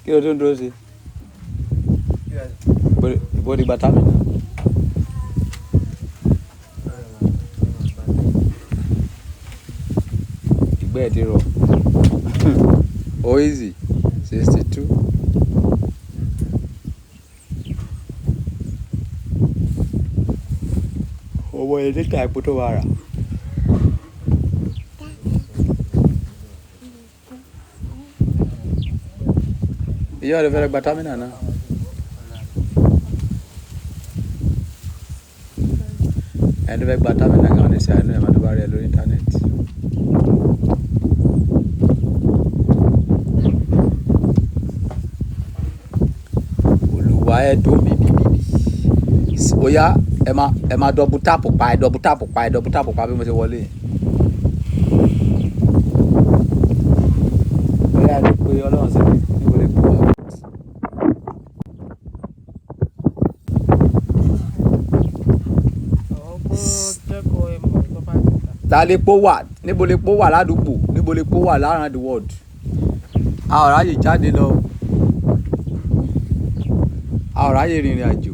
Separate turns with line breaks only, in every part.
Kí ló tún dúró sí? Ìbò ti gba támínà. Ìgbẹ́ ẹ̀ ti rọ̀. Oeasy 62. Owó lítà epo tó wà rà. Ìyá rẹ̀ fẹ́rẹ̀ gba támínà náà. Ẹni tó fẹ́ gba támínà gan ní sí àánú ẹ̀ máa tó bá rí ẹ lórí íńtánẹ́ẹ̀tì. Olùwà ẹ̀ tó bíbí bíbí. Ó yá, ẹ máa double tap pa ẹ, double tap pa ẹ, double tap pa bí mo ṣe wọlé. Ó yá, ẹ pé Ọlọ́run sí mi níbo lè kó wa.
Ọ̀ kó jẹ́ kó ẹ mọ̀ tó bá ti tà.
Ta lè po wà? Níbo lè po wà ládùúgbò? Níbo lè po wà around the world? A ò ráyè jáde lọ. A ò ráyè rìnrìn àjò.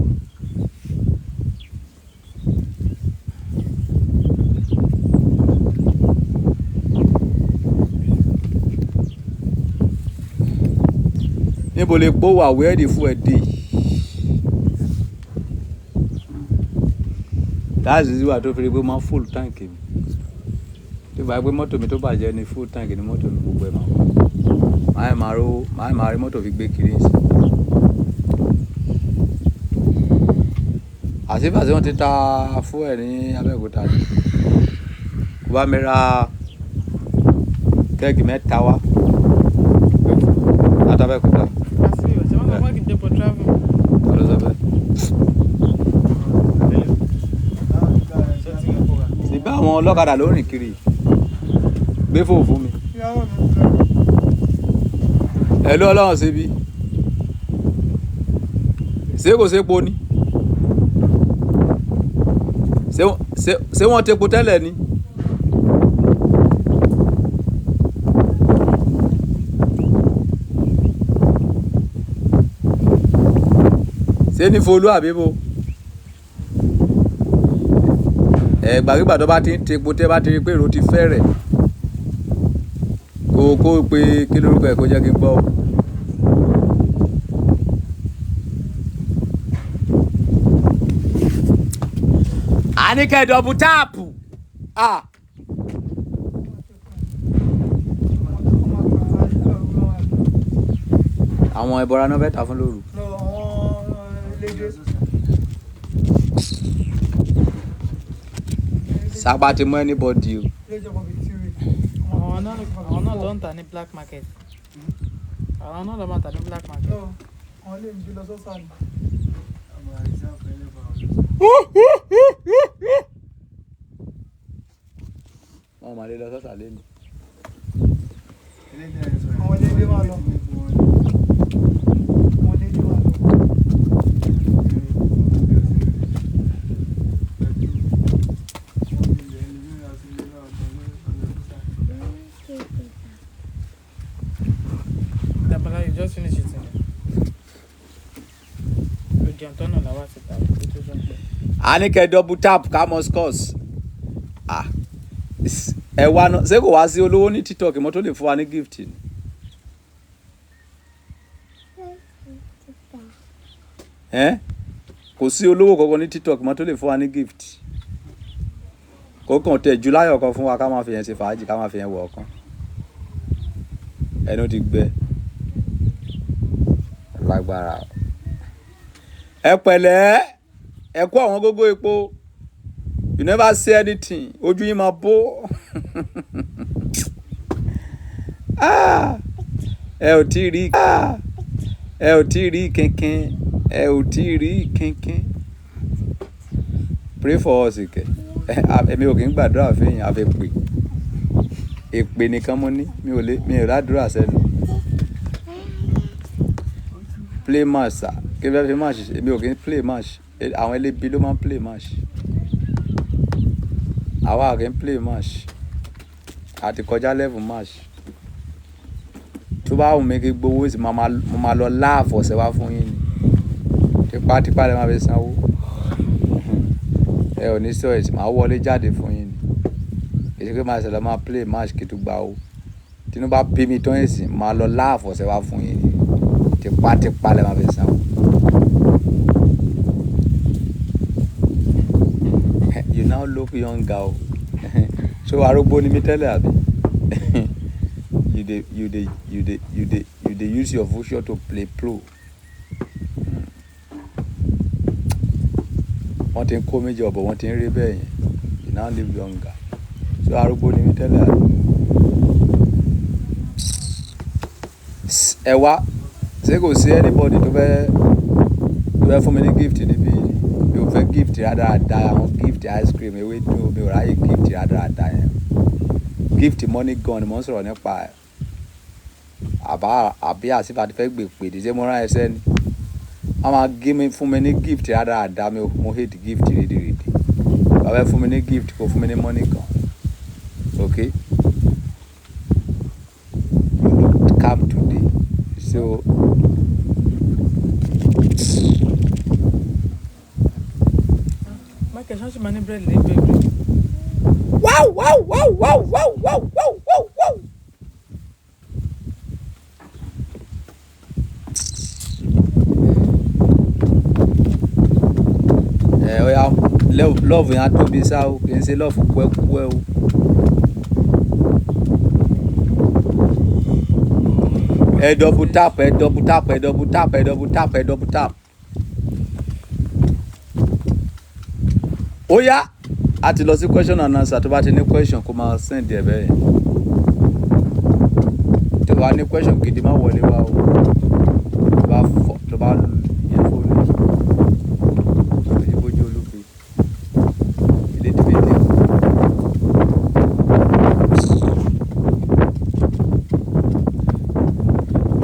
Níbo lè po wà? Where the fuel dey? That's the reason tó fi rí pé máa ń full tank mi. Tó bá yẹ pé mọ́tò mi tó bàjẹ́ ni, full tank ni mọ́tò mi, gbogbo ẹ̀ máa wà. Máa máa rówó, máa máa rí mọ́tò fi gbé kiri sí. Àṣìbàṣì wọ́n ti ta fuel ní Abẹ́òkúta ni. Kó bá mi ra keg mẹ́ta wá láti Abẹ́òkúta.
Àti ìwọ̀n wọ́n sọ pé kì í dépò travel.
Ta ló sọ bẹ́ẹ̀? Síbí àwọn ọlọ́kadà ló rìn kiri. Gbé fóònù fún mi. Ẹ ló Ọlọ́run síbi. Ṣé kò sépo ni? Ṣé wọ́n tepo tẹ́lẹ̀ ni? Ṣé ní Folú àbí bo? Ẹ gbàgbígbà tó bá ti ń tepo, tẹ́ bá ti rí pé èrò ti fẹ́rẹ̀, kó pé kí lórúkọ ẹ̀, kó jẹ́ kí n gbọ́ o. Àníkẹ́ double tap. Ah. Àwọn ẹbọra náà fẹ́ ta fún lóru.
No, àwọn elédè.
Sábà ti mú anybody o.
Elédè ọmọ bíi tìrì.
Àwọn náà ló ń tà ní black market. Àwọn náà ló máa tà ní black market.
No, àwọn lè gbé lọ sọ́sà ni.
Wọn máa lè lọ sọ́sà lẹ́nu.
Àwọn elédè máa lọ. Àwọn elédè máa lọ.
Dabala, you just finish eating. O jẹun tọ́nà làwa ti tà ó tó tún pẹ́.
Àníkẹ́ double tap ká mọ scores. Ah. Ẹ wá ná, ṣé kò wá sí olówó ní TikTok mọ́ tó lè fún wa ní gift ni? Ẹ́ kò sí olówó kankan ní TikTok mọ́ tó lè fún wa ní gift. Kó kàn tẹ̀ ju láyọ̀ kan fún wa, ká máa fi yẹn ṣe fàájì, ká máa fi yẹn wọ̀ ọ̀kan. Ẹnu ti gbẹ. Lágbára. Ẹ pẹ̀lẹ́, ẹ kó àwọn gógó epo. You never say anything. Ojú yín máa bó. Ah! Ẹ ò tí ì rí. Ah! Ẹ ò tí ì rí kínkín. Ẹ ò tí ì rí kínkín. Pray for us kẹ̀. Èmi ò kí ń gbàdúrà fún èèyàn àfi èpè. Èpè nìkan mo ní. Mi ò lè, mi ò ràdúrà sẹ́nu. Play match sir. Kí ló fẹ́ fi match ṣe? Èmi ò kí ń play match. Àwọn ẹlẹ́bí ló máa ń play match. Àwa ò kí ń play match. A ti kọjá level match. Tó bá wù mí kí gbowó sì, mo máa lọ láàfọ̀sẹ̀ wá fún yín ni. Tipátipá lè máa fi sanwó. Ẹ ò ní sọ èsì, màá wọlé jáde fún yín ni. Kì í ṣe pé màá ṣẹlẹ̀ máa play match kí tó gba owó. Tinubu bá bí mi tán èsì, màá lọ láàfọ̀sẹ̀ wá fún yín ni. Tipátipá lè máa fi sanwó. You now look younger o. So arúgbó ni mí tẹ́lẹ̀ àbí? You dey you dey you dey you dey you dey use your future to play pro. Wọ́n ti ń kó méjì ọ̀bọ̀, wọ́n ti ń rí bẹ́ẹ̀ yẹn. You now live younger. So arúgbó ni mí tẹ́lẹ̀ àbí? Ẹ wá, ṣé kò sí anybody tó fẹ́ fún mi ní gift níbí yìí? Mi ò fẹ́ gift rádaràda, àwọn gift ice cream, ewédú, mi ò ráyè gift rádaràda yẹn. Gift money gun ni mò ń sọ̀rọ̀ nípa ẹ̀. Àbá àbí àsìfà ti fẹ́ gbè pèdè, ṣé mo rán ẹsẹ́ ni? Wọ́n máa gé mi fún mi ní gift rádaràda, mi ò, mo hate gift rédèrèdè. Bá fẹ́ fún mi ní gift, kó fún mi ní money gun. Okay? You look calm today. So
Michael, ṣé wọ́n ṣì máa ní búrẹ́dì ní bakery?
Wow wow wow wow wow wow wow wow wow. Ẹ ó yá, love yẹn á tóbi sá o, kì í ṣe love kúẹ́kúẹ́ o. Ẹ double tap, ẹ double tap, ẹ double tap, ẹ double tap, ẹ double tap. Ó yá, a ti lọ sí question and answer. Tó bá ti ní question, kó máa send ẹ bẹ́ẹ̀. Tó bá ní question gidi, má wọlé wá o. Tó bá fọ, tó bá yẹ fóònù ojúbójú olúfe elédèbèdè.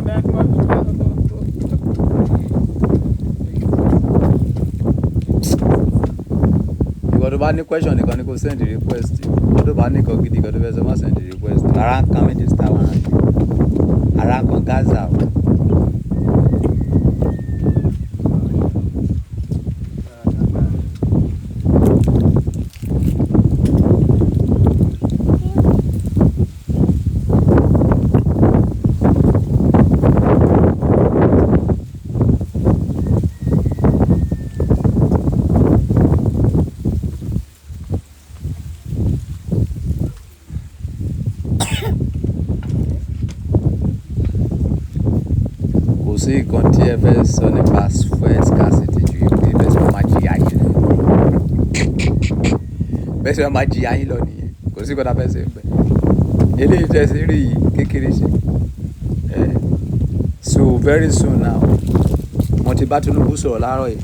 Black market.
Ìwọ tó bá ní question nìkan ni kó send request. Ìwọ tó bá ní nǹkan gidi kan tó fẹ́ sọ, má send request. Ara ń kan méjì star one hundred, ara ń kan Gaza o. Kò sí nǹkan tí ẹ fẹ́ sọ nípa fuel scarcity ju pé bẹ́ẹ̀ sì máa jìyà yín lọ, bẹ́ẹ̀ sì máa jìyà yín lọ nìyẹn. Kò sí nǹkan tá a fẹ́ ṣe ń bẹ̀. Eléyìí tẹ́ sí rí yìí kékeré ṣe ẹ. So very soon now, mo ti bá Tinubu sọ̀rọ̀ láàárọ̀ yìí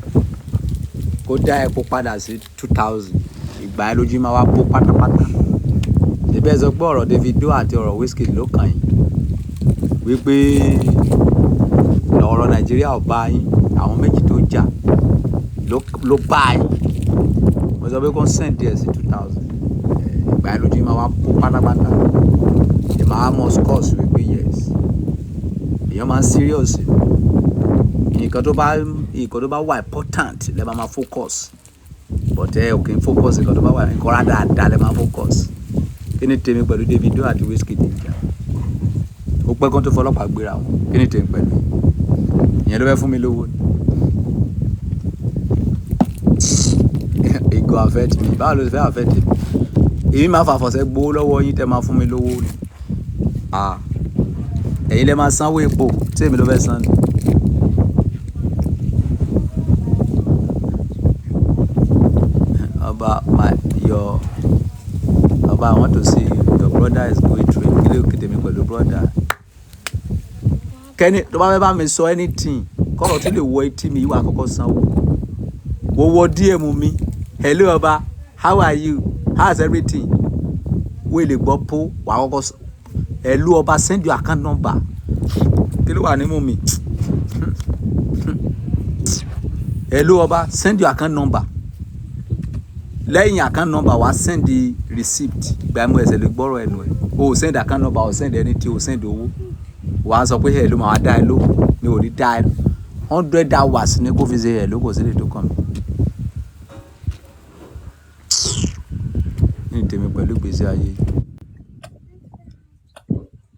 kó dá epo padà sí 2,000. Ìgbà yẹn lójú máa wá bó pátápátá. Ṣebí ẹ sọ pé ọ̀rọ̀ Davido àti ọ̀rọ̀ Wizkid ló kàn yín, wípé ọ̀rọ̀ Nàìjíríà ò bá yín, àwọn méjì tó jà ló bá yín. Mo sọ pé kó send díẹ̀ sí 2,000. Ìgbà yẹn lójú máa wá bó pátápátá. Ẹ máa mọ scores wípé yes, èèyàn máa ń serious. Nǹkan tó bá wà important lẹ máa máa focus, but ẹ ò kí ń focus nǹkan tó bá wà. Nǹkan rádaràda lẹ máa focus. Kí ni tèmi pẹ̀lú Davido àti Wizkid ń jà? Ó pẹ́ kán tó fọlọ́pàá gbéra wọn. Kí ni tèmi pẹ̀lú ìyẹn? Ló fẹ́ fún mi lówó ni. It go affect me? Báwo ló ṣe fẹ́ affect mi? Èmi máa fàfọ̀sẹ́ gbowó lọ́wọ́ yín tẹ́ máa fún mi lówó ni. Ah, ẹ̀yin lẹ máa sanwó epo tí èmi ló fẹ́ san ni. Ọba, my your ọba, I want to see you. Your brother is going through. Kí ló kéde mi pẹ̀lú brother? Kẹ́ni tó bá fẹ́ bá mi sọ anything, kọ́rọ̀ tó lè wọ etí mi, ìwà àkọ́kọ́ sanwó. Mo wọ DM mi. "Hello ọba, how are you? How's everything?" Wọ́n lè gbọ́ pó wà á kọ́kọ́ "Hello ọba, send your account number." Kí ló wà nímú mi? "Hello ọba, send your account number." Lẹ́yìn account number, wàá send the receipt. Ìgbà mú ẹsẹ̀ lè gbọ́rọ̀ ẹnu ẹ̀. O ò send account number, o send anything, o send owó. Wàá sọ pé hello, màá dá ẹ ló, mi ò ní dá ẹ. 100 hours ní kó fi ṣe hello, kò sí lè tó kàn mí. Ní tèmi pẹ̀lú ìgbésí ayé yìí.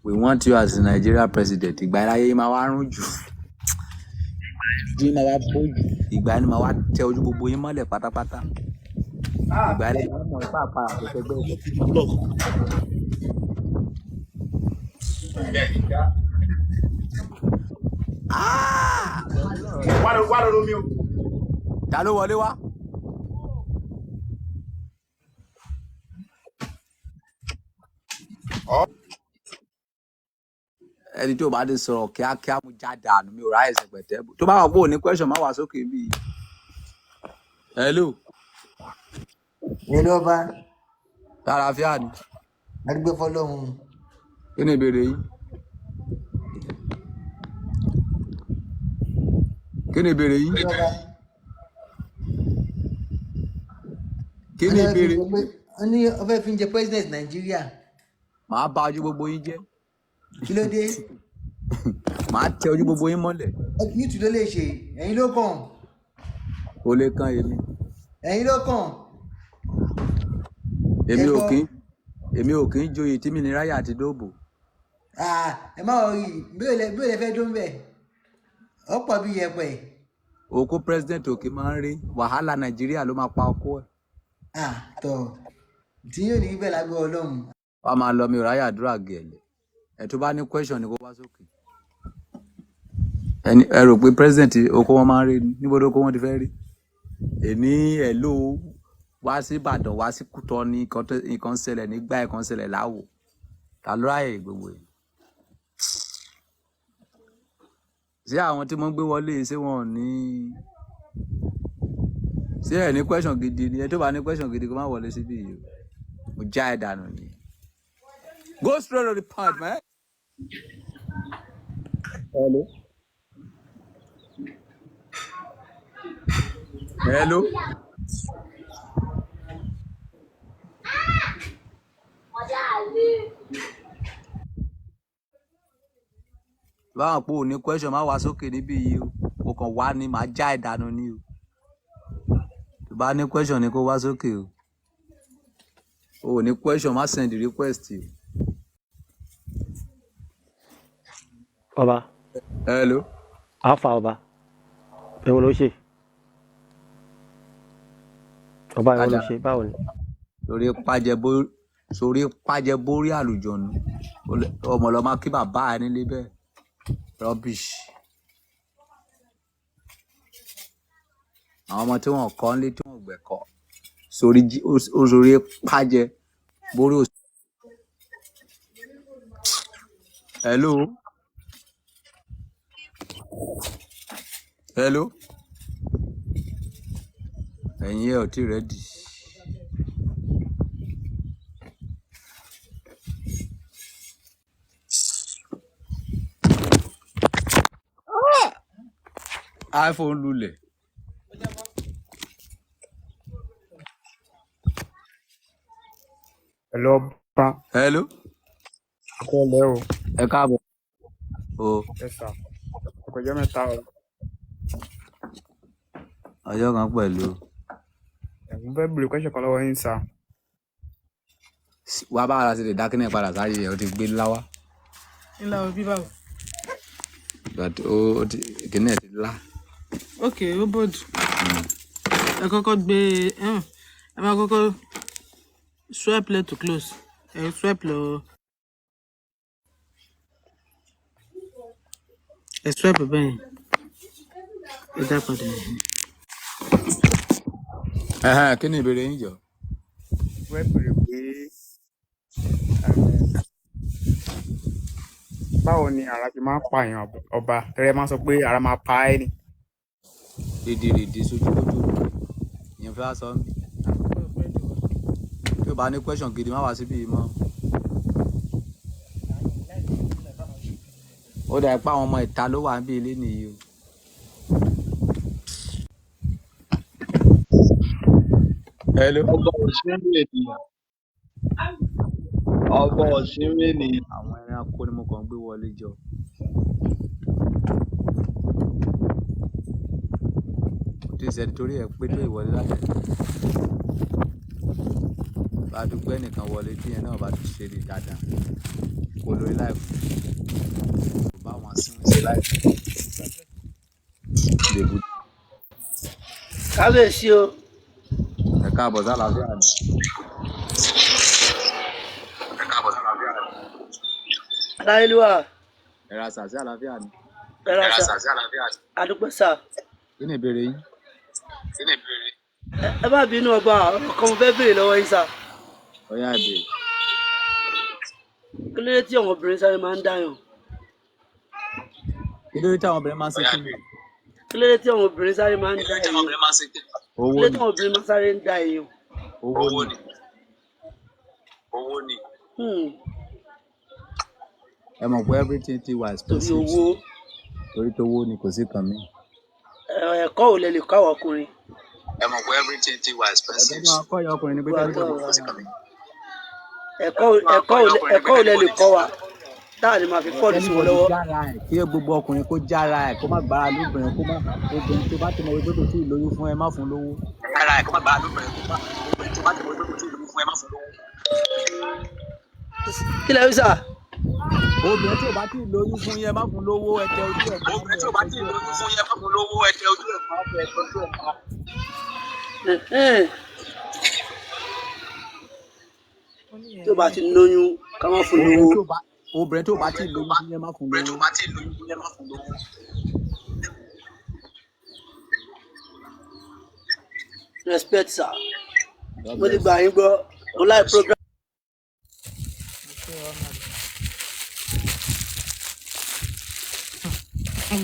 We want you as the Nigeria president. Ìgbà yẹn láyé máa wá rún jù. Ojú yín máa wá bó jù. Ìgbà yẹn ni màá wá tẹ ojú gbogbo yín mọ́lẹ̀ pátápátá. Ìgbà yẹn lè mọ̀ ipá àpárá kò tẹgbẹ́ ẹ̀. Ah!
Wá lọ lómi o.
Ta ló wọlé wá? Ẹni tí ò bá ti sọ̀rọ̀ kíákíá, mo já dànù, mi ò ráyè sẹ̀pẹ̀tẹ́. Tó bá wà pé ò ní question, má wá sókè bí. Hello.
Hello ọba.
Àlàáfíà ni.
Adúgbò fọlọ́run.
Kí ni ìbéèrè yín? Kí ni ìbéèrè yín?
Hello ọba.
Kí ni
Wọ́n ní
ìbéèrè
ọfẹ́ fi
yín?
jẹ pé wọ́n ní ọfẹ́ fi ń jẹ president Nàìjíríà.
Màá ba ojú gbogbo yín jẹ́.
Kí ló dé?
Màá tẹ ojú gbogbo yín mọ́lẹ̀.
Yúùtù ló lè ṣe, ẹ̀yin ló kàn.
Kò lè kan èmi.
Ẹ̀yin ló kàn.
Èmi
Ẹ
ò
gbọ́.
kí èmi ò kí ń joyè tí mi ní ráyà àti dóòbò.
Ah, ẹ má wọrí, bí ò lè fẹ́ dún bẹ̀. Ọ̀pọ̀ bí yẹpẹ̀.
Òkú president òkè máa ń rí wàhálà Nàìjíríà ló máa pa ọkọ ẹ̀.
Ah, tọ̀. Tí yóò ní bẹ́ẹ̀ lágbó Ọlọ́run.
Wàá máa lọ, mi ò ráyè àdúrà gẹ̀lẹ̀. Ẹ tó bá ní question ni kó wá sókè. Ẹni ẹ rò pé president oko wọn máa ń rí ni, níbo ló kó wọn ti fẹ́ rí? Èní ẹ̀ ló wá sí Ìbàdàn, wá sí Kútọ́ ní nǹkan ṣẹlẹ̀ nígbà nǹkan ṣẹlẹ̀ láwò. Ta ló ráyè gbogbo yìí? Ṣé àwọn tí mo ń gbé wọlé yìí, ṣé wọn ò ní, ṣé ẹ ní question gidi ni? Ẹ tó bá ní question gidi, kó má wọlé síbí yìí o. Mo já ẹ dànù ni. Go straight to the point, man. Hello. Hello. Báwọn pò ní question, má wá sókè níbí yìí o. Mo kàn wá ní màá já ẹ dànù ni o. Tó bá ní question ni kó wá sókè o. O ò ní question, má send request o.
Ọba.
Hello.
Alfa ọba, èwo ló ṣe ọba, èwo ló
Kájà
ṣe, báwo ni?
Sórí pàjẹ bó sórí pàjẹ borí àlùjọ̀nù ọmọ lọ máa kí bàbá ẹ nílé bẹ́ẹ̀, rubbish. Àwọn ọmọ tí wọn kọ́ nílé, tí wọn gbẹ̀kọ́ sórí ó sórí pàjẹ borí òsì. Hello. Hello. Ẹ̀yin ẹ̀ ò tí ready. iPhone lulẹ̀.
Hello ọba.
Hello.
Akọ́lẹ́ o.
Ẹ káàbọ̀ o.
Ẹ sà, ọkọjọ́ mẹ́ta o.
Ọjọ́ kan pẹ̀lú.
Ẹ̀mú fẹ́ bèrè question kan lọ́wọ́ yín, sà.
Wá bá ara ṣe lè dákínní padà sáyé ẹ̀, ó ti gbé láwá.
Ńlá òbí báwo?
But ó ti kíní ẹ̀ ti lá.
Ok, ó bòdù. Ẹ kọ́kọ́ gbé, ẹ máa kọ́kọ́ swipe left to close. Ẹ swipe lọ, ẹ swipe bẹ́ẹ̀, ẹ dá padà.
Ẹhẹ́n, kí ni ìbéèrè yín jọ?
Mo fẹ́ bèrè pé báwo ni ara ṣe máa ń pààyàn, ọba? Tẹ́lẹ̀ máa ń sọ pé ara máa pa ẹ́ ni.
Rèdèrèdè sojúkójú ìyẹn fẹ́ wá sọ mí. Tí o bá ní question gidi, má wá síbí yìí mọ́. Ó dà pé àwọn ọmọ ìta ló wà níbí ilé nìyí o. Hello.
Ọba òṣèré ènìyàn, ọba òṣèré ènìyàn.
Àwọn ẹran Ẹranko ni mo kàn ń gbé wọlé jọ. Kò tí ì sẹ́ni torí ẹ̀ pé tó ìwọlé láti bá dúpẹ́ nìkan wọlé tí yẹn náà bá ti ṣe ní dáadáa kó lórí láìpẹ́ kò bá wọn sí ṣe láìpẹ́ lèbu.
Kábíyèsí o.
Ẹ káàbọ̀ sálàáfíà ni.
Aláìlúwà.
Ẹ ra sàsí àlàáfíà ni.
Ẹ̀rọ sà, àdúpẹ́ sà.
Kí ni ìbéèrè yín?
Ẹ má bínú ọba, ọ̀rọ̀ kan mo fẹ́ béèrè lọ́wọ́ yín sà.
Ó yá, ìbéèrè.
Kí ló dé tí àwọn obìnrin sáré máa ń dáyàn?
Kí ló dé táwọn obìnrin máa ń ṣe kí ni?
Kí ló dé tí àwọn obìnrin sáré máa ń dá èèyàn? Kí
Owó
ló dé
ni.
tí àwọn obìnrin máa sáré ń dá èèyàn?
Owó ni. Ẹ mọ̀ pé everything ti wà
Torí
expensive.
owó.
Torí tówó ni, kò sí kan mí.
Ẹ̀kọ́ ò lè kọ́ àwọn ọkùnrin.
Ẹ̀gbọ́n tó máa kọ́ ìyá ọkùnrin ni pé
Wà á
kẹ́ni
tọ́ ẹ̀kọ́ ò lè kọ́ wa táà ní máa fi fọ́ọ̀lù sí wọn
anybody
lọ́wọ́.
Jára ẹ̀, kí gbogbo ọkùnrin kó jára ẹ̀, kó má gbára lóbìnrin, kó má obìnrin tó bá ti mọ̀ wípé kò tí ì lóyún fún ẹ, má fún lówó.
Kí lẹ wí sà?
Obìnrin tí ò bá tí ì lóyún fún yẹn, má fún lówó. Ẹ tẹ ojú ẹ̀ pa, ẹ tẹ ojú ẹ̀ pa, ẹ tẹ ojú ẹ̀ pa.
Ẹ̀hẹ́n.
Ó ní
Tí ó bá ti lóyún, ká má fún
Obìnrin
lówó.
tó bá obìnrin tó bá tí ì lóyún fún yẹn, má fún lówó.
Respect sir.
God
Mo ti
bless.
gbà yín gbọ́, mo láì program.
Ṣé wàá máa lọ.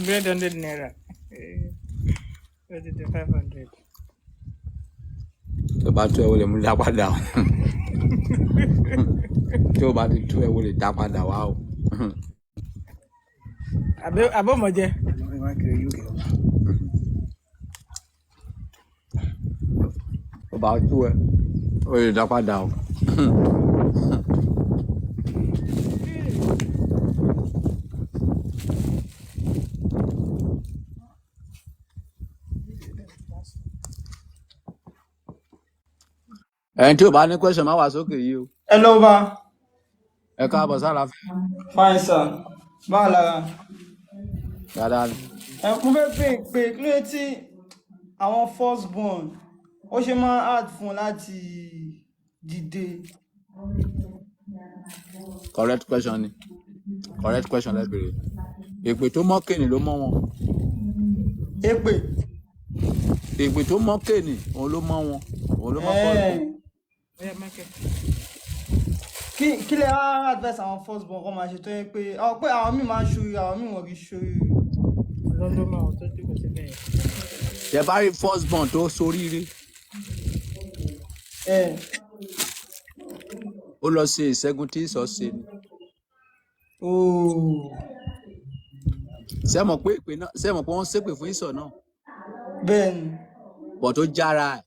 Bread ₦100. Ó ti di 500.
Tó bá tú ẹ, wo lè mú dá padà o. Tó bá ti tú ẹ, wo lè dá padà wá o.
Àbọ̀mọ̀jẹ.
Tó bá tú ẹ, o lè dá padà o. Ẹni tí ò bá ní question, má wá sókè yìí o.
Hello, ba.
Ẹ káàbọ̀ sára.
Fine, sir. Báwo lára?
Dáadáa ni.
Ẹ mo fẹ́ béèrè pé kí ló dé tí àwọn first born ó ṣe máa ń hard fún wọn láti dìde?
Correct question ni, correct question lẹ béèrè. Èpè tó mọ́ kéènì ló mọ́ wọn.
Èpè.
Èpè tó mọ́ kéènì, òun ló mọ́ wọn, òun ló mọ́ first born.
Ẹ̀ẹ́n.
Oya, Michael.
Kí lẹ wá advice àwọn first born kọ́ máa ṣe tó yẹ pé àwọn míì máa ń ṣoríire, àwọn míì wọ́n kì í ṣoríire?
Ọlọ́run ló mọ àwọn tó jókòó síbẹ̀ yẹn.
Tẹ bá rí first born tó soríire,
Ẹ̀
ó lọ ṣe ìṣẹ́gun tí ìsọ̀ ṣe ni.
Ooo.
Ṣé mọ̀ pé ìpè náà, ṣé mọ̀ pé wọ́n ṣépè fún ìsọ̀ náà?
Bẹ́ẹ̀ ni.
Bọ̀ tó jára ẹ̀.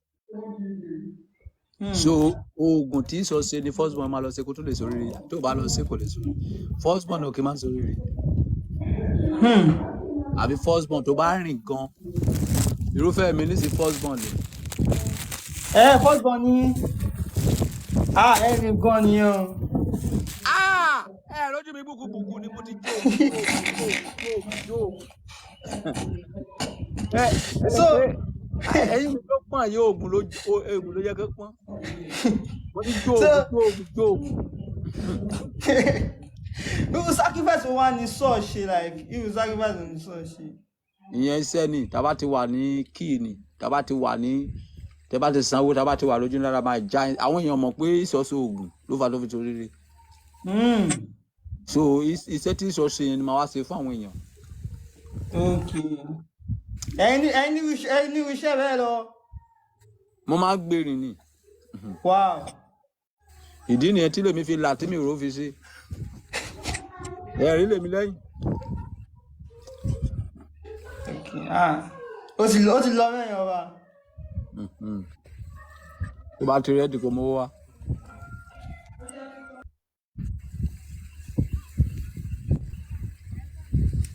So oògùn tí ìsọ̀ ṣe ni first born máa lọ ṣe kó tó lè soríire. Tó bá lọ ṣe, kò lè soríire. First born ò kí máa ń soríire. Àbí first born tó bá rìn gan, irúfẹ́ mi ní sí first born lè.
Ẹ first born ni, ah, ẹ ní gan nìyẹn o.
Ah! Ẹ lójú mi búkúbùkù ni, mo ti jó oògùn, jó oògùn, jó oògùn, jó oògùn. Ẹ ẹ
So
pé ẹyin mi ló pọ́n yìí, oògùn ló yẹ kó pọ́n. Mo ti jó
So
oògùn, jó oògùn, jó oògùn.
Irú sacrifice wo wá ní Saul ṣe, like irú sacrifice wo ní Saul ṣe?
Ìyẹn iṣẹ́ ni. Tá bá ti wà ní kíì ni, tá bá ti wà ní, tẹ bá ti sanwó, tá bá ti wà lójú ńlá, máa já àwọn èèyàn mọ̀ pé ìsọ̀sọ oògùn ló fà tó fi torí rẹ̀. So iṣẹ́ tí ìsọ̀ ṣe yẹn ni màá wá ṣe fún àwọn èèyàn.
Ok, ẹ̀yin ní irú iṣẹ́ bẹ́ẹ̀ lọ.
Mo máa ń gbèrìn ni.
Wow.
Ìdí nìyẹn tí lèmi fi là tí mi ò rò fi ṣe ẹ̀rí lèmi lẹ́yìn.
Ok, ah, ó ti lọ mẹ́rin ọba.
Tó bá ti ready, kó mówó wá.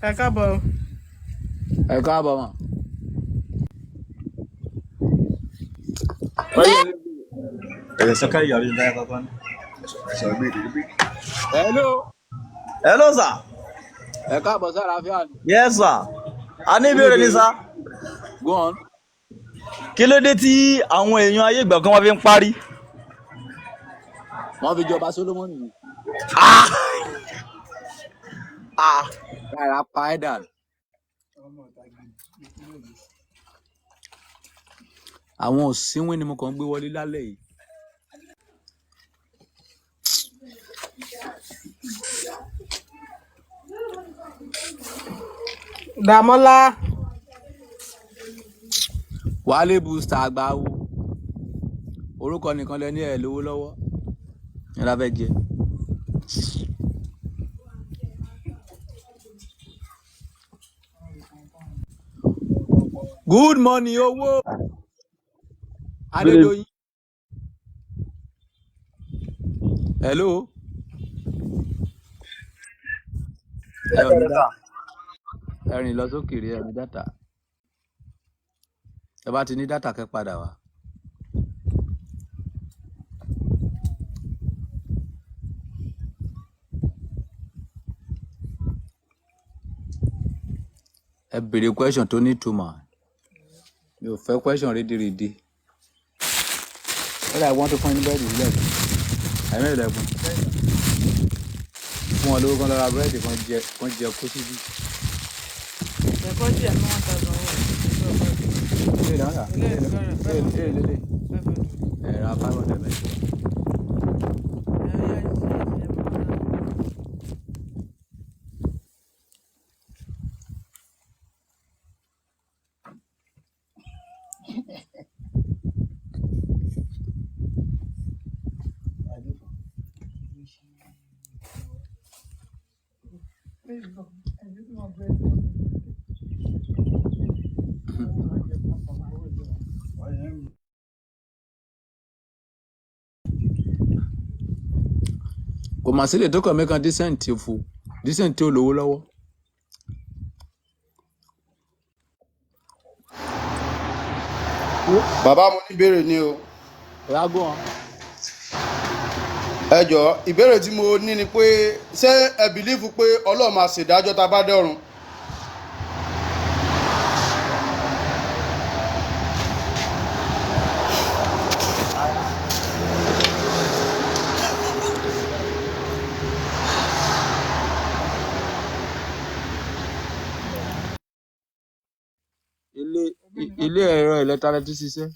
Ẹ káàbọ̀ o.
Ẹ káàbọ̀ mọ̀. Hello.
Hello, sir.
Ẹ káàbọ̀ sára fíà ni.
Yes, sir. A ní
Kí ni
ìbéèrè ní
ìbéèrè
sá.
yín? Go on.
Kí ló dé tí àwọn èèyàn ayé ìgbà kan wá fi ń parí?
Wọ́n fi jọba Solomoni ni.
Ah! Ah!
Rárá pa ẹ́ dànù. Àwọn òsínwín ni mo kàn ń gbé wọlé lálẹ́ yìí.
Dàmọ́lá.
Wálé Booster àgbáwo. Orúkọ nìkan lẹ ní ẹ̀ lówó lọ́wọ́. Ní la fẹ́ jẹ. Good morning owó.
Good evening.
Adédoyin. Hello. Ẹ ò ní dá. Ẹ rìn lọ sókè rí ẹ ní dátà. Ẹ bá ti ní dátà kẹ́ padà wá. Ẹ béèrè question tó ní ìtumọ̀. Mi ò fẹ́ question rédèrèdè. Ó dà wọ́n tó fún yín ní búrẹ́dì sílẹ̀ fún. Ẹ̀mí ìlẹ̀ fún. Fún wọn lówó kan lọ ra búrẹ́dì kan jẹ kó síbí.
Ẹ̀kọ́ jìyà ní 1,000 wọ̀.
Ilé ìdáná.
Ilé ìtura
Ilé
500.
ilé ilé.
500.
Ẹ ra 500 mẹ́jọ.
Ẹ yá jí ẹ mú 1,000.
Kò mà sílè tó kàn mí kan decent fo decent tí ò lówó lọ́wọ́.
Bàbá, mo ní ìbéèrè ni o.
Ọ̀yá go on.
Ẹ jọ, ìbéèrè tí mo ní ni pé ṣé ẹ bìlífù pé Ọlọ́run máa ṣèdájọ́ tá a bá dọ̀run?
Ilé ilé ẹ̀rọ ìlẹ́ta rẹ ti ṣiṣẹ́.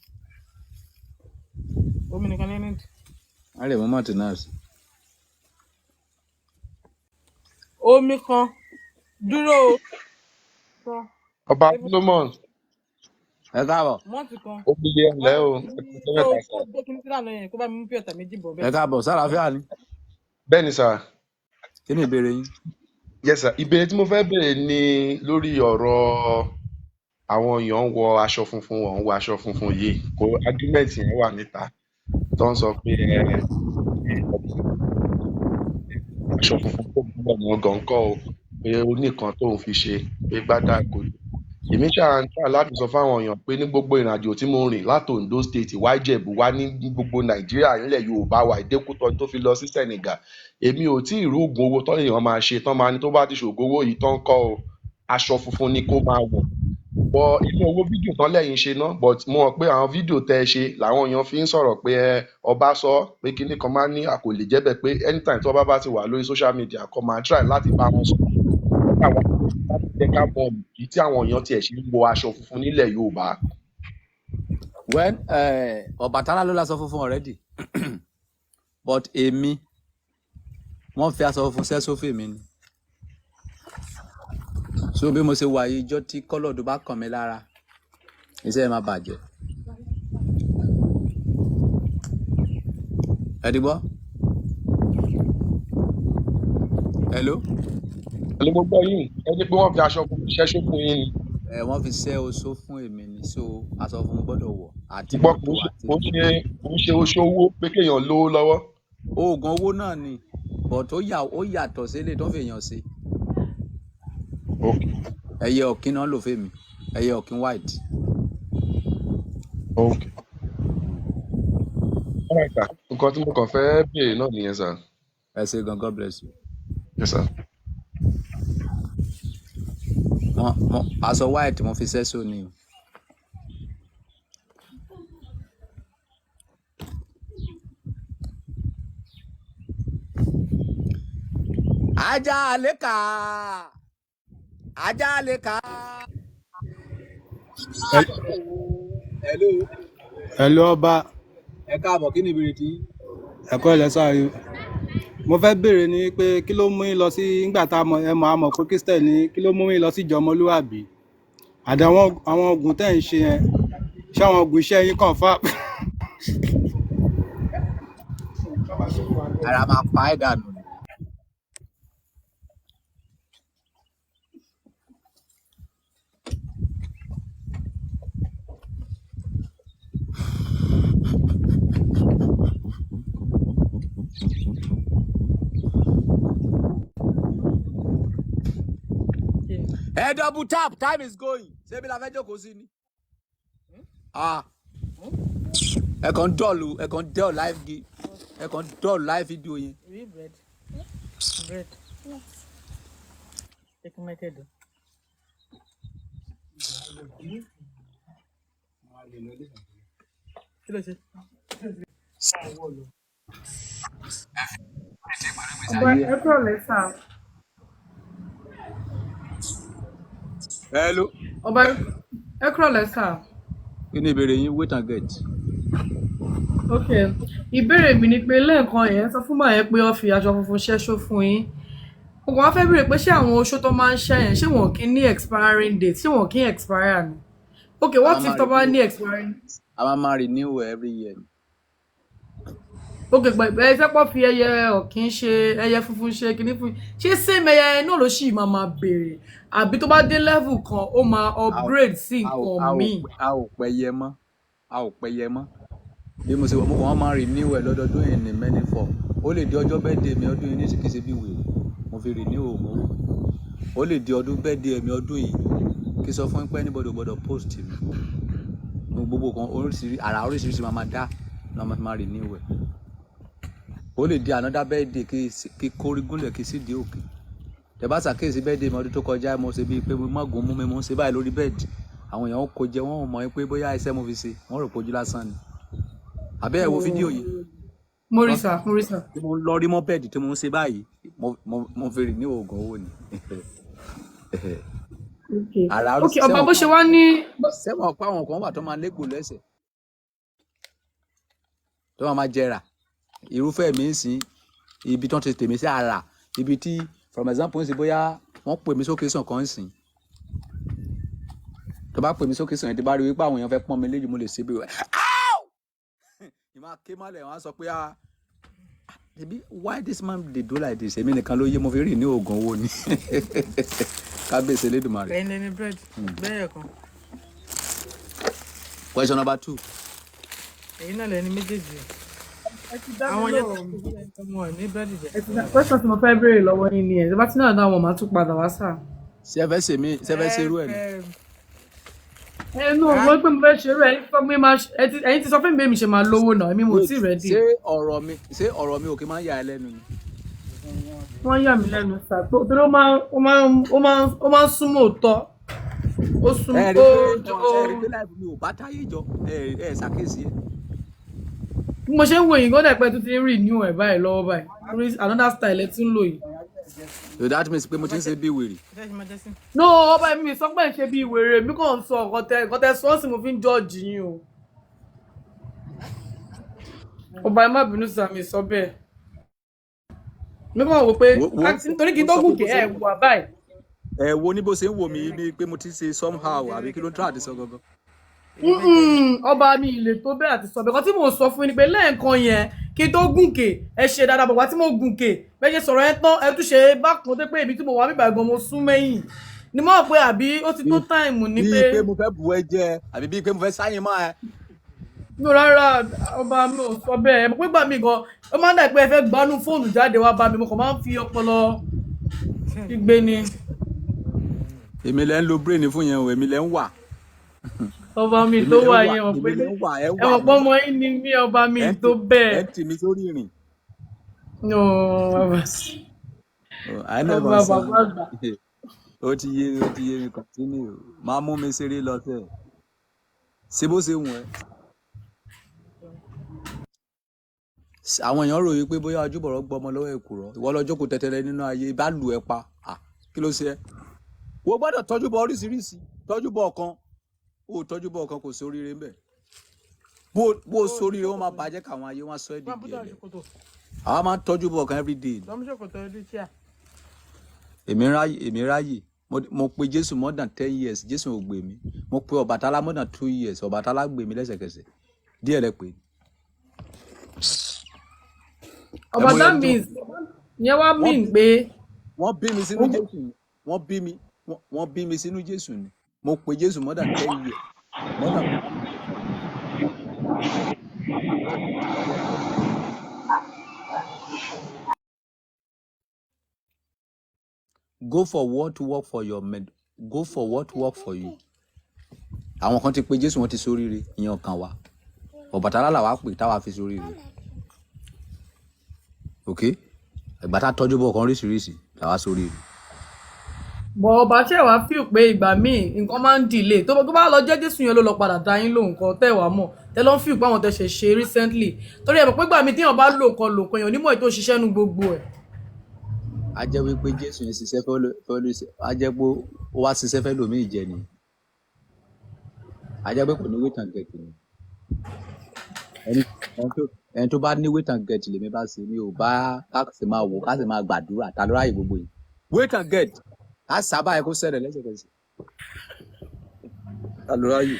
Omi nìkan lẹ́nu.
Wọ́n lè mú mọ́tò náà sí.
Omi kan dúró o. Kan.
Ọba Solomon,
Ẹ káàbọ̀.
Mọ́ọ̀tì kan.
ó fi yé ńlẹ o, ẹ kú ọjọ́
Tó
mẹ́ta sà.
tó gbé kíní sílànà yẹn kó bá mi mú pure water méjì bọ̀
Ẹ
bẹ́ẹ̀.
káàbọ̀ sálàáfíà ni.
Bẹ́ẹ̀ ni sà.
Kí ni ìbéèrè yín?
Yes sà, ìbéèrè tí mo fẹ́ béèrè ni lórí ọ̀rọ̀ àwọn èèyàn ń wọ aṣọ funfun, wọ́n ń wọ aṣọ funfun yìí, kò argument yẹn wà níta tó ń sọ pé ẹ aṣọ funfun tó ń bọ̀ mọ́ gan kọ́ o, pé ó ní nǹkan tóun fi ṣe, pé gbádà kò ní. Èmi ṣáà ń tà láti sọ fáwọn èèyàn pé ní gbogbo ìrìnàjò tí mo rìn láti Ondo State wá Ìjẹ̀bú wá ní gbogbo Nàìjíríà nílẹ̀ Yorùbá wa ìdẹ́kùtọ́ tó fi lọ sí Senegal, èmi ò tí ì rí oògùn owó tán èèyàn máa ṣe tán máa ní tó bá ti ṣògùn owó yìí tán kọ́ o, aṣọ funfun ni kó máa wọ̀. Bọ inú owó fídíò tán lẹ́yìn ṣe ná, but mo mọ̀ pé àwọn fídíò tẹ́ ẹ ṣe làwọn èèyàn fi ń sọ̀rọ̀ pé ẹ ọba sọ pé kinní kan máa ń ní àkò lè jẹ́ bẹ́ẹ̀ pé anytime tí ọba bá ti wà lórí social media kó máa try láti bá wọn sọ̀rọ̀ àwọn láti jẹ́ ká mọ ìdí tí àwọn èèyàn tiẹ̀ ṣe ń wọ aṣọ funfun nílẹ̀ Yorùbá.
Well, Ọbàtálá ló láṣọ funfun already. But èmi, wọ́n fi aṣọ funfun sẹ́ sófè mi ni. So bí mo ṣe wà yìí, ijọ́ tí kọ́lọ̀dù bá kàn mí lára, iṣẹ́ ẹ̀ máa bàjẹ́. Ẹ ti gbọ́? Hello?
Pẹ̀lú gbogbo yìí, ẹ ní pé wọ́n fi aṣọ funfun ṣẹ́ṣó fún yín ni.
Ẹ wọ́n fi ṣẹ́ oṣó fún èmi ni, so aṣọ funfun gbọ́dọ̀ wọ̀ àti
Ṣùgbọ́n
mọ́tò àti
kò ń ṣe oṣó owó pé kéèyàn lówó lọ́wọ́.
Oògùn owó náà ni, but ó yàtọ̀ sí eléyìí tó ń fi èèyàn ṣe.
Ok.
Ẹyẹ ọ̀kín náà lò fèmí, ẹyẹ ọ̀kín white.
Ok, alright sir, nǹkan tí mo kàn fẹ́ béèrè náà nìyẹn sir.
Ẹ ṣé gan, God bless you.
Yes sir.
Mo aṣọ white mo fi ṣẹ́ṣọ ni o. Ajá lè kà, ajá lè kà. Hello.
Hello ọba.
Ẹ káàbọ̀, kí ni ìbéèrè tí yín?
Ẹ̀kọ́ ilẹ̀ sáré. Mo fẹ́ béèrè ni pé kí ló mú yín lọ sí, nígbà tá a mọ̀ ẹ mọ̀ a mọ̀ pé Christian ni, kí ló mú yín lọ sí ìjọ ọmọlúwàbí àdàwọn àwọn oògùn tẹ́ ń ṣe yẹn? Ṣé àwọn oògùn iṣẹ́ yín kàn fà?
Ara máa pa ẹ́ dànù ni. Ẹ double tap, time is going. Ṣé bí la fẹ́ jókòó sí ni? Ah, ẹ kàn ń dọ̀lù, ẹ kàn ń dọ̀ live gi, ẹ kàn ń dọ̀ live video yẹn.
You eat bread? Bread. Take my head. Kí ló ṣe?
Ọba,
Ayé
ẹ kúrọ̀lẹ́ sà.
Hello.
Ọba, ẹ kúrọ̀lẹ́ sà.
Kí ni ìbéèrè yín? Wait and get.
Ok, ìbéèrè mi ni pé lẹ́ẹ̀kan yẹn sọ fún màá yẹn pé wọ́n fi aṣọ funfun ṣẹ́ṣó fún yín. Mo kàn wá fẹ́ béèrè pé ṣé àwọn oṣó tó máa ń ṣẹ́ yẹn, ṣé wọn kì í ní expiring date, ṣé wọn kì í expire ni? Ok,
A
what
máa
if
máa
tó bá
renew,
ní expiring?
a máa máa renew every year ni.
Ok, pẹ̀ ẹ fẹ́ pọ́ fi ẹyẹ ọ̀kín ṣe ẹyẹ funfun ṣe kinní fún yín. Ṣé same ẹyẹ náà ló ṣì máa máa béèrè? Àbí tó bá dé level kan, ó máa
A ò
upgrade sí
a ò
nǹkan
a ò
míì?
A ò pẹyẹ mọ́, a ò pẹyẹ mọ́. Bí mo ṣe wà, mo kàn wọ́n máa renew ẹ̀ lọ́dọọdún yìí ní many form. Ó lè di ọjọ́ birthday mi ọdún yìí ní ìsìnkí bí wèrè. Mo fi renew òògùn owó. Ó lè di ọdún birthday mi ọdún yìí kí sọ fún yín pé anybody ò gbọdọ̀ post mi. Mo gbogbo kan oríṣiríṣi àrà oríṣiríṣi máa máa dá ní wọ́n máa fi máa renew ẹ̀. Ó lè di another birthday kí kórí gúnlẹ̀ kí sì di òkè. Tẹ́ bá ṣàkíyèsí birthday mi ọdún tó kọjá, mo ṣe bíi pé mo má gùn mú mi, mo ń ṣe báyìí lórí bẹ́ẹ̀dì. Àwọn èèyàn kò jẹ, wọ́n ò mọ̀ pé bóyá iṣẹ́ mo fi ṣe, wọ́n rò pójú lásán ni. Àbẹ́ ẹ̀ wo fídíò yìí?
Mo rí
Wọ́n
sà, mo rí sà.
tí mo ń lọ rí mọ́ bẹ́ẹ̀dì tí mo ń ṣe báyìí, mo fi rìn ní oògùn owó ni.
Ok,
Àrà
ok, ọba, bó ṣe wá ní.
sẹ́wọ̀n pa àwọn kan wà tó máa légbò lẹ́sẹ̀ tó máa máa jẹrà. Irúfẹ́ mi ń sìn ibi tó ń ti tèmi sí àrà ibi tí, for example, ń sìn bóyá wọ́n pè mí sókè sàn kan ń sìn, tó bá pè mí sókè sàn yẹn, tí bá rí wípé àwọn èèyàn fẹ́ pọ́n mi léjì, mo lè ṣe bí wẹ́ ìmọ̀ akémọ́lẹ̀, wọ́n á sọ pé, ah, ebi why this man dey do like this? Èmi nìkan ló yé, mo fi rìn ní oògùn owó ni. Kábíyèsí Elédùmarè.
Ẹ̀yin lẹni bread. Bẹ́ẹ̀ kan.
Question number 2.
Ẹ̀yin náà lẹni méjèèjì.
Ẹ ti dá mi
Àwọn yẹn
lóhùn.
tó wọn ní búrẹ́dì jẹ.
Ẹ ti dá question tí mo fẹ́ béèrè lọ́wọ́ yín ni ẹ̀. Tí bá ti náà dá wọn, màá tún padà wá sà.
Ṣé ẹ fẹ́ ṣe mí, ṣé ẹ fẹ́ ṣe irú ẹ̀ ni?
Ẹ nú mo pé mo fẹ́ ṣe irú ẹ̀ sọ pé máa ẹ̀yin ti sọ fún mi bí èmi ṣe máa lówó náà, èmi mo
Wait,
tí ready.
ṣé ọ̀rọ̀ mi ò kí máa ń yà ẹ́ lẹ́nu ni?
Wọ́n yà mí lẹ́nu sà pé torí ó máa ń súnmọ́ òótọ́. Ó sún
Ẹ rí
ó
pé
ó
ẹ rí pé láìpẹ́ mi ò bá táyé jọ, ẹ ṣàkíyèsí ẹ.
Bí mo ṣe ń wò yín gbọ́dọ̀ pé tó ti ń renew ẹ̀ báyìí lọ́wọ́ báyìí. Torí another style ẹ tún ń lò yìí.
So that means pé mo ti ń ṣe bí wèrè.
No, ọba, mi sọ pé ń ṣe bí wèrè, mi kàn ń sọ nǹkan tẹ sọ́ọ̀sì, mo fi ń judge yín o. Ọba, ẹ má bínú sà, mi sọ bẹ́ẹ̀. Mi kàn wò pé
Wo wo
nítorí kí n
wo
tó
sọ pé
gùnkè
bó ṣe
ẹ wà báyìí.
Ẹ wo ní bó ṣe ń wò mí bíi pé mo ti ṣe somehow, àbí kí ló ń try àti sọ gangan?
Ọba, mi ì lè tó bẹ́ẹ̀ àti sọ bẹ́ẹ̀. Kan tí mò ń sọ fún yín ni pé lẹ́ẹ̀kan yẹn, kí n tó gùnkè, ẹ ṣe dáadáa bọ̀ wá tí mo gùnkè, bẹ́ẹ̀ ṣe sọ̀rọ̀ yẹn tán, ẹ tún ṣe bákan tó pé ibi tí mo wà bíbà gan mo sún mẹ́yìn ni mo rò pé àbí ó ti tó time ni
Bíi
pé
pé mo fẹ́ bù ẹ jẹ àbí bíi pé mo fẹ́ sáyìn mọ́ ẹ.
Mi ò rárá, ọba, mi ò sọ bẹ́ẹ̀. Ẹ mọ̀ pé gbà mí gan ó máa ń dà pé ẹ fẹ́ gbanú fóònù jáde wá bá mi, mo kàn máa ń fi ọpọlọ gbígbé ni.
Èmi lẹ́ ń lo brain fún yẹn o, èmi lẹ́ ń wà.
Ọba mi
Èmi
tó
lẹ́ ń
wà
wà,
yẹn mọ̀
èmi
pé
lẹ́ ń wà, ẹ
ẹ
wà
mọ̀ pé
mí.
ọmọ yín ni mí, ọba mi
Ẹ ń
tó
tì
bẹ́ẹ̀.
ẹ ń tì mí sórí ìrìn.
No, ọba
Oh, I never
ọba
seen.
bàbá àgbà.
Ó ti yé mi, ó ti yé mi, continue. Máa mú mi ṣeré lọ sẹ́ẹ̀. Ṣé bó ṣe wù ẹ́? Àwọn èèyàn rò wípé bóyá ojúbọ̀rọ̀ gbọmọ lọ́wọ́ èkùrọ́. Ìwọ lọ jókòó tẹ́tẹ́rẹ́ nínú ayé, bá lù ẹ́ pa. Ah, kí ló ṣe ẹ́? Wo gbọ́dọ̀ tọ́jú bọ oríṣiríṣi. Tọ́jú bọ ọ̀kan. O tọ́jú bọ ọ̀kan, kò sóríire ńbẹ̀. Bó o sóríire, wọ́n máa bàjẹ́ káwọn ayé wọn sọ ẹ́
Máa
dìgbì
bú
ẹ̀lẹ̀.
ṣòkòtò.
Àwa máa ń tọ́jú bọ ọ̀kan everyday ni.
Lọ́mú ṣòkòtò ẹdún chíà.
Èmi ráyè, èmi ráyè. Mo pe Jésù more than 10 years, Jésù ò gbè mí. Mo pe Ọbàtálá more than 2 years, Ọbàtálá gbè mí lẹ́sẹ̀kẹsẹ̀. Díẹ̀ lẹ pè. Ẹ
Ọba
mọ iye
that
ọdún tí
means ìyẹn wá
wọ́n
mean
bí
pé
wọ́n bí mi sínú Jésù ni. Wọ́n bí mi sínú Jésù ni. Mo pe Jésù more than 10 years, more than go for what work for your med, go for what work for you. Àwọn kan ti pe Jésù, wọ́n ti sóríire, ìyẹn kan wa. Ọbàtálá làwa pè táwa fi sóríire. Ok? Ìgbà tá a tọ́jú bọ̀ kan oríṣiríṣi làwa sóríire.
Bọ̀ ọba ṣe wàá feel pé ìgbà míì nǹkan máa ń delay, tó bá lọ jẹ́ Jésù yẹn ló lọ padà dá yín lóhùn kan tẹ́ wàá mọ̀ tẹ́ ló ń feel pé àwọn tẹ́ ṣe ṣe recently, torí ẹ mọ̀ pé ìgbà míì téèyàn bá lò nǹkan lò nǹkan, èèyàn onímọ̀ ètò òṣìṣẹ́ nu gbogbo ẹ̀.
A jẹ́ wípé Jésù yẹn ṣiṣẹ́ fẹ́ ló a jẹ́ pé ó wá ṣiṣẹ́ fẹ́ lòmíì jẹ ni. A jẹ́ pé kò ní wait and get ni. Ẹni ẹni tó ẹni tó bá ní wait and get lèmi bá ṣe, mi ò bá ká sì máa wò, ká sì máa gbàdúrà ta ló ráyè gbogbo yìí. Wait and get. Á sábà ẹ kó ṣẹlẹ̀ lẹ́sẹ̀kẹsẹ̀. Ta ló ráyè?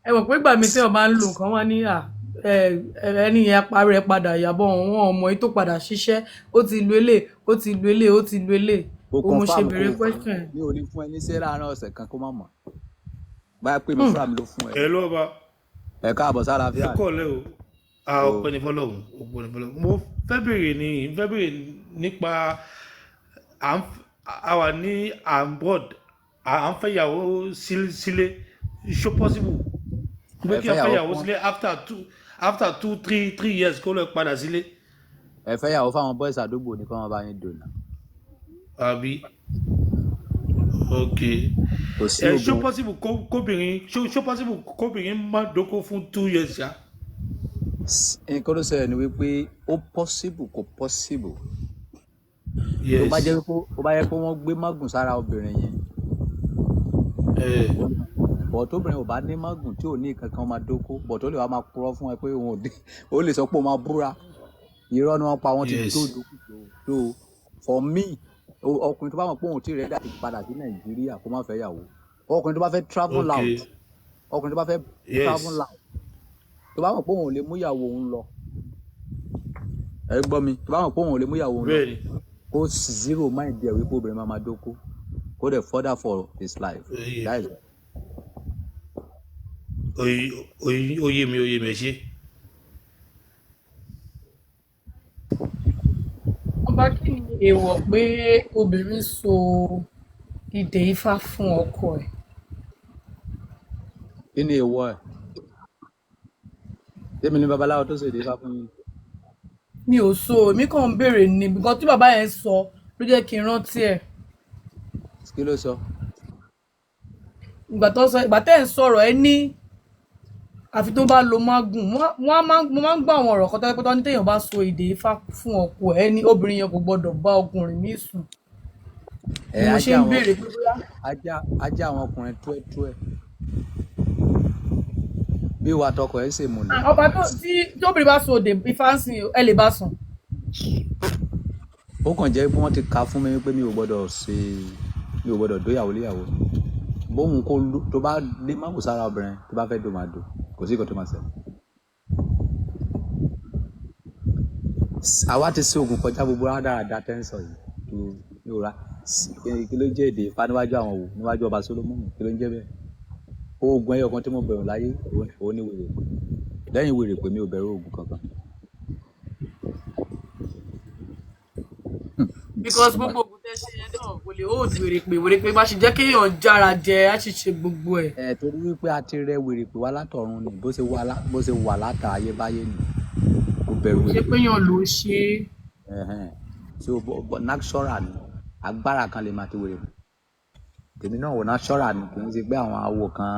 Ẹ mọ̀ pé ìgbà míì téèyàn bá ń lo nǹkan, wọn ní à ẹ ẹni yẹn parí ẹ padà yàbọ̀ wọn ọmọ yìí tó padà ṣiṣẹ́, ó ti lu elé, ó ti lu elé, ó ti lu elé.
Kò
Ó mo ṣe
confirm kò
béèrè question yẹn.
Mi ò ní fún ẹ ní sẹ́rà àárín ọ̀sẹ̀ kan kó má mọ̀. Báyà pé mi fúnra mi ló fún ẹ.
Ẹ ló ọba.
Ẹ káàbọ̀ sára
Ẹ
fíà.
kọ́ ọ̀lẹ́ o. A
O
ọpẹ́ ní fọlọ́hún, ọpẹ́ ní fọlọ́hún. Mo fẹ́ béèrè ní fẹ́ béèrè nípa à ń a wà ní abroad, à ń fẹ́ ìyàwó sílé, ṣó possible pé
Ẹ
kí
fẹ́
n fẹ́
yàwó
ìyàwó
fún
sílé after two three years kó lọ padà sílé?
Ẹ fẹ́ yàwó fáwọn boys àdúgbò ní kí wọ́n bá yín dònà.
Àbí ok.
Kò sí
Ẹ ṣó
ogun.
possible kóbìnrin ṣó possible kóbìnrin má dóko fún 2 years ṣá?
Nǹkan tó ṣẹlẹ̀ ni wípé ó possible, kò possible. Tó bá jẹ́ wípé ó bá yẹ pé wọ́n gbé mágùn sára obìnrin yẹn. Bọ̀ tóbìnrin ò bá ní mágùn, tí ò ní nǹkan kan máa dóko, bọ̀ tó lè wá máa purọ́ fún ẹ pé òun ò dé, ó lè sọ pé òun máa búra. Irọ́ ni wọ́n pa, wọ́n ti tó dókòtò. So for me, ọkùnrin tó bá mọ̀ pé òun ò tí ì ready àti padà sí Nàìjíríà, kó má fẹ́ yàwó. Ọkùnrin tó bá fẹ́ travel out, ọkùnrin tó bá fẹ́ travel out, tó bá mọ̀ pé òun ò lè mú ìyàwó òun lọ, ẹ gbọ́ mi, tó bá mọ̀ pé òun ò lè mú ìyàwó òun lọ, kó zero mind ẹ̀ wípé obìnrin máa máa dóko, kó dẹ̀ further for his life. That is all.
Oye oye mi, oye mi, ẹ ṣé.
Ọba, kí ni èèwọ̀ pé obìnrin so ìdè ifá fún ọkọ ẹ̀?
Kí ni èèwọ̀ ẹ̀? Tèmi ní babaláwo tó ṣèdè ifá fún yín.
Mi ò so, èmi kàn ń béèrè ni, nǹkan tí bàbá yẹn sọ ló jẹ́ kí n rántí ẹ̀.
Kí ló sọ?
Ìgbà tó sọ, ìgbà tẹ́ ẹ̀ ń sọ̀rọ̀, ẹ ní àfi tó bá lo mágùn. Mo máa ń gbọ́ àwọn ọ̀rọ̀ kan tó jẹ́ pé tó ní téèyàn bá so ìdè ifá fún ọkọ ẹ̀ ní obìnrin yẹn kò gbọdọ̀ bá ọkùnrin míì sùn.
Ẹ
Ni mo ṣe
ajá
ń
àwọn
béèrè pé bóyá
ajá àwọn ọkùnrin túẹ́túẹ́ bí ìwà tọkọ ẹ̀ ṣe múlẹ̀.
Ọba tó tí tóbìnrin bá so ìdè ifá ń sìn, ẹ lè bá sùn?
Ó kàn jẹ́ pé wọ́n ti kà fún mi pé mi ò gbọ́dọ̀ ṣe, mi ò gbọ́dọ̀ dóyàwó léyàwó. Bóun kó tó bá dé mágùn sára obìnrin tó bá fẹ́ dó máa dó, kò sí nǹkan tó máa ṣẹlẹ̀. Àwa ti ṣe oògùn kọjá gbogbo rádaràda tẹ́ ń sọ yìí. Kí mi ò ra kí ló jẹ́ èdè Ifá níwájú àwọn wò níwájú ọba Solomoni, kí ló ń jẹ́ bẹ́ẹ̀? Oògùn ẹyọ kan tí mo bẹ̀rù láyé òun ní wèrè pé. Lẹ́yìn wèrè pé, mi ò bẹ̀rù oògùn kankan.
Because gbogbo ògùn tẹ́ ṣe yẹn náà náà kò lè hold wèrè pé wèrè pé bá ṣe jẹ́ kéèyàn jára jẹ á sì ṣe gbogbo ẹ̀.
Ẹ torí wípé a ti rẹ wèrè pé wá látọ̀run ni, bó ṣe wà bó ṣe wà látà ayébáyé ni kò bẹ̀rù
Kò ṣe
wèrè
pé èèyàn ló ṣe é.
Ẹhẹn. So natural ni, agbára kan lè máa ti wèrè pé tèmi náà wò, natural ni, kì í ṣe pé àwọn awo kan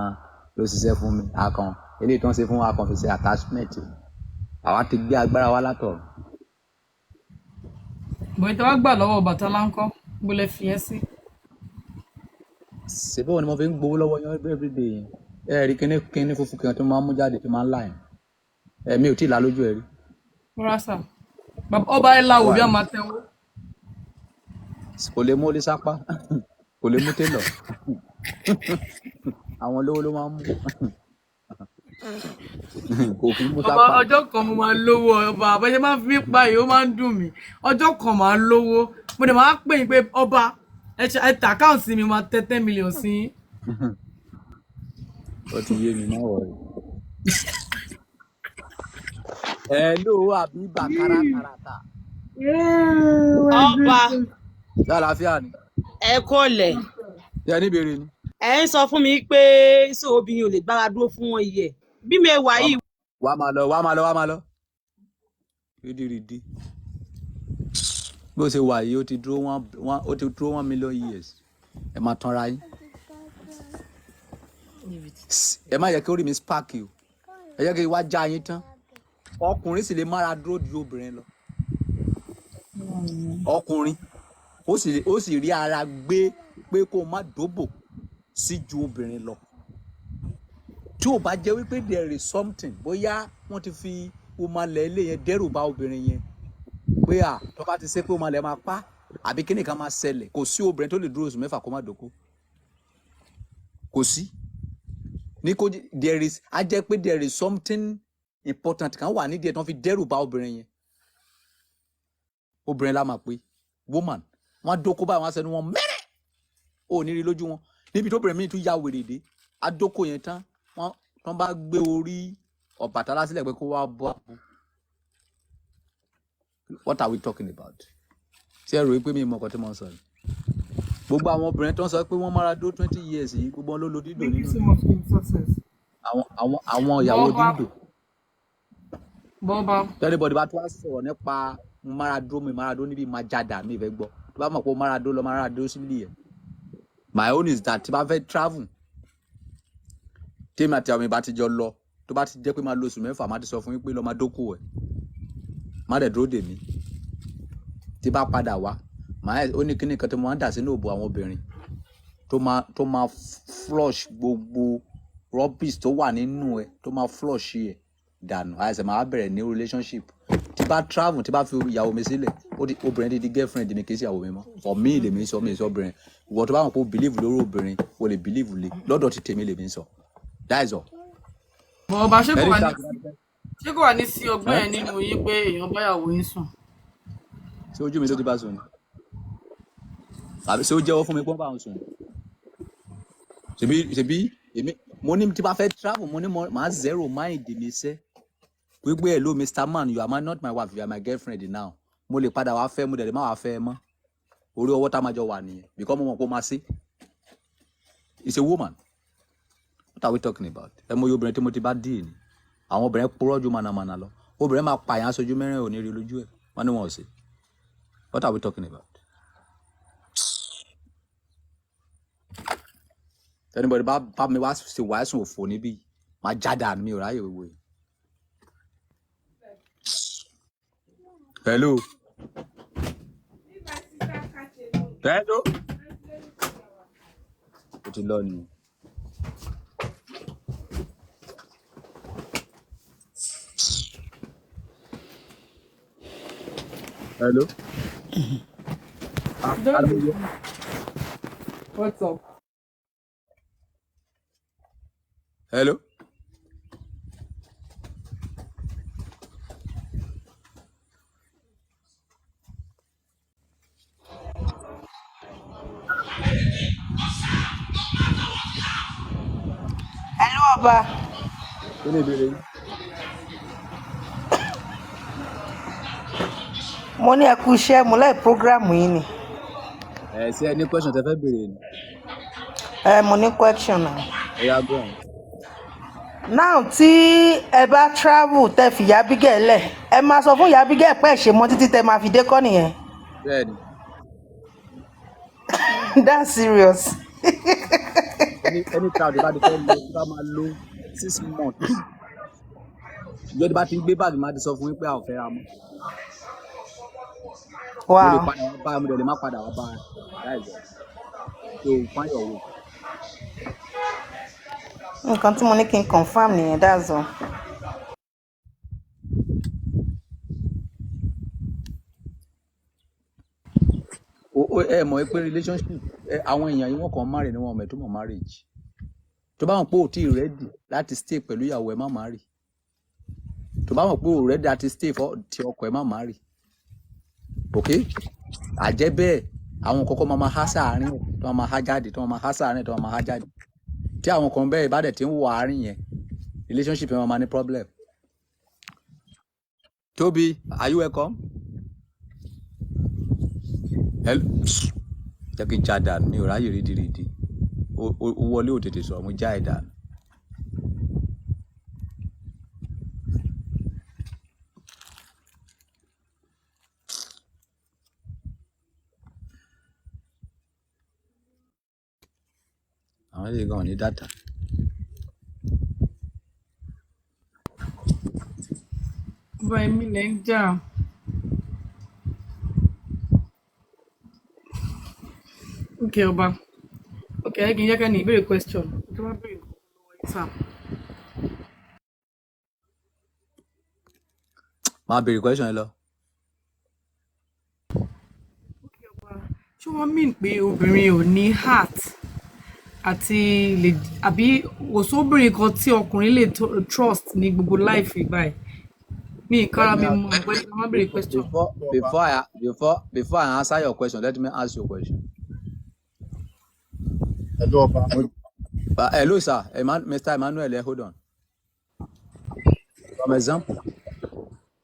ló ṣiṣẹ́ fún mi. Akàn eléyìí tó ń ṣe fún wa kan fi ṣe attachment, àwa ti gbé agbára wa látọ̀run.
Bọ̀dé tí wàá gbà lọ́wọ́ Ọbàtálá ńkọ́, bó lẹ fi yẹn sí?
Ṣèbí wọn ni mo fi ń gbowó lọ́wọ́ yẹn everyday yẹn. Ẹ rí kíní kíní funfun kan tó máa ń mú jáde tó máa ń là yẹn, ẹ mi ò tí ì là lójú ẹ rí.
Rárá sà. Ọba ẹ
Ó
láwò
wà
bí a
ní
máa tẹwọ́.
Kò lè mú orí sápá, kò lè mú télọ̀, àwọn olówó ló máa ń mú, kò kí ń mú
Ọba,
sápá.
ọjọ́ kan mo máa lówó. Ọba, àbẹ́ṣe máa ń fi mí pa yìí, ó máa ń dùn mí. Ọjọ́ kan máa lówó, mo dẹ̀ máa pè yín pé ọba ẹ ṣe ẹ tà àkáǹtì mi, máa tẹ 10 million sí yín.
Ó ti yé mi, má wọrí. Ẹ ló àbí bàkárà kàràtà.
Ọba.
Ṣé àlàáfíà ni?
Ẹ kọlẹ.
Ṣé ẹ níbèrè ni?
Ẹ ń sọ fún mi pé ṣé obìnrin ò lè gbára dúró fún wọn yẹ bí mi wà yìí?
Wàá máa lọ, wàá máa lọ, wàá máa lọ rídìrídì. Bó ṣe wà yìí, ó ti dúró one one, ó ti dúró 1 million years. Ẹ máa tanra yín. Ẹ má yẹ kí orí mi spark o, ẹ jẹ́ kí n wá já yín tán. Ọkùnrin sì lè mára dúró ju obìnrin lọ. Ọkùnrin ó sì rí ara gbé pé kó má dóbò sí ju obìnrin lọ, tí ò bá jẹ́ wípé there is something, bóyá wọ́n ti fi ọmọlẹ̀ ilé yẹn dẹ́rù bá obìnrin yẹn pé à tó bá ti ṣe pé ọmọlẹ̀ máa pa àbí kíni kan máa ṣẹlẹ̀. Kò sí obìnrin tó lè dúró oṣù 6 kó má dóko, kò sí ní kó there is, á jẹ́ pé there is something important kan wà nídìí ẹ̀ tó fi dẹ́rù bá obìnrin yẹn. Obìnrin la máa pé woman, wọ́n á dóko báyìí, wọ́n á sẹnu wọn mẹ́rẹ̀, ò ní rí lójú wọn níbi tó obìnrin míì tún ya wèrè dé, á dóko yẹn tán, wọ́n tán bá gbé orí Ọbàtálá sílẹ̀ pé kó wá bọ́ àbú. What are we talking about? Ṣé ẹ rò wípé mi mọ nǹkan tí mo ń sọ ni? Gbogbo àwọn obìnrin tó ń sọ pé wọ́n mára dó 20 years yìí, gbogbo wọn ló lo dídò
Thank you
nínú
so much for your success.
àwọn ìyàwó
Bọ́ọ̀bá.
dídò.
Bọ́ọ̀bá.
Anybody bá tó wá sọ̀rọ̀ nípa mo mára dúró, mi mára dúró níbi máa jádà, mi ìfẹ́ gbọ́. Tó bá mọ̀ pé mo mára dúró lọ, mára dúró sílé ẹ̀. My own is that tí bá fẹ́ travel, tèmi àti àwọn mi bá ti jọ lọ, tó bá ti jẹ́ pé máa lo oṣù 6, máa ti sọ fún yín pé lọ máa dókòwò ẹ̀, má dẹ̀ dúró dè mí. Tí bá padà wá, màá ó ní kíní kan tó máa ń dà sínú òbò àwọn obìnrin tó máa flush gbogbo rubbish tó wà nínú ẹ, tó máa flush ẹ dànù. Àìsàn máa bẹ̀rẹ̀ ní relationship. Tí bá travel, tí bá fi ìyàwó mi sílẹ̀, ó di obìnrin ti di girlfriend mi, kì í ṣe ìyàwó mi mọ́. For me, lèmi sọ, mi sọ obìnrin. Ìwọ tó bá wọn kó believe lórí obìnrin, o lè believe lé lọ́dọ̀ ti tèmi, lèmi sọ. That is all.
Bọ́ọ̀bá, ṣé kò wà ní
Anytime tí bá ti fẹ́
ṣé kò wà ní sí ọgbọ́n
ẹ́
yẹn nínú yín pé èèyàn báyàwó yín sùn?
Ṣé ojú mi ló ti bá sùn ni, àbí ṣé ó jẹ́wọ́ fún mi pé wọ́n bá òun sùn ni? Ṣebí èmi mo ní tí bá fẹ́ travel, mo ní mo máa zero mind mi sẹ́ wípé hello Mr. Man, you are my, not my wife, you are my girlfriend now. Mo lè padà wá fẹ́, mo dẹ̀ lè má wá fẹ́ ẹ mọ́. Orí ọwọ́ tá a máa jọ wà nìyẹn, because mo mọ̀ pé ó máa ṣe. It's a woman. What are we talking about? Ẹ mọ iye obìnrin tí mo ti bá dì ní. Àwọn obìnrin purọ́ ju mànàmáná lọ. Obìnrin máa pààyàn aṣojú mẹ́rin, ò ní rí lójú ẹ̀, wọ́n ní wọn ò ṣe. What are we talking about? Anybody bá mi wá ṣe wàásù òfò níbí, máa já dànù, mi ò ráyè gbogbo yìí. Hello, hello. Ó ti lọ nìyẹn. Hello. Ah,
Don't
hello.
What's up?
Hello.
Hello ọba.
Kí ni ìbéèrè yín?
Mo ní ẹ kú iṣẹ́, mo láì program yín ni.
Ẹ ṣé ẹ ní question tẹ fẹ́ béèrè ni?
Ẹ mo ní question náà.
Ó yá, go on.
Now tí ẹ bá travel, tẹ fi ìyá Bígẹ̀ lẹ̀, ẹ máa sọ fún ìyá Bígẹ̀ pé ẹ ṣe mọ́ títí tẹ máa fi dé kọ́ nìyẹn?
Bẹ́ẹ̀ni.
That's serious.
Any crowd bá ti fẹ́ lọ, tí bá máa lo 6 months, ìjọ tí bá ti ń gbé báàgì, máa ti sọ fún yín pé a ò fẹ́ra mọ́. Mo lè padà wá bá ẹ, mo dẹ̀ lè má padà wá bá ẹ. That is all. So find your way.
Nǹkan tí mo ní kí n confirm nìyẹn, that's all.
O ẹ mọ̀ pé relationship ẹ, àwọn èèyàn yìí, wọ́n kàn marry ni, wọn ò mọ̀ ìtumọ̀ marriage. Tó bá mọ̀ pé o ti ready láti stay pẹ̀lú ìyàwó ẹ, má marry. Tó bá mọ̀ pé o ready láti stay for ti ọkọ ẹ, má marry. Ok, àjẹ́ bẹ́ẹ̀, àwọn kọ̀ọ̀kan máa máa há sáàárín ẹ̀, tó máa máa há jáde, tó máa máa há sáàárín ẹ̀, tó máa máa há jáde. Tí àwọn kan bẹ́ẹ̀ bá dẹ̀ ti ń wọ àárín yẹn, relationship yẹn máa máa ní problem. Tobi, are you welcome? Hello. Jẹ́ kí n já dànù, mi ò ráyè rídìrídì. Ó wọlé, ò tètè sọ̀rọ̀, mo já ẹ̀ dànù. Àwọn eléyìí gan ò ní data.
Ọba, èmi lẹ ń jà. Ok ọba, ok, ẹ kì í jẹ́ kẹ́ni ìbéèrè question tó bá béèrè nǹkan lọ́wọ́ yín sá.
Máa béèrè question yẹn lọ.
Ṣé wọ́n mean pé obìnrin ò ní heart àti lè, àbí kò sóbìnrin kan tí ọkùnrin lè trust ní gbogbo life báyìí? Mi
Let
kára
me
mi
ask
mọ ọ̀gbẹ́ni ká má béèrè
before
question.
before I answer your question, let me ask you a question.
Hello, ọba.
Hello sir, Mr. Emmanuel, hold on. For example,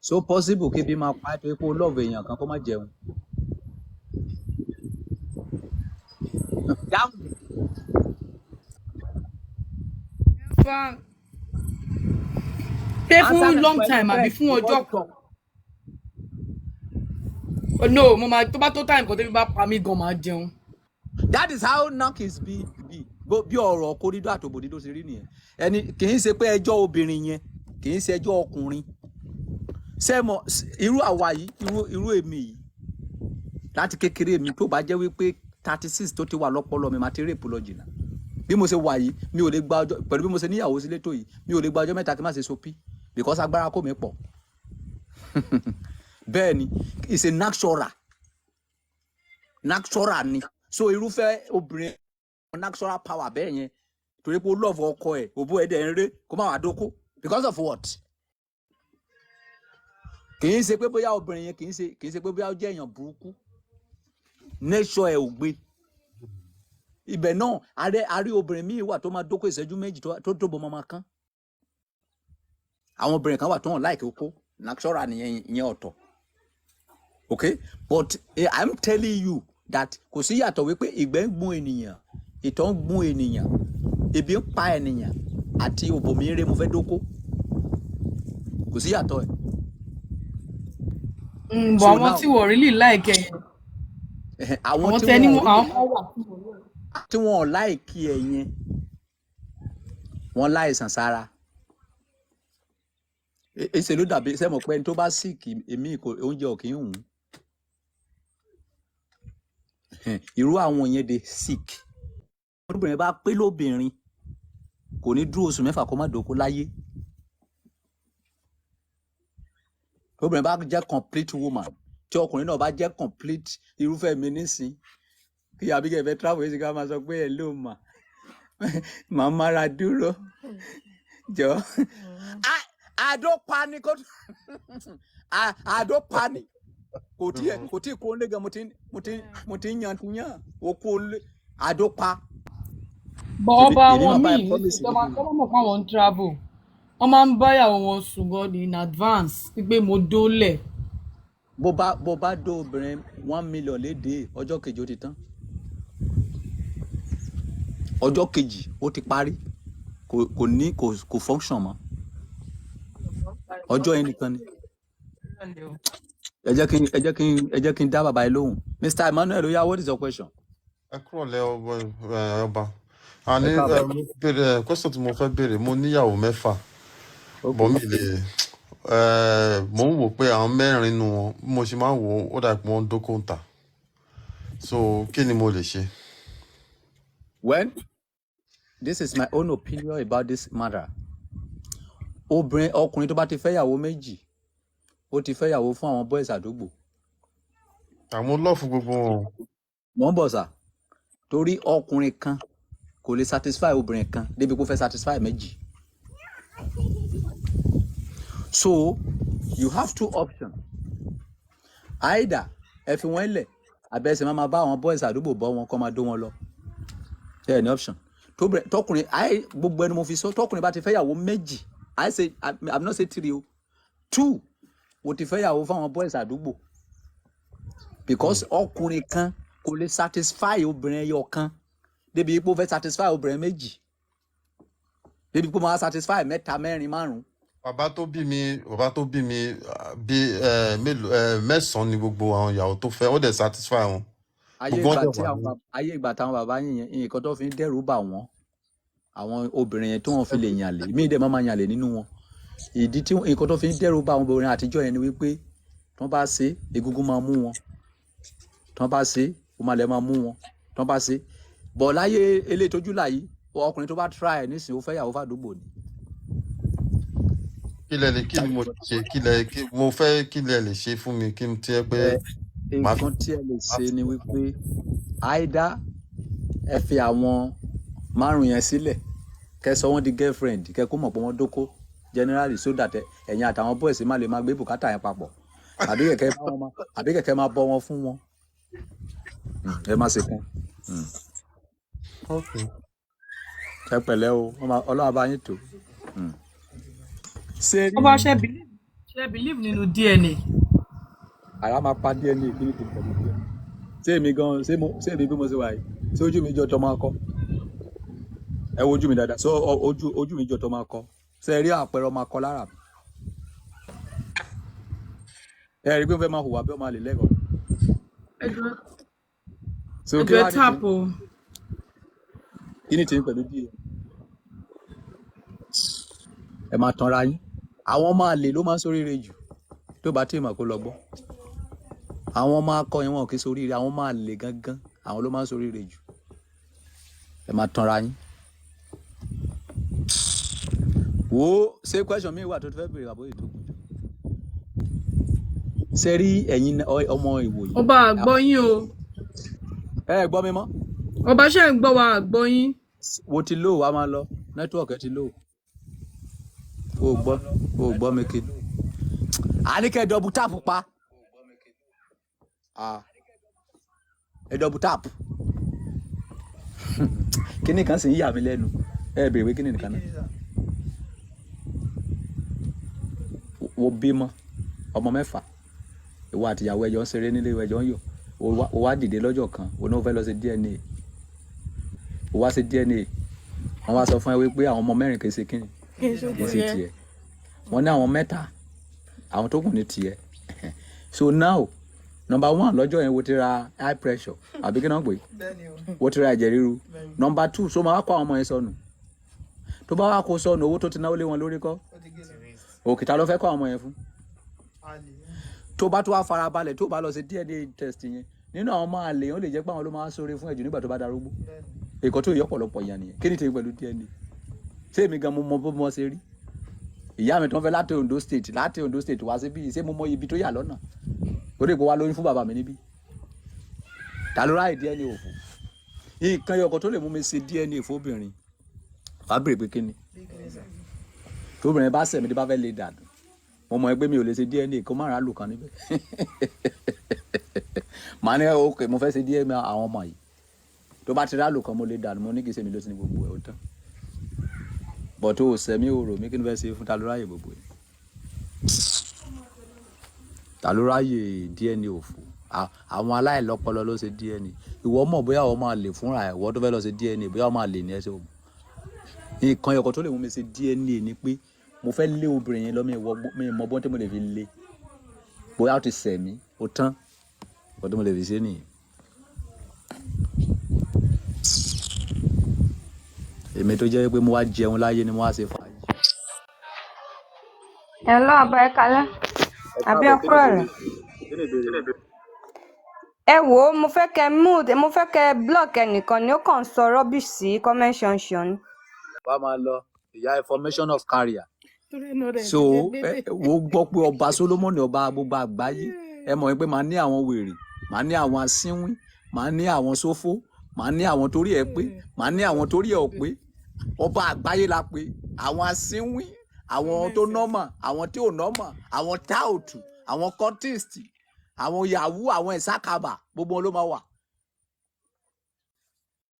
so possible kí ebi máa pa ẹ́ torí pé o love èèyàn kan, kó má jẹun? Dáhùn.
Fa pé
Answer
fún
the
long
question
time àbí
first
fún
before
ọjọ́
you
kan?
talk.
Oh, no, mo máa tó bá tó time kan, tẹ́bí bá pa mí gan, máa jẹun.
That is how knack is be bó bí ọ̀rọ̀ kórídó àtòbòdídó ṣe rí nìyẹn. Ẹni kì í ṣe pé ẹjọ́ obìnrin yẹn, kì í ṣe ẹjọ́ ọkùnrin. Sẹ́mọ̀ irú àwa yìí, irú èmi yìí, láti kékeré mi, tó bá jẹ́ wípé 36 tó ti wà lọ́pọlọ mi, máa ti rape lọ jìnnà. Bí mo ṣe wà yìí, mi ò lè gba ọjọ́, pẹ̀lú bí mo ṣe níyàwó sílé tó yìí, mi ò lè gba ọjọ́ 3 kí n má ṣe sopí, because agbára kò mí pọ̀. Bẹ́ẹ̀ ni, it's a natural ni. So irúfẹ́ obìnrin natural power bẹ́ẹ̀ yẹn, torí pé ó love ọkọ ẹ̀, òbó ẹ̀ dẹ̀ ń ré, kó má wàá dóko because of what? Kì í ṣe pé bóyá obìnrin yẹn, kì í ṣe pé bóyá ó jẹ́ èèyàn burúkú, nature ẹ̀ ò gbé ibẹ̀ náà. Àárẹ̀ obìnrin míì wà tó máa dóko ìṣẹ́jú 2 tó bọ́ máa kán. Àwọn obìnrin kan wà tó hàn láìkí okó, natural nìyẹn, ìyẹn ọ̀tọ̀. Okay, but I'm telling you that kò sí yàtọ̀ wípé ìgbẹ́ ń gbọ́n ènìyàn, ìtọ̀ ń gbọ́n ènìyàn, ebi ń pa ènìyàn, àti òbò mi ń ré, mo fẹ́ dóko, kò sí yàtọ̀ ẹ̀.
But
So
àwọn
now
tí wọ́n really like ẹ̀,
àwọn
àwọn
tí
tẹ ní
wọn ò
àwọn
really
kan wà.
Tí wọn ò like ẹ̀ yẹn, wọ́n láìsàn sára. Èsè ló dàbí sẹ́mọ̀ pé ẹni tó bá sick, èmi kò oúnjẹ ò kì í hùn ún. Irú àwọn yẹn dey sick. Obìnrin bá pé lóbìnrin, kò ní dúró oṣù 6 kó má dóko láyé. Obìnrin bá jẹ́ complete woman, tí ọkùnrin náà bá jẹ́ complete, irúfẹ́ mi nísìn, kí Abíkẹ́ fẹ́ travel yìí sí, ká máa sọ pé ẹ ló mà màá mára dúró jọ. Àdó pani kó àdó pani, kò tí kó lé gan, mo ti yan ti yan o kó lé àdó pa.
But
Èmi
ọba,
èmi
àwọn
máa bá ẹ
míì nísìnyí
promise
tó máa
yìí.
tó bá mọ̀ pé àwọn ń travel, wọ́n máa ń báyàwó wọn sùn gan in advance wípé mo dólẹ̀.
Bó bá dó obìnrin 1 million léde, ọjọ́ kejì ó ti tán. Ọjọ́ kejì ó ti parí, kò ní kò function mọ́. Ọjọ́ yẹn nìkan ni. Ẹ jẹ́ kí n dá bàbá yìí lóhùn. Mr Emmanuel, oya, what is your question?
Ẹ kúrò lẹ, ọba ẹ, ọba àní.
Ẹ káàbọ̀.
Ẹ, mo béèrè ẹ question tí mo fẹ́ béèrè. Mo níyàwó mẹ́fà, bọ̀ mi lè ẹ, mò ń wò pé àwọn mẹ́rin nínú wọn, bí mo ṣe máa ń wò ó dà pé wọ́n ń dókòó ta, so kí ni mo lè ṣe?
Well, this is my own opinion about this matter. Obìnrin, ọkùnrin tó bá ti fẹ́yàwó méjì, ó ti fẹ́yàwó fún àwọn boys àdúgbò.
Àwọn love gbogbo wọn.
Mò ń bọ̀ sà. Torí ọkùnrin kan kò lè satisfy obìnrin kan débi kó fẹ́ satisfy méjì. So you have two options: either ẹ fi wọ́n lẹ̀, àbí ẹ sì máa bá àwọn boys àdúgbò bọ́ wọn, kọ́ máa dó wọn lọ. Ẹ ní option. Tọkùnrin àì, gbogbo ẹni mo fi sọ, tọkùnrin bá ti fẹ́yàwó méjì, I say, I'm not say three o, two, o ti fẹ́yàwó fáwọn boys àdúgbò, because ọkùnrin kan kò lè satisfy obìnrin ẹyọ kan débi pé ó fẹ́ satisfy obìnrin méjì, débi pé ó máa satisfy mẹ́ta, mẹ́rin, márùn.
Bàbá tó bí mi ah, bí ẹ mélòó ẹ, mẹ́sàn-án ni gbogbo àwọn ìyàwó tó fẹ́, ó dẹ̀ satisfy wọn.
Ayé
Gbogbo wọn
ìgbà
dẹ̀
tí
wà
àwọn
ní.
Ayé ìgbà táwọn bàbá yín yẹn, nǹkan tó fi ń dẹ́rù bà wọ́n, àwọn obìnrin yẹn tí wọ́n fi lè yàn lè mí dẹ̀ máa yàn lè nínú wọn, ìdí tí nǹkan tó fi ń dẹ́rù bà àwọn obìnrin àtijọ́ yẹn ni wípé tí wọ́n bá ṣe, egungun máa mú wọn. Tí wọ́n bá ṣe, ó máa lè máa mú wọn tí wọ́n bá ṣe bọ̀. Láyé eléyìí tójú là yìí, ọkùnrin tó bá try ẹ̀ nísìnyí, ó fẹ́ yàwó fàdúgbò ni.
Kí lẹ lè, kí ni mo lè ṣe? Kí lẹ, kí mo fẹ́, kí lẹ lè ṣe fún mi kí n tiẹ̀ pé
Ẹ
màá fi
nǹkan tí ẹ lè ṣe ni wípé either ẹ fi àwọn márùn yẹn sílẹ̀, kẹ́ sọ wọ́n di girlfriend, kẹ́ kó mọ̀ pé wọ́n dóko generally, so that ẹ̀yin àtàwọn boys má lè máa gbé bùkátà yẹn papọ̀, àbí kẹ̀kẹ́ bá wọn máa, àbí kẹ̀kẹ́ máa bọ́ wọn fún wọn. Ẹ má ṣe kún.
Okay.
Ẹ pẹ̀lẹ́ o, Ọlọ́run á bá yín tò. Ṣé rí
Ọba, ṣe believe nínú DNA?
Ara máa pa díẹ̀ ní ìpínlẹ̀ tó pẹ̀lú díẹ̀. Ṣé èmi gan, ṣé mo, ṣé èmi bí mo ṣe wà yìí, ṣé ojú mi jọ tọmọ akọ? Ẹ wo ojú mi dáadáa. Ṣé ojú mi jọ tọmọ akọ? Ṣé ẹ rí àpẹẹrẹ ọmọ akọ lára mi? Ẹ rí i pé mo fẹ́ máa hùwà bí ọmọ àlè lẹ́kọ̀ọ́.
Ẹ jọ̀ọ́.
So
Ẹ
kí
jọ̀ọ́, ẹ
wàá ní
tap
tí
o.
Kí ni tí ń pẹ̀lú díẹ̀? Ẹ máa tanra yín. Àwọn ọmọ àlè ló máa ń ṣoríire jù. Tó bá tí ì mọ̀, kó lọ gbọ́. Àwọn ọmọ akọ yẹn, wọn kì í ṣoríire. Àwọn ọmọ àlè gangan, àwọn ló máa ń ṣoríire jù. Ẹ máa tanra yín. Wo, ṣé question mi wà tó ti fẹ́ béèrè àbóyè tó kù? Ṣe rí ẹ̀yin ọmọ ìwòyí.
Ọba, àgbọ́ yín o.
Ẹ gbọ́ mi mọ́?
Ọba, ṣe ń gbọ́ wa? Àgbọ́ yín.
Wo ti lò wá máa lọ, network ẹ ti lò. O gbọ́, o gbọ́ mi kí a ní kẹ́ ẹ double tap pa. Ah, ẹ double tap. Kíní kan sì ń yà mí lẹ́nu. Ẹ béèrè pé kíní nìkan náà. Wo bímọ ọmọ mẹ́fà, ìwọ àtìyàwó ẹjọ́ ń ṣeré nílé, ẹjọ́ ń yọ̀. O wá dìde lọ́jọ́ kan, o náà fẹ́ lọ ṣe DNA. O wá ṣe DNA, wọ́n wá sọ fún ẹ wípé àwọn ọmọ mẹ́rin kì í ṣe kíni?
Kì í ṣe
Kì í ṣe
tiẹ̀.
Tiẹ̀. Wọ́n ní àwọn mẹ́ta, àwọn tó kù ní tiẹ̀. So now, number one, lọ́jọ́ yẹn wo ti ra high pressure, àbí kí náà pè é? Wo ti ra ẹ̀jẹ̀ ríru. Number two, so máa wá kó àwọn ọmọ yẹn sọnù. Tó bá wá kó sọnù, owó tó ti náwó lé wọn lórí kọ́ òkìta ló fẹ́ kó àwọn ọmọ yẹn fún. Tó bá tó wá farabalẹ̀, tó bá lọ sí DNA test yẹn, nínú àwọn ọmọ àlè yẹn, ó lè jẹ́ pé àwọn ló máa sóre fún ẹ̀jù nígbà tó bá darúgbó. Èkó tó yẹ ọ̀pọ̀lọpọ̀ yẹn nìyẹn. Kí ni tèmi pẹ̀lú DNA? Ṣé èmi gan mo mọ bó mo ṣe rí? Ìyá mi tó ń fẹ́ láti Ondo State wá síbí, ṣé mo mọ ibi tó yà lọ́nà orí ìpò wa lóyún fún bàbá mi níbí? Ta ló ráyè DNA òfò? Nǹkan yọkọ tó lè mú mi ṣe DNA fóbìnrin, wàá béèrè pé kí ni. Tóbìnrin bá sẹ̀mí, tí bá fẹ́ lè dànù, mo mọ̀ pé mi ò lè ṣe DNA kó má ra lù kan níbẹ̀. Màá ní ok, mo fẹ́ ṣe DNA àwọn ọmọ yìí. Tó bá ti rá lù kan, mo lè dànù. Mo ní kì í ṣe mi ló sí ní gbogbo ẹ̀, ó tán. Bọ̀ tó o sẹ̀mí o rò mí, kí ni fẹ́ ṣe fún? Ta ló ráyè gbogbo ẹ̀? Ta ló ráyè DNA òfò? Àwọn aláìlọ́pọlọ ló ṣe DNA. Ìwọ mọ̀ bóyá o máa lè fúnra ẹ̀, ìwọ tó fẹ́ lọ ṣe DNA, bóyá o máa lè ní ẹ ṣe o. Nǹkan ẹ̀kọ́ tó lè mú mi ṣe DNA ni pé mo fẹ́ lé obìnrin yẹn lọ, mi mọ bọ́n tí mo lè fi lé, bóyá ó ti sẹ̀ mí, ó tán. Nǹkan tí mo lè fi ṣe nìyẹn. Èmi tó jẹ́ pé mo wá jẹun láyé ni mo wá ṣe fàájì.
Hello, ọba, ẹ kalẹ́
Ẹ
àbí
káàbọ̀. Kí ni
ọkúrò
ìbéèrè
rẹ.
Kí ni ìbéèrè yín?
Ẹ wò ó, mo fẹ́ kẹ́ mute, mo fẹ́ kẹ́ block ẹnìkan ni, ó kàn ń sọ rubbish sí comment section ni.
Wàá máa lọ ìyá information of carrier.
Torí ẹnu rẹ̀
So
ti jẹ́
ẹ
dédé.
wo gbọ́ pé ọba Solomoni, ọba gbogbo àgbáyé, ẹ mọ̀ pé màá ní àwọn wèrè, màá ní àwọn asínwín, màá ní àwọn sófó, màá ní àwọn torí ẹ pé, màá ní àwọn torí ẹ ò pé. Ọba àgbáyé la pé àwọn asínwín, àwọn tó nọ́mà, àwọn tí ò nọ́mà, àwọn táòtù, àwọn cultist, àwọn yahoo, àwọn ìsákàbà, gbogbo wọn ló máa wà.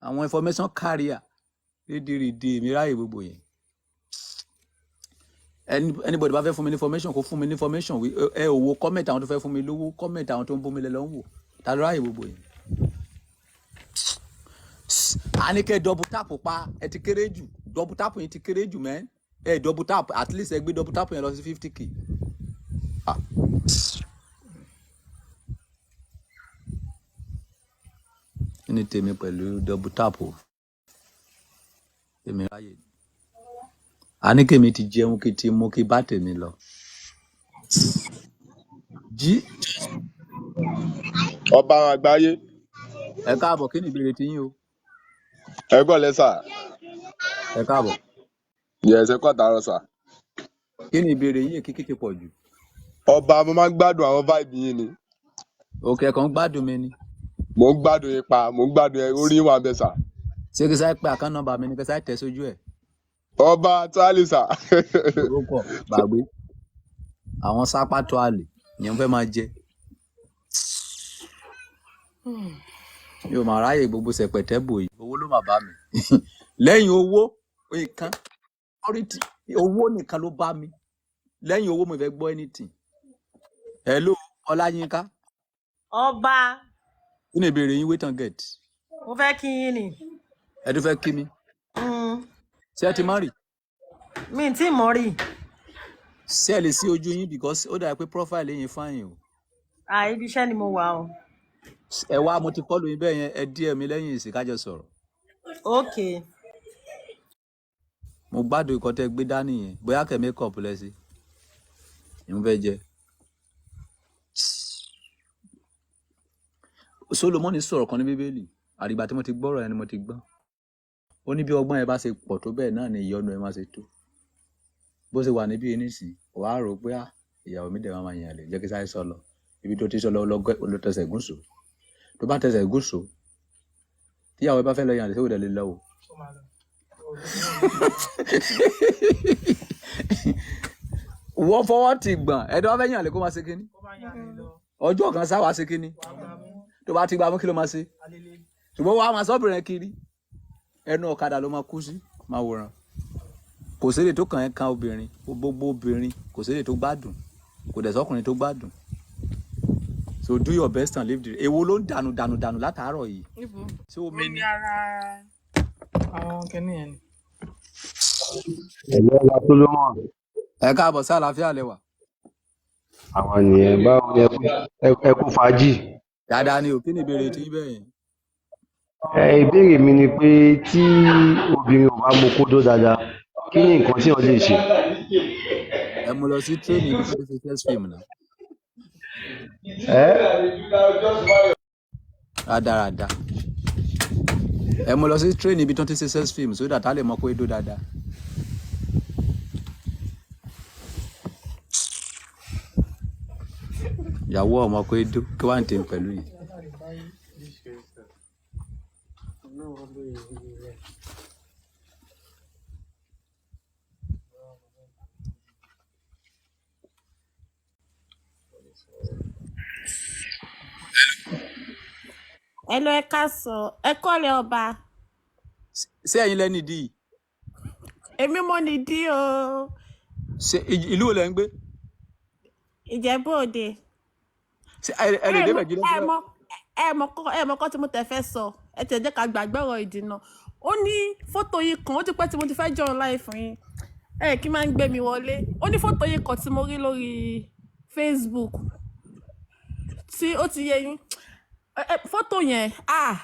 Àwọn information carrier rédèrèdè, èmi ráyè gbogbo yẹn. Anybody bá fẹ́ fún mi ní information, kó fún mi ní information. Ẹ ò wo comment àwọn tó fẹ́ fún mi lówó, comment àwọn tó ń bú mi lẹ lọ ń wò. Ta ló ráyè gbogbo yẹn? A ní kẹ́ double tap pa, ẹ ti kéré jù. Double tap yẹn ti kéré jù mẹ́. Ẹ double tap, at least ẹ gbé double tap yẹn lọ sí 50K. Ah. Kí ni tèmi pẹ̀lú double tap o? Èmi ráyè. A ní kèmi ti jẹun, kí ti mú kí bá tèmi lọ. Jí.
Ọba àgbáyé.
Ẹ káàbọ̀, kí ni ìbéèrè tí yín o?
Ẹ gbọ́ lẹ́sà.
Ẹ káàbọ̀.
Yẹ ẹsẹ kọ́ àtàrọ̀ sà.
Kí ni ìbéèrè yín? Kíkí ti pọ̀ jù.
Ọba, mo máa ń gbádùn àwọn vibe yín ni.
Òkè kan gbádùn mi ni.
Mò ń gbádùn yín pa, mò ń gbádùn ẹ orí wà bẹ sà.
Ṣé kí sáì pé account number mi ni, kí sáì tẹ̀ sójú ẹ̀?
Ọba tuale sà.
Owó pọ̀ gbàgbé. Àwọn sápá tó àlè ni wọ́n fẹ́ máa jẹ. Mi ò máa ráyè gbogbo sẹ̀pẹ̀tẹ́ bò yìí. Owó ló máa bá mi. Lẹ́yìn owó, nǹkan authority, owó nìkan ló bá mi. Lẹ́yìn owó, mo fẹ́ gbọ́ anything. Hello, Ọláyínká.
Ọba.
Kí ni ìbéèrè yín? Wait and get.
Mo fẹ́ kí yín ni.
Ẹ tún fẹ́ kí mi. Ṣé ẹ ti marry?
Mi ì tí mọ̀ rí.
Ṣé ẹ lè sí ojú yín, because ó dàbí pé profile yín fine o.
À, ibi iṣẹ́ ni mo wà o.
Ẹ wá, mo ti follow yín bẹ́ẹ̀ yẹn, ẹ díẹ̀ mi lẹ́yìn ìsìn kájọ sọ̀rọ̀.
Ok.
Mo gbádùn ìkọ́ tẹ́ gbé dání yẹn, bóyá kẹ́ make up lẹ́sí. Ìmú fẹ́ jẹ. Solomoni sọ̀rọ̀ kan ní Bíbélì, àdìgbà tí mo ti gbọ́rọ̀ yẹn ni mo ti gbọ́n. Ó ní bí ọgbọ́n ẹ bá ṣe pọ̀ tó, bẹ́ẹ̀ náà ni ìyọnu ẹ máa ṣe tó. Bó ṣe wà níbí yìí nísìn, wàá rò ó pé, ah, ìyàwó mi dẹ̀ máa máa yàn lè jẹ́ kí sáré sọ lọ. Ibi tó ti sọ lọ lọ tẹsẹ̀ gúnṣò. Tó bá tẹsẹ̀ gúnṣò, tíyàwó ẹ bá fẹ́ lọ yàn lè, ṣé ò dẹ̀ lè lọ o? Wọ́n fọwọ́ ti gbọ̀n, ẹ̀dọ́ wá fẹ́ yàn lè kó máa ṣe kínní. Ọjọ́ kan sáwà ṣe kínní. Tó bá ti gba mú, kí ló máa ṣe? Ṣùgbọ́n wàá máa sọ́bìnrin kiri. Ẹnu ọ̀kadà ló máa kú sí, máa wòran. Kò sédè tó kàn ẹ́ kan obìnrin, gbogbo obìnrin, kò sédè tó gbádùn, kò dẹ̀ sọ́kùnrin tó gbádùn. So do your best and live the. Èwo ló ń dànù dànù dànù látàárọ̀ yìí?
Níbo?
Ṣé omi
Omi
ni?
ara àwọn kìnìún yẹn ni.
Ẹ̀lẹ́ ọba Solomon.
Ẹ káàbọ̀ sí, àlàáfíà lẹwà.
Àwọn nìyẹn, báwo ni? Ẹ kú fàájì.
Dáadáa ni o. Kí ni ìbéèrè tí bẹ́ẹ̀ yẹn?
Ẹ ìbéèrè mi ni pé tí obìnrin ò bá mu kódó dáadáa, kí ni nǹkan tí wọ́n lè ṣe?
Ẹ mú lọ sí training ibi tó ti ṣe test film náà.
Ẹ
Rádaràda. Ẹ mú lọ sí training ibi tó ti ṣe sex film so that a lè mọ pé dó dáadáa. Ìyàwó ọmọ pé dó, kí wàá ní tèmi pẹ̀lú yìí?
Ẹ lọ, ẹ káàsán, ẹ kọ́lẹ̀ ọba.
Ṣé ẹ̀yin lẹ́ni ìdí yìí?
Èmi mo nìdí o.
Ṣé ìlú wo lẹ ń gbé?
Ìjẹ̀bú Òde.
Ṣé ẹ lè
Ẹ mọ
débẹ̀ jí
ẹ
lọ́sílẹ̀?
mọ ẹ mọ kọ́ ẹ mọ kọ́ tí mo tẹ̀ fẹ́ sọ. Ẹ tẹ̀ jẹ́ ká gbàgbé ọ̀rọ̀ ìdènà. Ó ní fọ́tò yìí kan, ó ti pẹ́ tí mo ti fẹ́ join live fún yín. Ẹ kí máa ń gbé mi wọlé. Ó ní fọ́tò yìí kan tí mo rí lórí Facebook tí ó ti yé yín. Fọ́tò yẹn, ah,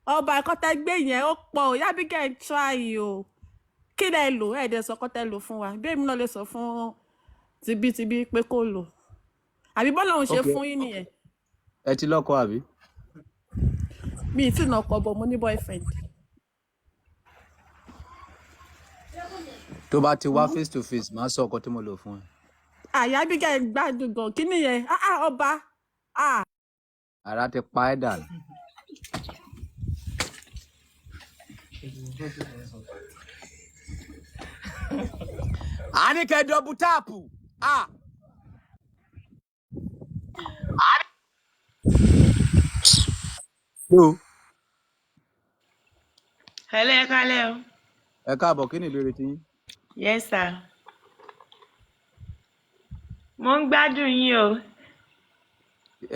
ọba ẹ̀kọ́ tẹ gbé yẹn ó pọ̀ o. Yábígẹ̀ ń try o. Kí lẹ lò? Ẹ̀ dẹ̀ sọ kọ́ tẹ lò fún wa. Bí èmi náà lè sọ fún tibítibí pé kó lò. Àbí bọ́lá òun ṣe
Ok,
fún yín nìyẹn.
ẹ ti lọ́kọ àbí?
Mi ì tí ì nà ọkọ bọ̀, mo ní boyfriend.
Tó bá ti wá face to face, màá sọ ọkọ tí mo lò fún ẹ.
Àyà Abigail gbádùn gan. Kí nìyẹn? Ah ah, ọba. Ah.
Ara ti pa ẹ́ dànù. A ní kẹ́ dọ́bù táàpù. Ah. Hello.
Hello, ẹ kálẹ́ o.
Ẹ káàbọ̀, kí ni ìbéèrè tí yín?
Yes, sir. Mo ń gbádùn yín o.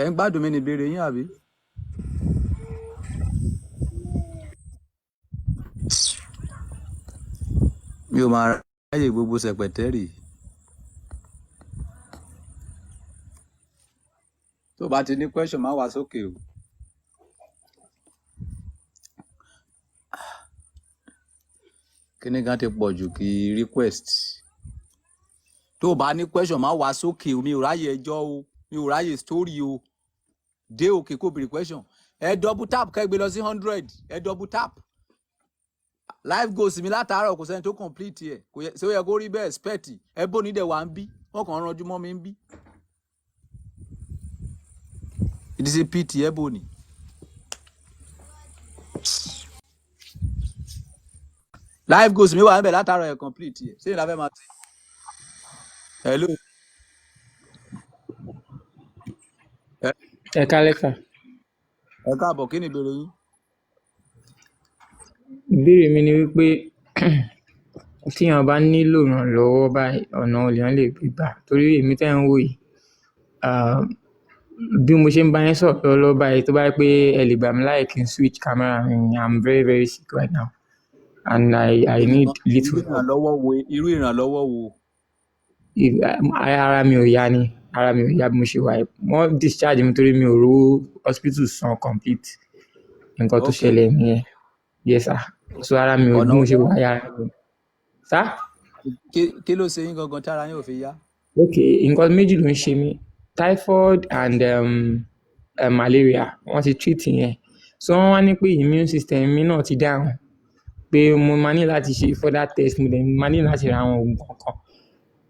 Ẹ ń gbádùn mi ní ìbéèrè yín àbí? Mi ò máa ráyè gbogbo sẹpẹtẹrì. Tó bá ti ní question, má wá sókè o. Kíní kan ti pọ̀ jù kí request. Tó o bá ní question, má wá sókè o. Mi ò ráyè ẹjọ́ o, mi ò ráyè story o. Dé òkè kó béèrè question. Ẹ double tap kẹ́ gbé lọ sí 100. Ẹ double tap. Live goals mi látàárọ̀, kò sẹ́ni tó complete ẹ̀. Kò yẹ ṣé ó yẹ kó rí bẹ́ẹ̀? Expect ẹ bó ní dẹ̀ wá ń bí, wọ́n kàn ń ranjú mọ́ mi ń bí. It is a pity. Ẹ bò ní. Live goals mi wà ń bẹ̀ látàárọ̀, ẹ̀ complete ẹ̀. Ṣé ìlà fẹ́ máa ṣe? Hello.
Ẹ kálẹ́ sà.
Ẹ káàbọ̀, kí ni ìbéèrè yín?
Ìbéèrè mi ni wípé tíyàn bá nílò ìrànlọ́wọ́ báyìí, ọ̀nà wo lèèyàn lè gbé gbà? Torí èmi tẹ́ ń wò yìí, ah, bí mo ṣe ń bá yín sọ̀rọ̀ lọ́wọ́lọ́wọ́ báyìí, tó bá jẹ́ pé ẹ lè gbà mí láàyè kí n switch camera mi, I'm very very sick right now and I need
Irú
little help.
ìrànlọ́wọ́ wo? Irú ìrànlọ́wọ́ wo?
Ara mi ò yá ni, ara mi ò yá bí mo ṣe wà yìí. Wọ́n discharge mi torí mi ò rówó hospital san complete. Nǹkan tó ṣẹlẹ̀ nìyẹn. Yes sir. So ara mi ò
Ọ̀nà
bí mo ṣe
wo?
wà yìí, ara mi ò. Sir?
Kí ló ṣe yín gangan tára yín ò fi yá?
Ok, nǹkan méjì ló ń ṣe mí. Typhoid and malaria. Wọ́n ti treat yẹn. So wọ́n wá ní pé immune system mi náà ti down. Pé mo máa ní láti ṣe further test, mo dẹ̀ máa ní láti ra àwọn oògùn kọ̀ọ̀kan.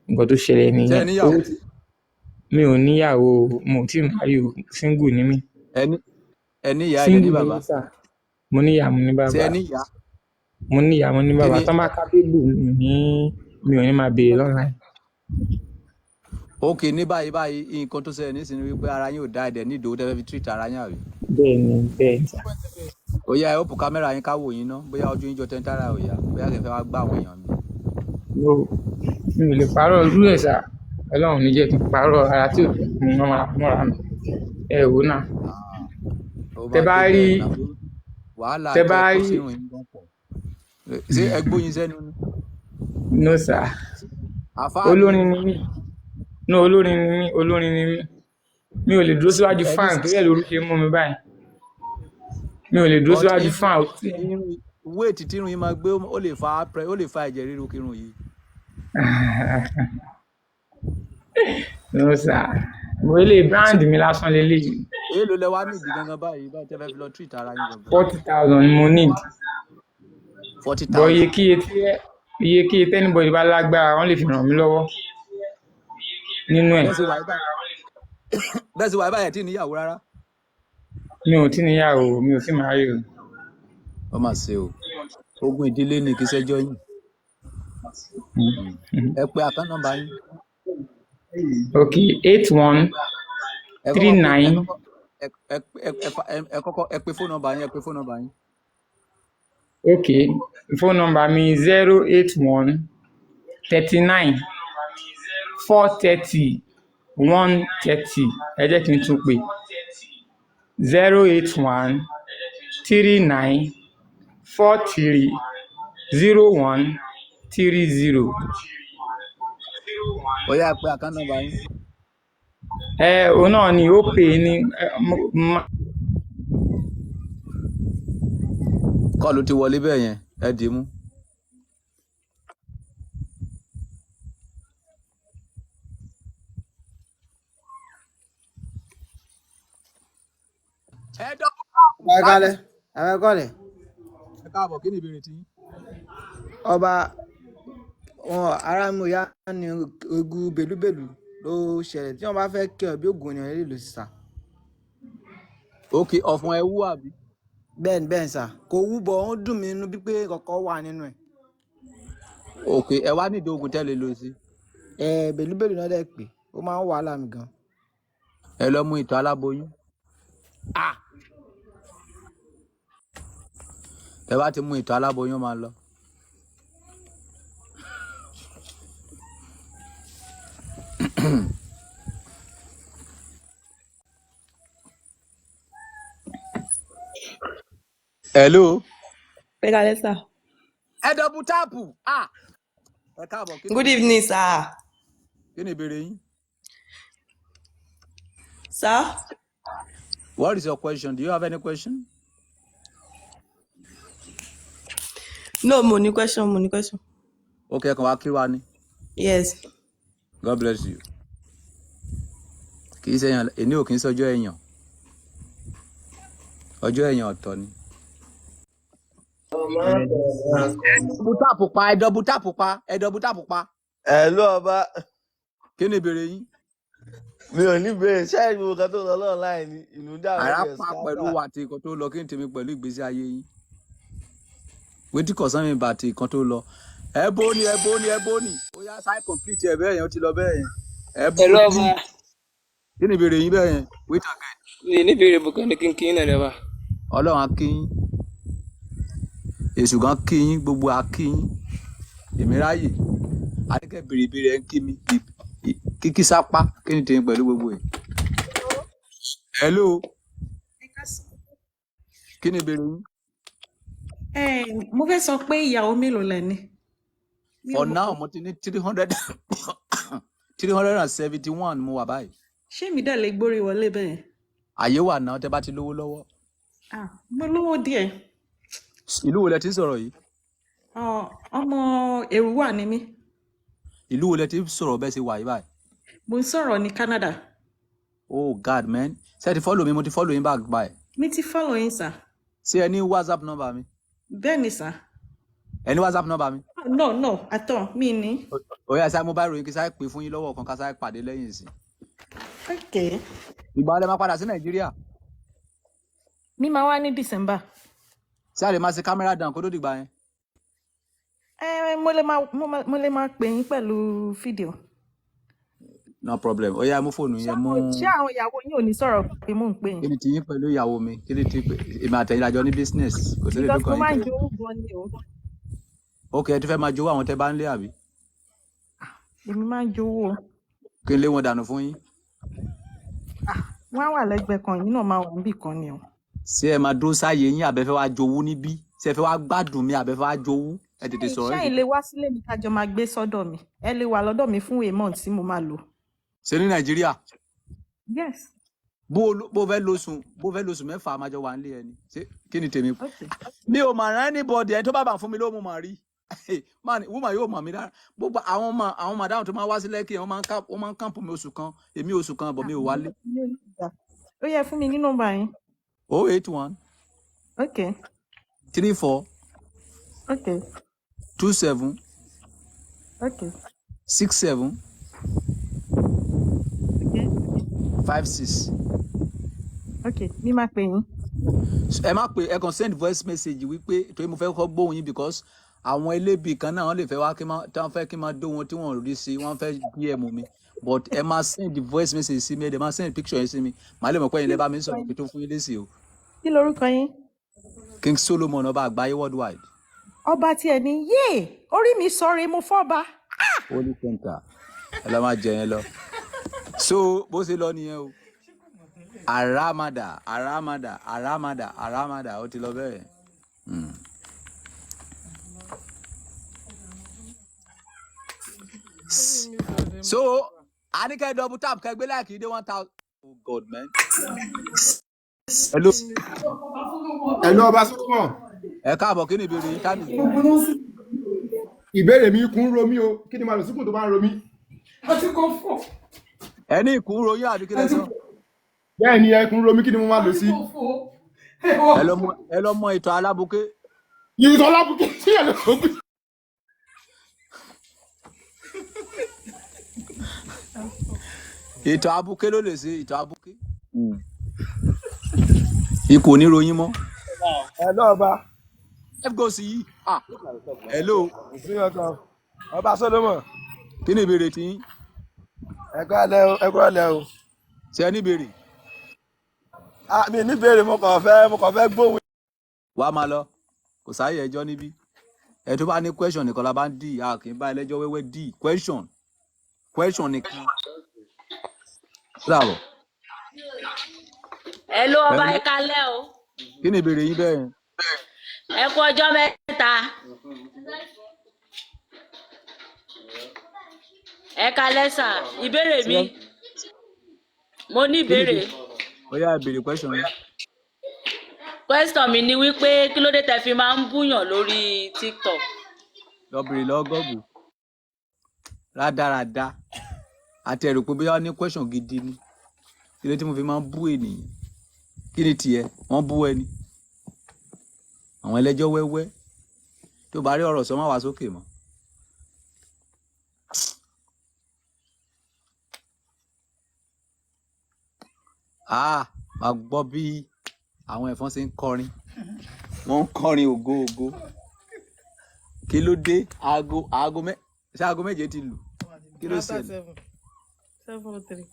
Nǹkan tó ṣẹlẹ̀
Ṣé ẹ
nìyẹn.
níyàwó?
Owó tí mi ò níyàwó o, mo ò tíì marry o, single ni mí.
Ẹ ní ìyá, ẹ dẹ̀ ní
Single ni
bàbá?
mí sà. Mo níyàá, mo ní
Ṣé ẹ
bàbá.
ní ìyá?
Mo níyàá, mo ní
Kí
bàbá.
ni
Tán bá capable, mi ò ní máa béèrè online.
Ok, ní báyìí báyìí, nǹkan tó ṣẹlẹ̀ nísìnyí wípé ara yín ò dá, ẹ̀dẹ̀ ní ìdòwú tẹ́ fẹ́ fi treat ara yín àbí?
Bẹ́ẹ̀ni, bẹ́ẹ̀ni sà.
Ó yá, ẹ open camera yín ká wò yín ná, bóyá ojú yín jọ tẹ́ńtàrà ò yá, bóyá kẹ́ fẹ́ wá gbá àwọn èèyàn mi.
No, mi ò lè parọ́ irú ẹ̀ sà. Ọlọ́run ní jẹ́ kí n parọ́ ara tí ò dẹ̀ mo máa mọ́ra mi. Ẹ wò ó náà.
Ó
Tẹ
máa
bá
tó
rí
bẹ́ẹ̀ náà. Wàhálà
tẹ
tẹ́
bá
ẹ kó
rí
sírun yín gan pọ̀. Ṣé ẹ gbóyin sẹ́nu ni?
No sir.
Àfáà ni
Olórin ni mí. No, olórin ni mí, olórin ni mí. Mi ò lè dúró síwájú
ẹ ní
fan torí ẹ̀ lóru ṣe mú mi báyìí. Mi ò lè dúró
but
síwájú fan.
Irun weight tí irun yín máa gbé, ó lè fa ó lè fa ẹ̀jẹ̀ ríru kírun yìí.
No sir. Mo lè brand mi lásán leléyìí.
Èèlò lẹ wá nídìí gangan báyìí báyìí tẹ́ fẹ́ fi lọ treat ara yín gangan?
40,000 ni mo need.
Forty
But
thousand.
iyekíye tí anybody bá lágbára, wọ́n lè fi ràn mí lọ́wọ́ nínú ẹ̀.
Bẹ́ẹ̀ sì wà báyìí, ẹ̀ tí ì níyàwó rárá?
Mi ò tí níyàwó, mi ò tí marry o.
Ó mà ṣe o. Ogun ìdílé ni, kì í ṣẹjọ́ yín. Ẹ pe account number yín.
Ok, 81
Ẹ
3
kọ́kọ́ pe ẹ
9
kọ́kọ́ ẹ ẹ ẹ ẹ ẹ kọ́kọ́ ẹ pe phone number yín, ẹ pe phone number yín.
Ok, phone number mi 081 39 430 130. Ẹ jẹ́ kí n tún pè. 08139430130.
Ó yá, pé account number yín.
Ẹ òun náà ni ó pè é ní
Call ti wọlé bẹ́ẹ̀ yẹn, ẹ dì í mú. Ẹ double tap.
Ẹ kálẹ́, ẹ kọ́lẹ̀.
Ẹ káàbọ̀, kí ni ìbéèrè tí yín?
Ọba wọn ará mi ò yá ni ogun bèlúbèlú ló ṣẹlẹ̀ tí wọ́n bá fẹ́ kí ọ bí ògùn ènìyàn lè lò sí sà.
Ok, ọ̀fun ẹ wú àbí?
Bẹ́ẹ̀ ni, bẹ́ẹ̀ ni sà, kò wú bọ̀, ó ń dùn mí nínú bí pé kọ̀ọ̀kan wà nínú ẹ̀.
Ok, ẹ wá nídìí oògùn tẹ́lẹ̀ lò sí.
Ẹ bèlúbèlú náà dẹ̀ pé ó máa ń wàhálà mi gan.
Ẹ lọ mú ìtọ̀ aláboyún. Ẹ bá ti mú ìtọ̀ aláboyún, ó máa lọ. Hello.
Ẹ káalẹ́ sà.
Ẹ double tap. Ah, ẹ káàbọ̀, kí ni
Good
ìbéèrè?
evening, sir.
Kí ni ìbéèrè yín?
Sir?
What is your question? Do you have any question?
No, mo ní question, mo ní question.
Ok, ẹ kàn wá kí wa ni.
Yes.
God bless you. Kì í ṣe èèyàn, èní ò kì í ṣọjọ́ èèyàn. Ọjọ́ èèyàn ọ̀tọ̀ ni. Ẹ double tap pa, ẹ double tap pa, ẹ double tap pa.
Ẹ ló ọba.
Kí ni ìbéèrè yín?
Mi ò ní béèrè ṣé ìlú kan tó lọ lọ́ọ̀ láì ní ìlú dàrú
Àrá
ẹ̀
pa pẹ̀lú
scatter.
wa àti nǹkan tó lọ, kí n tèmi pẹ̀lú ìgbésí ayé yín. Wetin concern me about nǹkan tó lọ? Ẹ bó ni, ẹ bó ni, ẹ bó ni. Ó yá, sáì complete ẹ bẹ́ẹ̀ yẹn, ó ti lọ bẹ́ẹ̀ yẹn. Ẹ bó
Hello
ni.
ọba.
Kí ni ìbéèrè yín bẹ́ẹ̀ yẹn? Wait again.
Mi ní ìbéèrè bùkún ní kínkín náà lẹ́wà.
Ọlọ́run á kí yín. Èṣù gan kí yín, gbogbo á kí yín. Èmi ráyè. Adékẹ́ béèrè ìbéèrè, ẹ̀ ń kí mi. Kíkí sápá, kí ni tèmi pẹ̀lú gbogbo ẹ̀? Hello. Kí ni ìbéèrè yín?
Ẹ mo fẹ́ sọ pé ìyàwó mélòó lẹ ní? Mi ò
For
mọ̀.
now, mo ti ní 371 mo wà báyìí.
Ṣé mi dẹ̀ lè gbórí wọlé bẹ́ẹ̀?
Àyè wà náà tẹ́ bá ti lówó lọ́wọ́.
Ah, mo lówó díẹ̀.
Ìlú wo lẹ ti ń sọ̀rọ̀ yìí?
Ọ, ọmọ Èrúwà ni mí.
Ìlú wo lẹ ti ń sọ̀rọ̀ bẹ́ẹ̀ ṣe wà yìí báyìí?
Mo ń sọ̀rọ̀ ní Canada.
Oh God, man. Ṣé ẹ ti follow mi? Mo ti follow yín back báyìí.
Mi ti follow yín sà.
Ṣé ẹ ní WhatsApp number mi?
Bẹ́ẹ̀ ni sà.
Ẹ ní WhatsApp number mi?
No, no, àtọ̀ mi ní.
Ó yá, sáré mobile ròyìn kí sáré pè fún yín lọ́wọ́ kan ká sáré pàdé lẹ́yìn ìsìn.
Okay.
Ìgbà wo lẹ máa padà sí Nàìjíríà?
Mi máa wá ní December.
Ṣé a lè máa ṣe camera down kó tó dìgbà yẹn?
Ẹ mo lè máa pè yín pẹ̀lú fídíò.
No problem. Ó yá, mú fóònù
Ṣé
yẹn mú.
àwọn ṣé àwọn ìyàwó yín ò ní sọ̀rọ̀ pé mò ń pè yín?
Kí ni tiyín pẹ̀lú ìyàwó mi? Kí ni tí èmi àtẹ̀yìn lájọ ní business? Kò sí lè tó
Because mo
kàn yín
máa ń
pẹ̀lú.
jowú gan ni o.
Ok, ẹ ti fẹ́ máa jowó àwọn tẹ́ bá ń lé àbí?
Èmi máa ń jowú o.
Kí n lé wọn dànù fún yín.
Wọ́n á wà lẹ́gbẹ̀ẹ́ kan, èmi náà máa wà níbì kan ni o.
Ṣé ẹ máa dúró sáàyè yín àbẹ́fẹ́ wá jowú níbí? Ṣé ẹ fẹ́ wá gbádùn mi àbẹ́fẹ́ wá jowú? Ẹ tètè sọ̀rọ̀
Ṣé
yìí.
lè wá sílé mi kájọ máa gbé sọ́dọ̀ mi? Ẹ lè wà lọ́dọ̀ mi fún a month tí mo máa lò.
Ṣé ní Nàìjíríà?
Yes.
Bó fẹ́ lóṣù 6 máa jọ wà nílé ẹni. Ṣé kí ni tèmi?
Okay.
Mi ò mà rán anybody, ẹni tó bá bà fún mi ló mú mà rí. Man, woman yóò mọ̀ mí dára. Gbogbo àwọn ọmọ àwọn madam tó máa wá sí Lẹ́kì, wọ́n máa ń káàpù mi oṣù kan, èmi oṣù kan bọ̀ mi ò wálé.
Mi ò ní ìgbà. Ó yẹ fún mi ní nọ́mbà yín.
081
Okay.
34
Okay.
27
Okay.
67
Okay.
56.
Okay. Mi máa pè yín.
Ẹ má pè, ẹ kàn send voice message wípé torí mo fẹ́ kọ́ gbóhùn yín, because àwọn elébi kan náà wọ́n lè fẹ́ wá kí máa tí wọ́n fẹ́ kí n máa dó wọn tí wọ́n rí sí, wọ́n fẹ́ DM mi, but ẹ máa send voice message sí mi, ẹ dẹ̀ máa send picture yẹn sí mi, màá lè mọ̀ pé ẹ̀yin lẹ bá mi sọ̀rọ̀ kí tó fún yín lésì o.
Kí lorúkọ yín?
King Solomon, ọba àgbáyé worldwide.
Ọba tiẹ̀ ní yéè orí mi sọ̀rọ̀ mo fọ́ba.
Holy center, ẹ lọ máa jẹ yẹn lọ. So bó ṣe lọ nìyẹn o. Aramada, aramada, aramada, aramada, ó ti lọ bẹ́ẹ̀. So a ní kẹ́ double tap, kẹ́ gbé láìkì dé 1,000. Oh God, man. Hello.
Hello, ọba Solomon.
Ẹ káàbọ̀, kí ni ìbéèrè yín ká nìyí?
Ìbéèrè mi, ikùn ń ro mí o. Kí ni màá lò síkùn tó bá ń ro mí?
Ẹ ní ìkún ròyìn àbí kí lẹ sọ?
Bẹ́ẹ̀ ni, ikùn ń ro mí, kí ni mo máa lò sí?
Ẹ lọ mọ ìtọ̀ alábùké.
Ìtọ̀ alábùké sí ẹ̀ lọ́gbìn.
Ìtọ̀ abuké ló lè ṣe ìtọ̀ abuké. Ikùn ò ní ròyìn mọ́.
Hello, ọba.
F go sí yìí. Ah, hello.
Sí ọkàn. Ọba Solomon.
Kí ni ìbéèrè tí yín?
Ẹ kú alẹ́ o, ẹ kú alẹ́ o.
Ṣé ẹ ní ìbéèrè?
Ah, mi ní ìbéèrè, mo kàn fẹ́ gbóhùn.
Wà á máa lọ. Kò sáyè ẹjọ́ níbí. Ẹ tó bá ní question nìkan la bá ń dì, a kì í bá ẹlẹ́jọ́ wẹ́wẹ́ dì. Question. Question nìkan. Ó dàbọ̀.
Hello, ọba.
Hello.
Ẹ kalẹ́ o.
Kí ni ìbéèrè yín bẹ́ẹ̀?
Ẹ kú ọjọ́ mẹ́ta. Ẹ kalẹ́ sà. Ìbéèrè mi, mo ní
Kí ni
ìbéèrè.
ìbéèrè? Ó yá, ẹ béèrè question yín.
Question mi ni wípé kí ló dé tẹ́ fi máa ń búyàn lórí TikTok?
Lọ béèrè lọ́wọ́ Google. Rádaràda. Àti ẹ̀rù pé bóyá ó ní question gidi ni. Kí ló tí mo fi máa ń bú ènìyàn? Kí ni tiẹ̀? Wọ́n bú ẹni. Àwọn ẹlẹ́jọ́ wẹ́wẹ́. Tó bá rí ọ̀rọ̀ sọ, má wá sókè mọ́. Ah, máa gbọ́ bí àwọn ẹ̀fọn ṣe ń kọrin. Wọ́n ń kọrin ògo ògo. Kí ló dé? Aago mẹ́ ṣé aago 7 ti lù? Kí ló
After
ṣẹlẹ̀?
7, 7:03.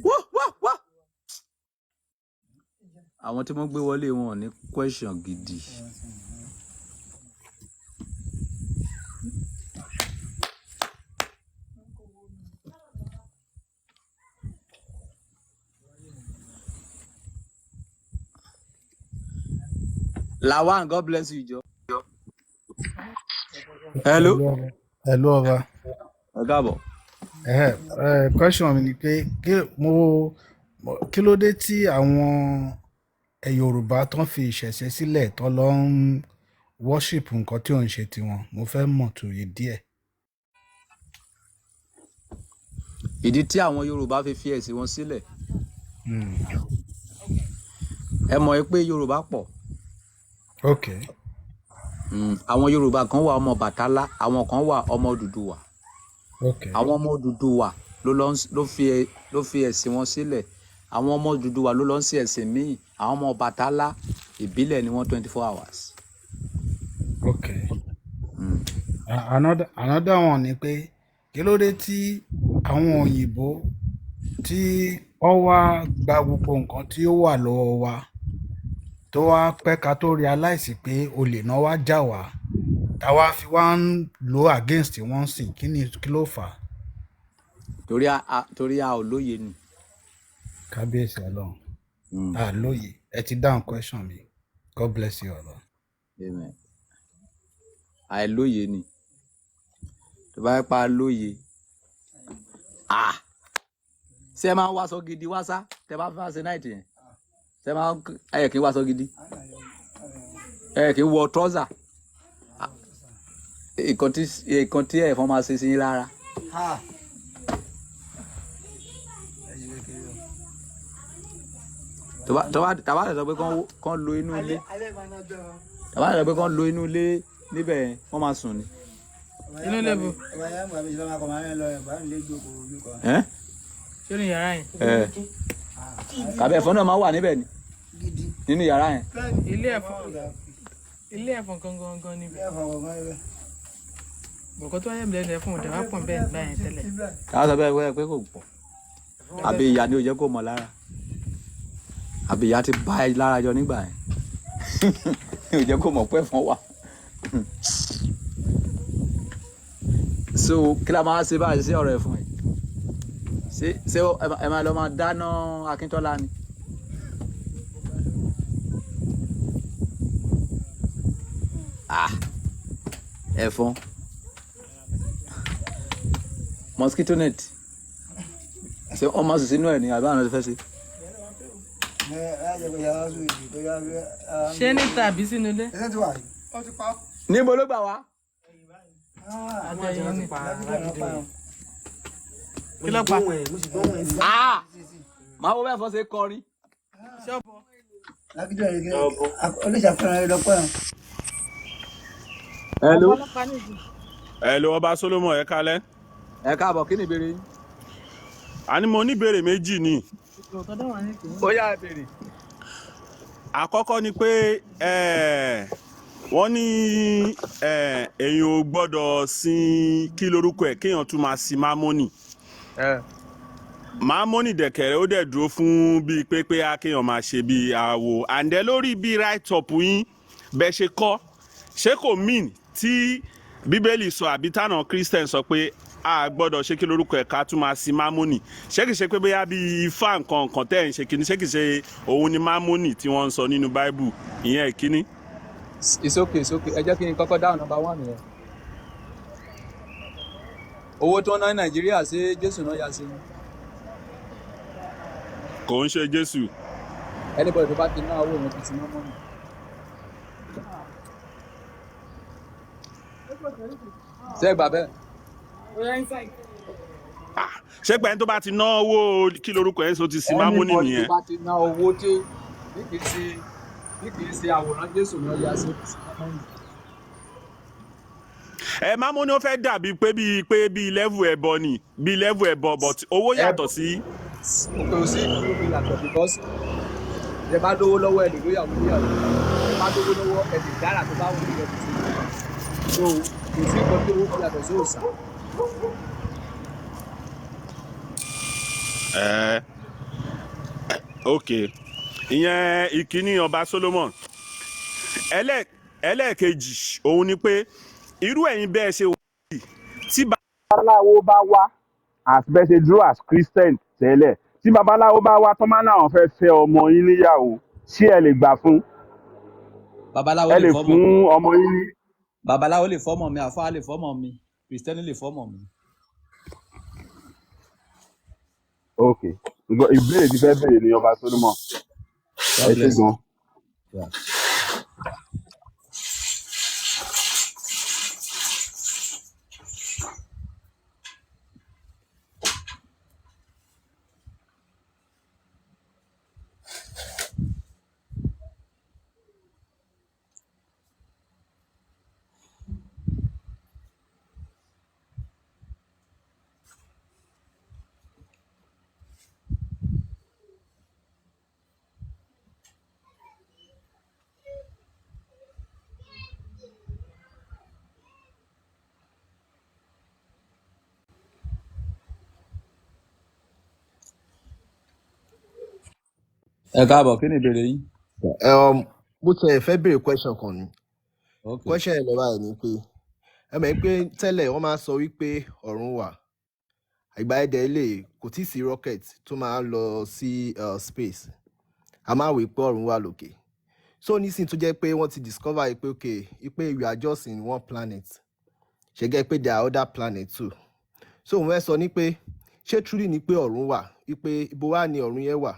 Wá wá wá. Àwọn tí wọ́n gbé wọlé wọn ò ní question gidi. Lawan, God bless you, jọ. Hello.
Hello, ọba.
Ẹ káàbọ̀.
Ẹ question mi ni pé kí ló dé tí àwọn Yorùbá tán fi ìṣẹ̀ṣe sílẹ̀ tán lọ ń worship nǹkan tí ò ń ṣe tiwọn? Mo fẹ́ mọ̀ tó yé díẹ̀.
Ìdí tí àwọn Yorùbá fi fi ẹ̀sìn wọn sílẹ̀. Ẹ mọ̀ pé Yorùbá pọ̀. Àwọn Yorùbá kan wà ọmọ Bàtálá, àwọn kan wà ọmọ Odùduwà. Àwọn ọmọ Odùduwà ló lọ ń- ló fi ẹ- ló fi ẹ̀sìn wọn sílẹ̀. Àwọn ọmọ Odùduwà ló lọ ń sin ẹ̀sìn míì. Àwọn ọmọ Bàtálá, ìbílẹ̀ ni wọ́n 24 hours.
Okay. Another one ni pé kí ló dé tí àwọn òyìnbó tí wọ́n wá gba gbogbo nǹkan tí ó wà lọ́wọ́ wa, tó wá pẹ́ ká tó realize pé olè náà wá jà wá, táwa fi wá ń lò against wọn sìn? Kí ni, kí ló fà á?
Torí a ò lóye ni.
Kábíyèsí Ọlọ́run. A lóye. Ẹ ti dáhùn question mi. God bless you, Ọlọ́run.
Amen. Àìlóye ni. Tó bá pa lóye. Ah! Ṣé ẹ máa ń wáṣọ gidi wá sá? Tẹ bá fẹ́ wá ṣe night yẹn. Ṣé ẹ máa ń ẹ kì í wáṣọ gidi? Ẹ kì í wọ trouser. Ìkan tí ẹ̀fọn máa ṣe sí yín lára.
Ha. Ẹ ṣe kékeré o.
Tó bá tàbá lè sọ pé kán lo inú ilé.
Alẹ́ máa ná jọ.
Tàbá lè sọ pé kán lo inú ilé níbẹ̀ yẹn, wọ́n máa sùn ni.
Inú ilé bo?
Ọba yẹn mú àmì ìṣẹ̀lẹ̀ máa kọ̀ máa ń lọ ẹ̀ bá ń lé gbogbo ojú kan.
Ẹ́
Ṣé ní yàrá yẹn?
Ẹ kàbí ẹ̀fọn náà máa wà níbẹ̀ ni. Nínú yàrá yẹn.
Ilé ẹ̀fọn gangan gangan níbẹ̀.
Ilé ẹ̀fọn gangan níbẹ̀.
Bọ̀kọ́ tó wáyé mi lẹ́nu, ẹ̀fọn òdà wá pọ̀ bẹ́ẹ̀ nígbà yẹn tẹ́lẹ̀.
Tàbá sọ bẹ́ẹ̀ pé kò pọ̀. Àbí ìyá ni ò jẹ́ kó mọ̀ lára. Àbí ìyá ti bá ẹ lára jọ nígbà yẹn. Ni ò jẹ́ kó mọ̀ pé ẹ̀fọn wà. So kí la máa ṣe báyìí sí ọ̀rọ̀ ẹ̀fọn yìí? Ṣé ẹ máa lọ máa dáná Akíntọ́lá ni? Ah, ẹ̀fọn, mosquito net, ṣé wọ́n máa sùn sínú ẹ̀ ní àbí àwọn ọ̀nà fẹ́ ṣe?
Ṣé níta àbí sínú ilé?
Níbo ló gbà wá?
Àtẹ̀yìn ni. Kí ló pa?
Ah, màá wo bẹ́ẹ̀ fọ́n ṣe kọrin. Hello.
Hello, ọba Solomon, ẹ kálẹ́.
Ẹ káàbọ̀, kí ni ìbéèrè yín?
Àní mo ní ìbéèrè méjì ni.
Ó yá, ẹ béèrè.
Àkọ́kọ́ ni pé wọ́n ní èèyàn ò gbọ́dọ̀ sin kí lorúkọ ẹ̀ kéèyàn tún máa sin mámónì. Mámónì dẹ̀kẹ̀rẹ̀ ó dẹ̀ dúró fún bíi pé á kéèyàn máa ṣe bíi àwò àǹdẹ́ lórí bíi right up yín bẹ́ẹ̀ ṣe kọ́, ṣé kò mean tí Bíbélì sọ àbí tánà Christian sọ pé a gbọ́dọ̀ ṣe kí lorúkọ ẹ̀ ká tún máa sin mámónì? Ṣé kìí ṣe pé bóyá bíi ifá nǹkan nǹkan tẹ́ ẹ̀ ń ṣe kíní, ṣé kìí ṣe òun ni mámónì tí wọ́n ń sọ nínú Báíbù? Ìyẹn ìkíní.
It's okay, it's okay. Ẹ jẹ́ kí n kọ́kọ́ dáhùn number one yẹn. Owó tó ń ná ní Nàìjíríà, ṣé Jésù náà yá sí ni?
Kò ń ṣe Jésù.
Anybody tó bá ti ná owó yẹn ti sin mámónì. Ṣé ẹ gbà bẹ́ẹ̀?
Ṣé pé ẹni tó bá ti ná owó kí lorúkọ ẹ̀ ń sọ ti sin mámónì
Anybody tó
nìyẹn?
bá ti ná owó tí bí kìí ṣe àwòrán Jésù náà yá sí, ó ti sin mámónì.
Ẹ mámónì ó fẹ́ dàbí pé bíi level ẹbọ ni, bíi level ẹbọ, but owó yàtọ̀ sí.
Kò sí ìlú mi yàtọ̀, because ẹ bá lówó lọ́wọ́, ẹ lè lóyàwó níyàwó. Ẹ bá lówó lọ́wọ́, ẹ lè dára tó bá wù ní ẹ fi ṣe. So kò sí nǹkan tí owó fi yàtọ̀ sí òòṣà.
Ẹ ok, ìyẹn ìkíní, ọba Solomon. Ẹlẹ́ẹ̀kejì òun ni pé irú ẹ̀yin bẹ́ẹ̀ ṣe wà yìí, tí babaláwo bá wá, as bẹ́ẹ̀ ṣe dúró as Christian tẹ́lẹ̀, tí babaláwo bá wá tán máa náà fẹ́ fẹ́ ọmọ yín níyàwó, ṣé ẹ lè gbà fún
Babaláwo
ẹ
lè
lè
fọ́mọ
fún
mi.
ọmọ yín ní.
Babaláwo lè fọ́mọ mi, àfáà lè fọ́mọ mi, Kristẹni lè fọ́mọ mi.
Ok, ìbéèrè tí fẹ́ béèrè ní ọba Solomon.
God
Ẹ ṣé
bless you.
gan.
Yeah. Ẹ káàbọ̀, kí ni ìbéèrè yín?
Mo tiẹ̀ fẹ́ béèrè question kan ni.
Ok.
Question yẹn lọ báyìí ni pé ẹ mọ̀ pé tẹ́lẹ̀ wọ́n máa ń sọ wípé ọ̀run wà, ìgbà ẹ̀dẹ̀ ilé kò tíì sí rocket tó máa ń lọ sí space, a máa wí pé ọ̀run wà lókè. So nísìnyí tó jẹ́ pé wọ́n ti discover pé okay, pé we are just in one planet, ṣe gẹ́ pé there are other planets too. So òun fẹ́ sọ ní pé ṣé truly ni pé ọ̀run wà, wípé ibo wà ni ọ̀run yẹn wà?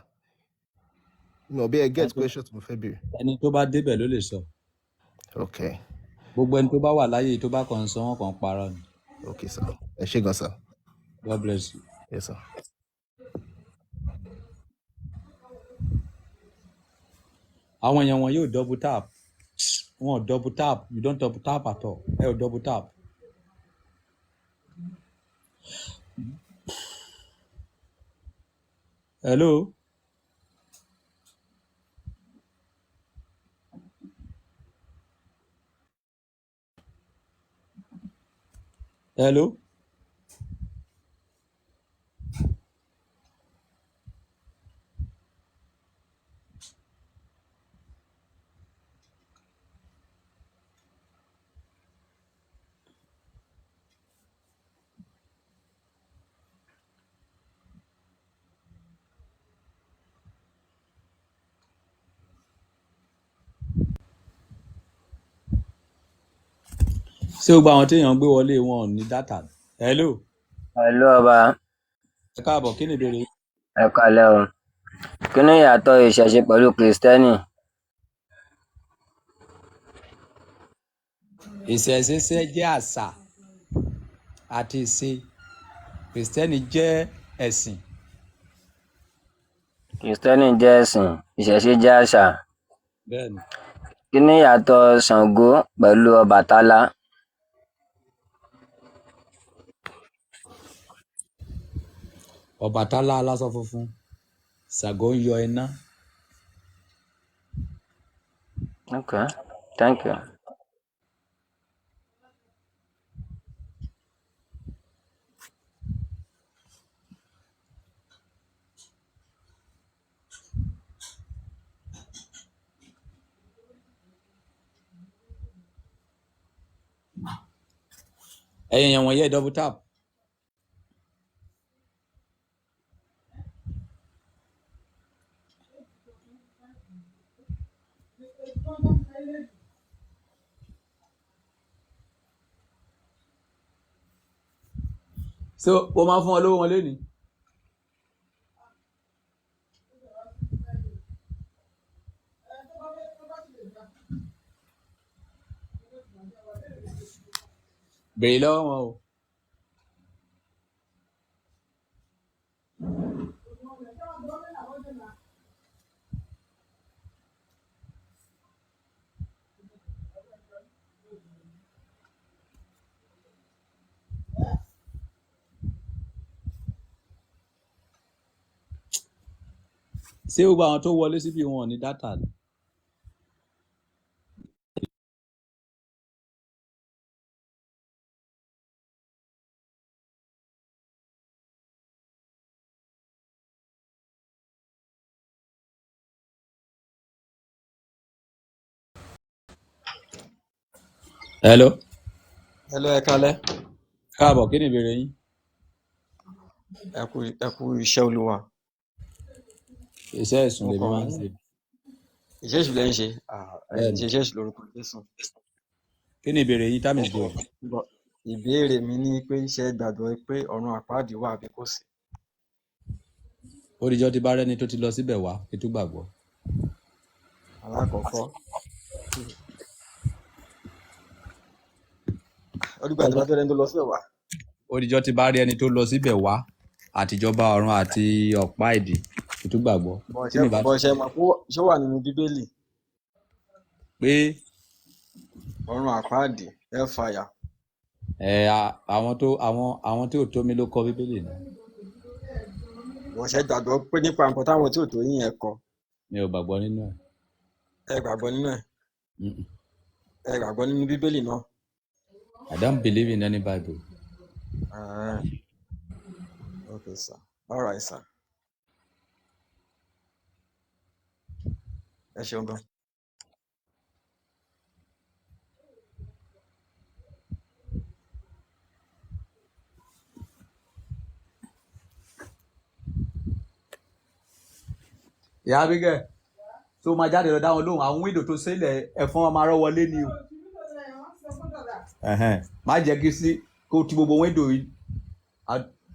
Mi ò bí ẹ get question tí mo fẹ́ béèrè.
Ẹni tó bá débẹ̀ ló lè sọ.
Okay.
Gbogbo ẹni tó bá wà láyé tó bá kàn ń sọ, wọn kàn ń parọ́ ni.
Okay sir, ẹ ṣé gan sir.
God bless you.
Yes sir.
Àwọn èèyàn wọn yóò double tap, wọn ò double tap. You don't double tap at all. Ẹ ò double tap. Hello. Hello. Ṣé gbogbo àwọn téèyàn ń gbé wọlé wọn ò ní data? Hello.
Pẹ̀lú ọba.
Ẹ káàbọ̀, kí ni ìbéèrè yín?
Ẹ kálẹ́ o. Kí ni ìyàtọ̀ ìṣẹ̀ṣe pẹ̀lú Kristẹni?
Ìṣẹ̀ṣe jẹ́ àṣà àti ìṣe, Kristẹni jẹ́ ẹ̀sìn.
Kristẹni jẹ́ ẹ̀sìn, ìṣẹ̀ṣe jẹ́ àṣà.
Bẹ́ẹ̀ni.
Kí ni ìyàtọ̀ Ṣàngó pẹ̀lú Ọbàtálá?
Ọbàtálá aláṣọ funfun, Ṣàngó ń yọ iná.
Okay, thank you.
Ẹ̀yin èèyàn wọ̀nyí, ẹ double tap. So o máa fún wọn lówó wọn lénìí. Béèrè lọ́wọ́ wọn o. Ṣé gbogbo àwọn tó wọlé síbí wọn ò ní data ni? Hello.
Hello, ẹ kálẹ́.
Káàbọ̀, kí ni ìbéèrè yín?
Ẹ kú iṣẹ́ Olúwa.
Iṣẹ́ ẹ̀sùn
Mo
lèmi
kàn
máa ń
ń
ṣe.
Iṣẹ́ èṣù lẹ́ ń ṣe. Ah, ẹ ní
Bẹ́ẹ̀ni.
ṣe iṣẹ́ èṣù lórúkọ Jésù.
Kí ni ìbéèrè yín? Time
Mo
is
kàn
gold.
Bọ̀ ìbéèrè mi ní pé ṣé ẹ gbàgbọ́ pé ọ̀run àpáàdì wà àbí kò sí?
Ó dijọ́ tí bá rẹ́ni tó ti lọ síbẹ̀ wá kí tó gbàgbọ́.
Alákọ̀ọ́kọ́. Ó dìgbà tí bá tó rẹ́ni tó lọ síbẹ̀ wá.
Ó dijọ́ tí bá rí ẹni tó lọ síbẹ̀ wá àtijọba ọ̀run àti ọ̀pá ìdí kí tó gbàgbọ́.
Bọ̀
Tí
ṣe
mi bá
bọ̀ ṣe mọ̀ pé ṣé ó wà nínú Bíbélì
pé
ọ̀run àpáàdì hellfire.
Ẹ àwọn tó àwọn tí ò tó mi ló kọ Bíbélì náà.
Bọ̀ ṣe gbàgbọ́ pé nípa nǹkan táwọn tí ò tó yín yẹn kọ.
Mi ò gbàgbọ́ nínú ẹ̀.
Ẹ gbàgbọ́ nínú ẹ̀.
Mm-mm.
Ẹ gbàgbọ́ nínú Bíbélì náà.
I don't believe in any Bible.
Ah, okay, sir. All right, sir. Ẹ ṣeun gan.
Ìyá Abigail tó máa jáde lọ dá wọn lóhùn, àwọn wíńdò tó sílẹ̀, ẹ̀fọn máa rọ́ wọlé ni o. Ẹ̀hẹ́n. Má jẹ́ kí sí kó ti gbogbo wíńdò yìí,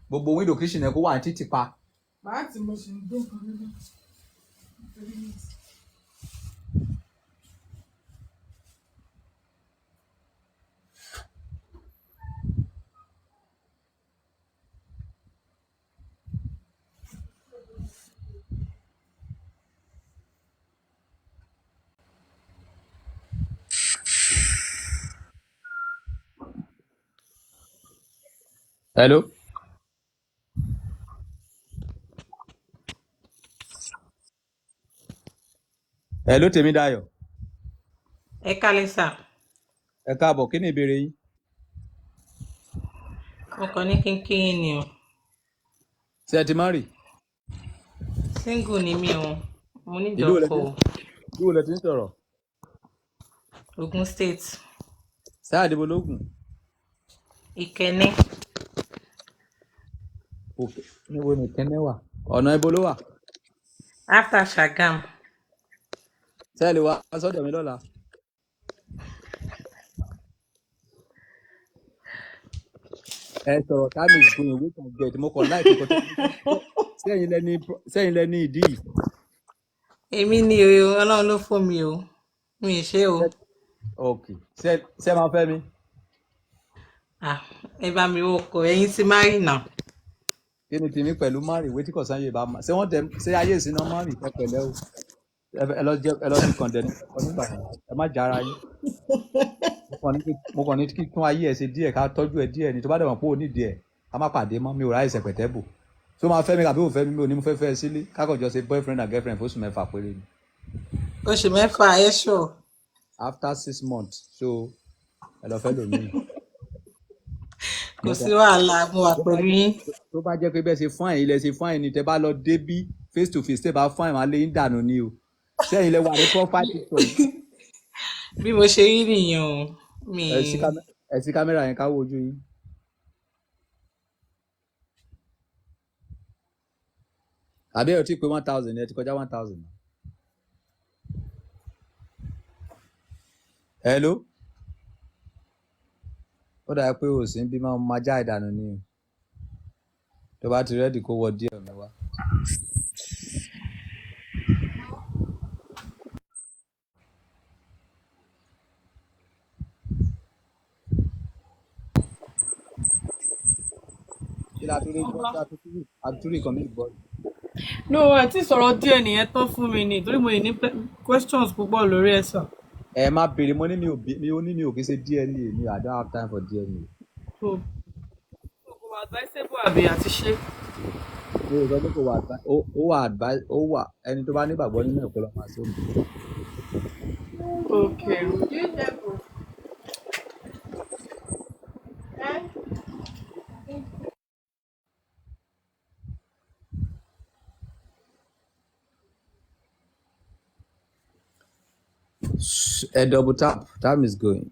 gbogbo wíńdò kíṣìnì kó wà ní títì pa.
Màá tí mo sì ń gbé nǹkan níbẹ̀.
Hello. Hello, Tèmídayọ̀.
Ẹ kálẹ́ sà.
Ẹ káàbọ̀, kí ni ìbéèrè yín?
Mo kàn ní kí n kí yín ni o.
Ṣé ẹ ti marry?
Single ni mí o, mo nídìí
Ìlú wo lẹ
ọkọ
ti
o.
Ìlú wo lẹ ti ń sọ̀rọ̀?
Ogun State.
Sáà àdìbò lógún.
Ìkẹ́nnẹ́.
Òkè níbo ni Ìkẹ́nnẹ́ wà? Ọ̀nà ibo ló wà?
After Shagam.
Ṣé ẹ lè wá sọ́dọ̀ mi lọ́la? Ẹ sọ̀rọ̀, time is going, wait and get. Mo kàn láìpẹ́ kan tó sẹ́yìn lẹ́ni ìdí yìí.
Èmi ni o, Ọlọ́run ló fún mi o, mi ì ṣe o.
Ok, ṣé ẹ máa fẹ́ mi?
Ah, ẹ bá mi wọkọ̀, ẹ̀yin ti má rì nà.
Kí ni tèmi pẹ̀lú márì ìwé tí kò sáyé bá ma ṣé wọ́n tẹ ṣé ayé ìsinmi márì? Ẹ pẹ̀lẹ́ o, ẹ lọ jẹ, ẹ lọ sí kọ̀ǹdẹ̀ ní ọkọ nígbà yẹn, ẹ má jára yín. Mo kàn ní kí tún ayé ẹ ṣe díẹ̀, ká tọ́jú ẹ díẹ̀ ni. Tó bá dẹ̀ mọ̀ pé ò ní díẹ̀, ká má pàdé mọ́. Mi ò ráyè sẹ̀pẹ̀tẹ́ bò tó máa fẹ́ mi àbí ò fẹ́ mi. Mi ò ní mo fẹ́ fẹ́ ẹ sílé, kákànjọ ṣe boyfriend and girlfriend fóṣù 6 péré ni.
Oṣù 6, ẹ ṣọ.
After 6 months, so ẹ lọ fẹ́ lòmíì.
Kò sí wàhálà, mo wà
Tó bá
pẹ̀lú yín.
Tó bá jẹ́ pé bẹ́ẹ̀ ṣe fine ilẹ̀ ṣe fine ni, tẹ́ bá lọ débí face to face, tẹ́ bá fine, máa lé yín dànù ni o. Sẹ́yìn lẹ wà ní profile picture yìí?
Bí mo ṣe rí nìyẹn o, mi.
Ẹ sí kámẹ́rà yẹn ká wo ojú yín. Àbí ẹ ò tí ì pé 1,000? Ẹ ti kọjá 1,000. Hello, ó dàbí pé o sì ń bí máa já ìdànù ni o. Tó bá ti ready, kó wọ díẹ̀ mi wá. Kí la tún rí gbọ́? Kí la tún rí àtúrí kan mi gbọ́?
No, ẹ tí sọ̀rọ̀ díẹ̀ nìyẹn tán fún mi ni, torí mo yìí ní questions púpọ̀ lórí ẹ̀ sà.
Ẹ má béèrè. Mo ní mi ò bí mi ò ní mi ò kí ń ṣe DNA mi. I don't have time for DNA.
So kò wà advisable àbí àti ṣe?
Mi ò sọ pé kò wà ó wà advice, ó wà. Ẹni tó bá nígbàgbọ́ nínú ẹ̀kọ́ ló máa ṣe é.
Okay.
Ẹ double tap, time is going.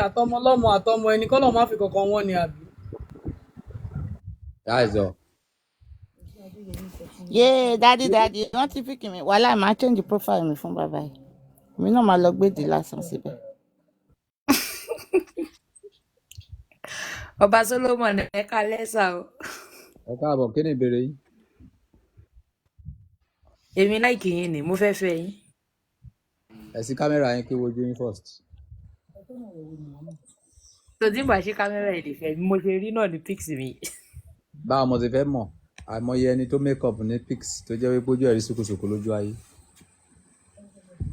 Àtọmọ ọlọ́mọ àtọmọ ẹni kọ́ lọ́ọ́ má fi kankan wọ́n ni àbí.
That is all.
Yéé, daddy daddy, wọ́n ti pick mi. Wàhálà, máa change profile mi fún bàbá yìí. Èmi náà máa lọ gbé ìdí lásán síbẹ̀.
Ọba Solomon, ẹ káalẹ́ sà o.
Ẹ káàbọ̀, kí ni ìbéèrè yín?
Èmi like yín ni, mo fẹ́ fẹ́ yín.
Ẹ sí kámẹ́rà yín kí wojú yín first.
Tó tí n bá ṣe kámẹ́rà, ẹ lè fẹ́ mi. Mo ṣe rí náà ní pics mi.
Báwo mo ti fẹ́ mọ̀? Àìmọye ẹni tó make up ní pics tó jẹ́ wípé ojú ẹ̀ rí ṣùkùṣùkù lójú ayé.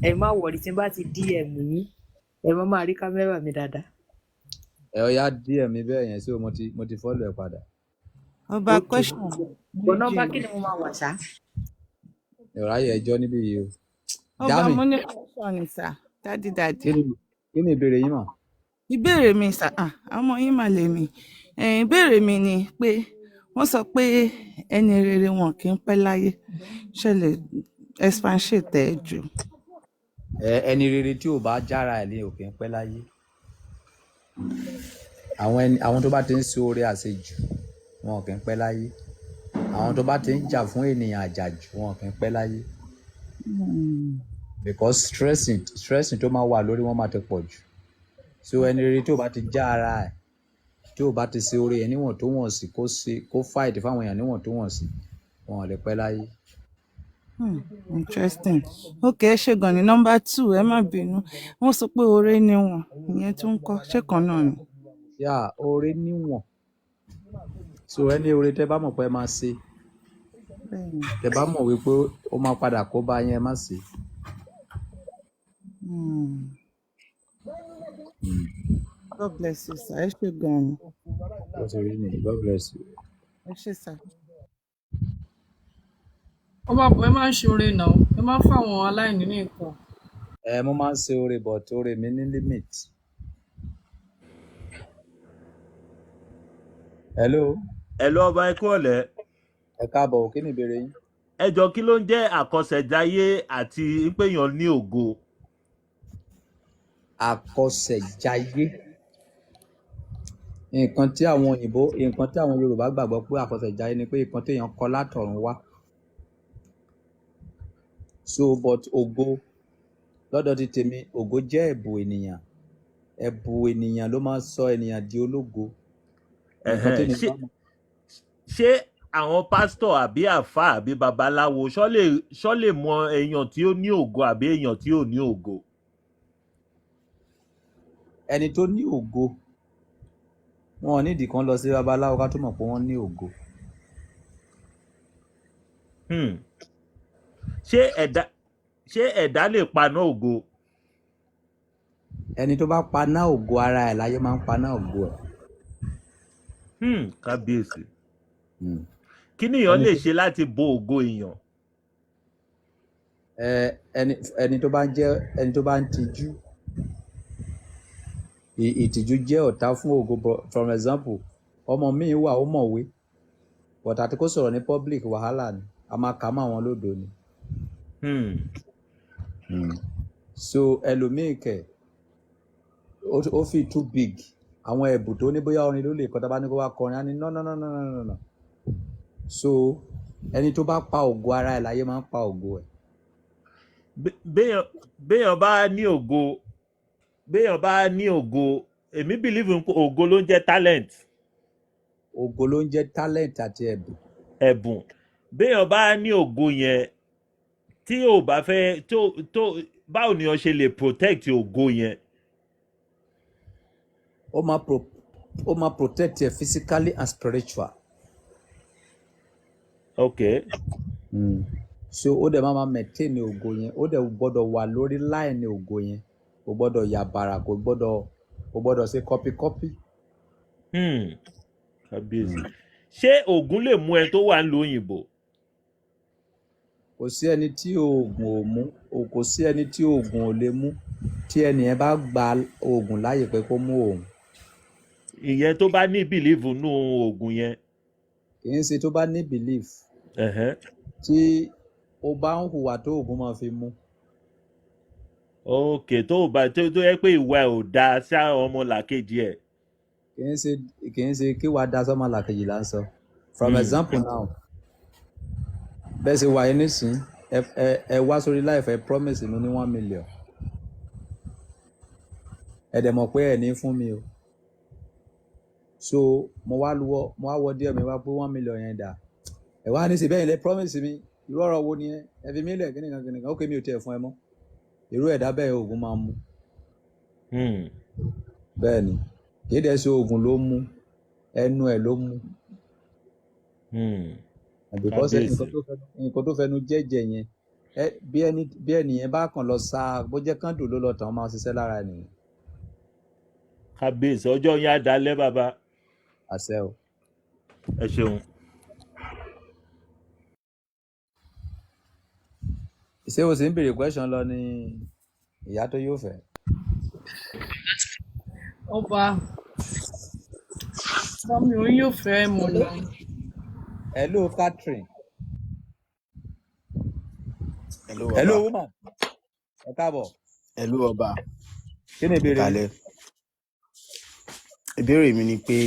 Ẹ má worry, tí n bá ti DM yín, ẹ má máa rí kámẹ́rà mi dáadáa.
Ẹ ọ̀yá, díẹ̀ mi bẹ́ẹ̀ yẹn sí o, mo ti follow ẹ padà.
Ọba,
Ok.
question
Bọ̀
méjì
nọ́mbà
ni.
kí ni mo máa wà ṣá?
Mi ò ráyè ẹjọ́ níbí yìí o.
Ọba,
Dami.
mo ní question ni sà, daddy daddy.
Kí ni ìbéèrè yín mọ̀?
Ìbéèrè mi sà, ah, ọmọ yín mà lè mi. Ìbéèrè mi ni pé wọ́n sọ pé ẹni rere wọn kì í pẹ́ láyé. Ṣé lè expatiate ẹ̀ jù?
Ẹ ẹni rere tí ò bá jára ẹ̀ ní òkè ń pẹ́ láyé. Àwọn ẹni, àwọn tó bá ti ń ṣe oore àṣejù, wọn ò kì í pẹ́ láyé. Àwọn tó bá ti ń jà fún ènìyàn àjàjù, wọn ò kì í pẹ́ láyé. Because stressing tó máa wà lórí wọn máa ti pọ̀ jù. So ẹni rere tí ò bá ti já ara ẹ̀, tí ò bá ti ṣe oore yẹn níwọ̀n tó wọ̀n sí, kó ṣe kó fight fáwọn èèyàn níwọ̀n tó wọ̀n sí, wọn ò lè pẹ́ láyé.
Interesting. Ok, ẹ ṣé gan ni. Number two, ẹ má bínú. Wọ́n sọ pé oore níwọ̀n, ìyẹn tún ń kọ́, ṣé kan náà ni?
Yà, oore níwọ̀n. So ẹni oore tẹ bá mọ̀ pé ẹ máa ṣe, tẹ bá mọ̀ wípé ó máa padà kó bá yín, ẹ má ṣe.
God bless you, sir. Ẹ ṣé gan ni.
Bó ṣe rí nìyí. God bless you.
Ẹ ṣé sir.
Ọba bò, ẹ máa ń ṣe oore náà, ẹ máa ń fáwọn aláìní ní nǹkan.
Ẹ mo máa ń ṣe oore, but oore mi ní limit. Hello.
Ẹ lọ, ọba, ẹ kú ọ̀lẹ́.
Ẹ káàbọ̀, kí ni ìbéèrè yín?
Ẹ jọ, kí ló ń jẹ́ àkọsẹ̀jayé àti péyàn ní ògo?
Àkọsẹ̀jayé. Nǹkan tí àwọn òyìnbó, nǹkan tí àwọn Yorùbá gbàgbọ́ pé àkọsẹ̀jayé ni pé nǹkan téèyàn kọ látọ̀run wá. So but ògo lọ́dọ̀ ti tèmi, ògo jẹ́ ẹ̀bùn ènìyàn. Ẹ̀bùn ènìyàn ló máa ń sọ ènìyàn di ológo. Nǹkan
Ẹ̀hẹ́n,
tèmi
ṣé
bá mọ̀.
Ṣé àwọn pásítọ̀ àbí àáfàá àbí babaláwo ṣọ́ lè mọ èèyàn tí ó ní ògo àbí èèyàn tí ò ní ògo?
Ẹni tó ní ògo, wọn ò nídìí kan lọ sí babaláwo ká tó mọ̀ pé wọ́n ní ògo.
Ṣé ẹ̀dá lè paná ògo?
Ẹni tó bá paná ògo ara ẹ̀ láyé máa ń paná ògo ẹ̀.
Kábíyèsí. Kí nìyàn
Ẹni
lè
tó
ṣe láti bo ògo èèyàn?
Ẹ ẹni tó bá ń jẹ́ ẹni tó bá ń tijú, ìtìjú jẹ́ ọ̀tá fún ògo. But for example, ọmọ míì wà, ó mọ̀wé, but àti kó sọ̀rọ̀ ní public, wàhálà ni, a máa kà á mọ́ àwọn lódo ni. So ẹlòmíì kẹ̀, ó fi too big, àwọn ẹ̀bùn tó ní, bóyá orin ló lè kọ, tá bá ní kó wá kọrin, á ní no, no, no, no, no, no, no. So ẹni tó bá pa ògo ara ẹ̀ láyé máa ń pa ògo ẹ̀.
Béèyàn bá ní ògo, béèyàn bá ní ògo, èmi believe in pé ògo ló ń jẹ́ talent.
Ògo ló ń jẹ́ talent àti ẹ̀bùn.
Ẹ̀bùn. Béèyàn bá ní ògo yẹn, tí ò bá fẹ́ tó, báwo ni wọ́n ṣe lè protect ògo yẹn?
Ó máa protect ẹ physically and spiritual. So ó dẹ̀ máa maintain ògo yẹn. Ó dẹ̀ gbọ́dọ̀ wà lórí line ògo yẹn, kò gbọ́dọ̀ yà bàrà, kò gbọ́dọ̀ ṣe copy copy.
Kábíyèsí. Ṣé oògùn lè mú ẹ tó wà nílùú òyìnbó?
Kò sí ẹni tí oògùn ò mú o, kò sí ẹni tí oògùn ò lè mú tí ẹni yẹn bá gba oògùn láàyè pé kó mú òun.
Ìyẹn tó bá ní believe nínú oògùn yẹn.
Kì í ṣe tó bá ní belief. Tí ó bá ń hùwà tó oògùn máa fi mú.
Ok, tó o bá tó yẹ pé ìwà ẹ̀ ò dáa sí àwọn ọmọlàkejì ẹ̀.
Kì í ṣe kí wàá da sọ́mọ làkejì là ń sọ. From example now, bẹ́ẹ̀ ṣe wà yín nísìn, ẹ wá sórí live, ẹ promise mi ní 1 million, ẹ dẹ̀ mọ̀ pé ẹ ní fún mi o. So mo wá wọ díẹ̀, mi wá pé 1 million yẹn dà? Ẹ wá ní sí bẹ́ẹ̀ lẹ promise mi, irú ọ̀rọ̀ wo ni? Ẹ fi mí lẹ̀, kíni kan kíni kan. Ó ké mi ò tiẹ̀ fún ẹ mọ́. Irú ẹ̀dá bẹ́ẹ̀, oògùn máa mú. Bẹ́ẹ̀ ni, kì í dẹ̀ ṣe oògùn ló mú, ẹnu ẹ̀ ló mú. Because nǹkan tó fẹnu jẹ́jẹ́ yẹn, ẹ bí ẹnìyẹn bá kàn lọ sa, bó jẹ́ kándù ló lọ tàn án, máa ṣiṣẹ́ lára ẹnìyẹn.
Kábíyèsí, ọjọ́ yẹn á dalẹ́, bàbá.
Àṣẹ o.
Ẹ ṣeun.
Ṣé o sì ń béèrè question lọ ní ìyá tó yóò fẹ́?
Ọba mọ́mí òun yóò fẹ́ mọ̀
Hello.
náà.
Hello, Catherine.
Hello,
Hello,
ọba.
woman, ẹ káàbọ̀.
Hello, ọba.
Kí ni ìbéèrè yín?
Kalẹ. Ìbéèrè mi ni pé,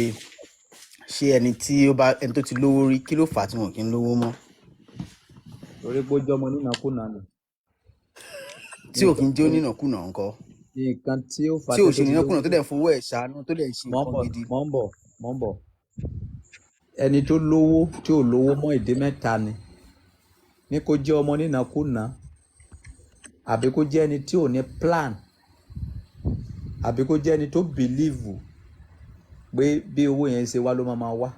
ṣé ẹni tí ó bá ẹni tó ti lówó rí, kí ló fà á tí wọn kì í lówó mọ́?
Torí pé ó jọmọ nínàkúnà ni.
Tí ò kí ń jẹ́ onínàkúnà ńkọ́?
Nǹkan tí ó fà á
Tí ò
tẹ́
ṣe
tó ti lówó
onínàkúnà, tó dẹ̀ ń fowó ẹ̀ ṣàánú, tó dẹ̀ ń ṣe
Mò ń
nǹkan
bọ̀.
gidi.
Mò ń bọ̀, mò ń bọ̀. Ẹni tó lówó tí ò lówó mọ́, ìdí mẹ́ta ni: ní kó jẹ́ ọmọ nínàkúnà, àbí kó jẹ́ ẹni tí ò ní plan, àbí kó jẹ́ ẹni tó believe pé bí owó yẹn ṣe wá ló máa wá.